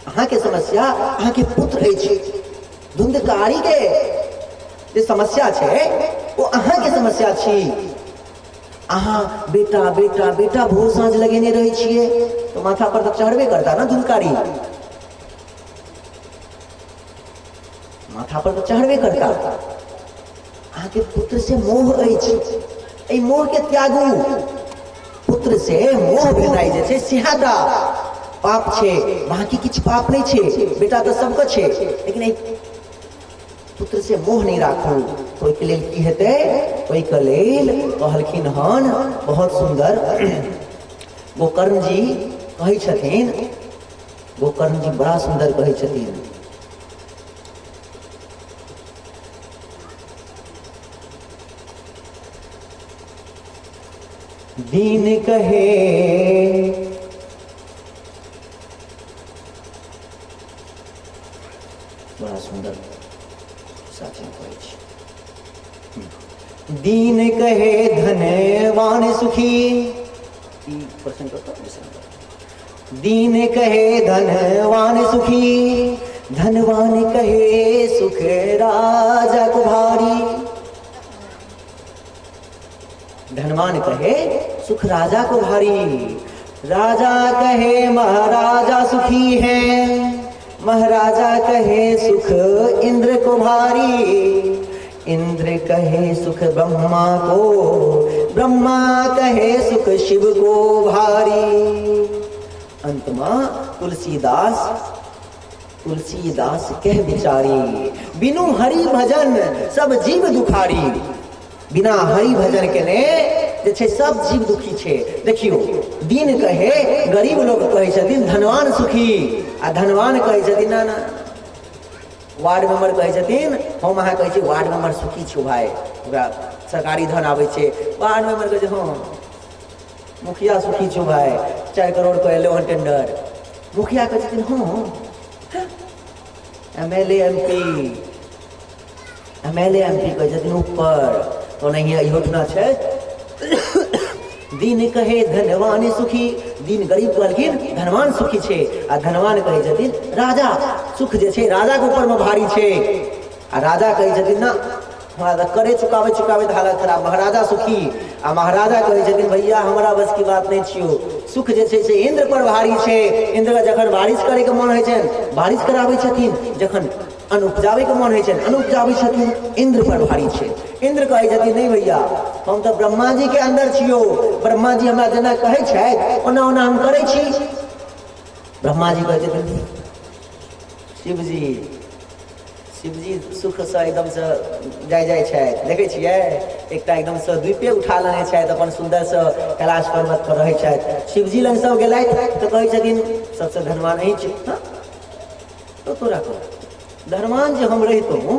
अहाँके समस्या अहाँके पुत्र अछि। धुंधकारी के जे समस्या छै ओ अहाँके समस्या छी। अहाँ बेटा बेटा बेटा भोर साँझ लगेने रहै छियै तऽ माथा पर तऽ चढ़बे करता ने धुंधकारी, माथा पर तऽ चढ़बे करता। अहाँके पुत्र से मोह अछि, एहि मोह के त्यागू। पुत्र से मोह भेनाइ जे छै सेहा पाप छै, बाकी किछु पाप नहि छै। बेटा तऽ सबके छै, लेकिन एहि पुत्र से मोह नहि राखू। ओहिके लेल की हेतै? ओहिके लेल कहलखिन हन बहुत सुन्दर गोकर्ण जी कहै छथिन, गोकर्ण जी बड़ा सुन्दर कहै छथिन। दीन कहे बड़ा सुन्दर साथी कहै छी, दीन कहे धनवान सुखी, ई प्रसंग कतऽ बिसरल। दीन कहे धनवान सुखी, धनवान कहे सुख राजा को भारी। धनवान कहे सुख राजा को भारी, राजा कहे महाराजा सुखी है, महाराजा कहे सुख इंद्र को भारी, इंद्र कहे सुख ब्रह्मा को, ब्रह्मा कहे सुख शिव को भारी। अंत में तुलसीदास, तुलसीदास कह बिचारी, बिनु हरि भजन सब जीव दुखारी। बिना हरि भजन केने जे छै सब जीव दुखी छै। देखियौ, दीन कहे गरीब लोग कहै छथिन धनवान सुखी, आ धनवान कहै छथिन ना ना, वार्ड मेंबर कहै छथिन, हम अहाँ कहै छी वार्ड मेंबर सुखी छौ भाय, ओकरा सरकारी धन आबै छै। वार्ड मेंबर कहै छै हँ मुखिया सुखी छौ भाय, 4 करोड़ के एलो हन टेंडर। मुखिया कहै छथिन हँ M L A M P, M L A M P कहै छथिन ऊपर, ओनाहिए इहोठुना छै। दीन कहे धनवान सुखी, दीन गरीब कहलखिन धनवान सुखी छै, आ धनवान कहै छथिन राजा सुख जे छै राजाके ऊपरमे भारी छै, आ राजा कहै छथिन ना हमरा तऽ करे चुकाबै चुकाबै तऽ हालत खराब, महाराजा सुखी, आ महाराजा कहै छथिन भैया हमरा बस की बात नहि छियौ, सुख जे छै से इन्द्र पर भारी छै। इन्द्रके जखन बारिश करैके मन होइ छनि बारिश कराबै छथिन, जखन अन्न उपजाबैके मन होइ छनि अन्न उपजाबै छथिन, इन्द्र पर भारी छै। इन्द्र कहै छथिन नहि भैया हम तऽ ब्रह्माजीके अन्दर छियौ, ब्रह्माजी हमरा जेना कहै छथि ओना ओना हम करै छी। ब्रह्माजी कहै छथिन शिवजी, शिवजी सुखसँ एकदमसँ जाय जाइ छथि, देखै छियै एकटा एकदमसँ द्वीपे उठा लेने छथि, अपन सुन्दरसँ कैलाश पर्वत पर रहै छथि। शिवजी लग सब गेलथि तऽ कहै छथिन सबसँ धनवान अहीं छी। हँ तो तोरा कह धनवान जे हम रहितहुँ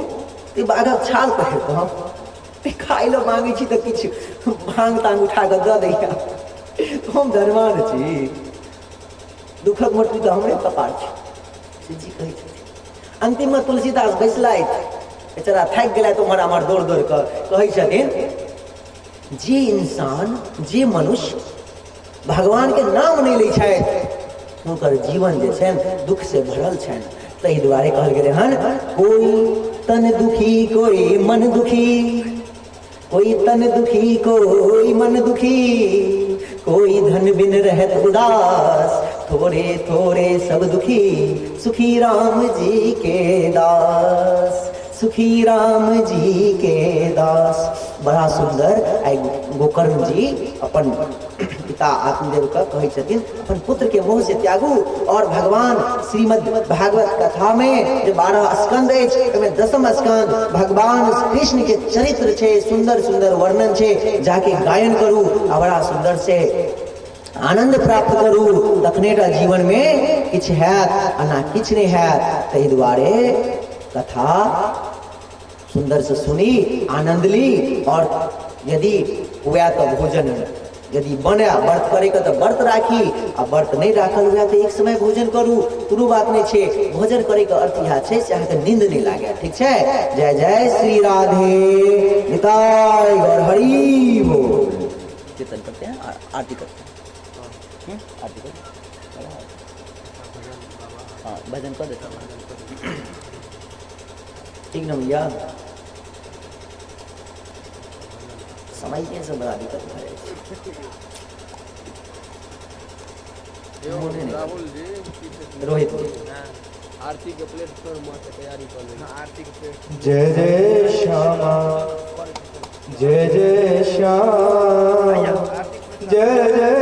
तऽ बाघक छाल पहिरतहुँ, खाइ लए मांगै छी तऽ किछु भांग तांग उठा कऽ दऽ दैया, हम धनवान छी, दुखक मोटरी तऽ हमरे कपार छै। शिवजी कहै छथिन। अंतिममे तुलसीदास बैसलथि, बेचारा थाकि गेलथि उम्हर आम्हर दौड़ दौड़ कऽ, कहै छथिन जे इंसान जे मनुष्य भगवानके नाम नहि लै छथि हुनकर जीवन जे छनि दुख से भरल छनि। ताहि दुआरे कहल गेलै हन कोई तन दुखी कोई मन दुखी, कोई तन दुखी कोई मन दुखी, कोई धन बिन रहत उदास, थोड़े थोड़े सब दुखी, सुखी राम जी के दास, सुखी राम जी के दास। बड़ा सुन्दर आइ गोकर्ण जी अपन पिता आत्मदेव के कहै छथिन, अपन पुत्र के मोह से त्यागू और भगवान श्रीमद् भागवत कथा में जे 12 स्कंद अछि ओहिमे 10म स्कंद भगवान कृष्ण के चरित्र छै, सुंदर सुंदर वर्णन छै, जाके गायन करू आ बड़ा सुंदर से आनंद प्राप्त करू, तखने टा जीवन में किछु हैत, आ किछु नहि हैत। ताहि दुआरे कथा सुंदर से सुनी, आनंद ली, और यदि हुए तो भोजन यदि बने व्रत करे के तो व्रत राखी, आ व्रत नहीं राखल हुए तो एक समय भोजन करू, कोनो बात नहीं छे। भोजन करे के अर्थ यह छे से अहाँके नींद नहीं लागे, ठीक छे। जय जय श्री राधे, निताय गौर हरि बोल। कीर्तन करते हैं, आरती करते हैं, आरती करते हैं, हाँ भजन कर देता हूँ, ठीक ना भैया। समय के सब बड़ा दिक्कत भए जाइ छै। मोने नहि राहुल जी, रोहित जी। आरती के प्लेटफॉर्म से तैयारी कर ले, आरती के प्लेट। जय जय श्यामा, जय जय श्याम, जय जय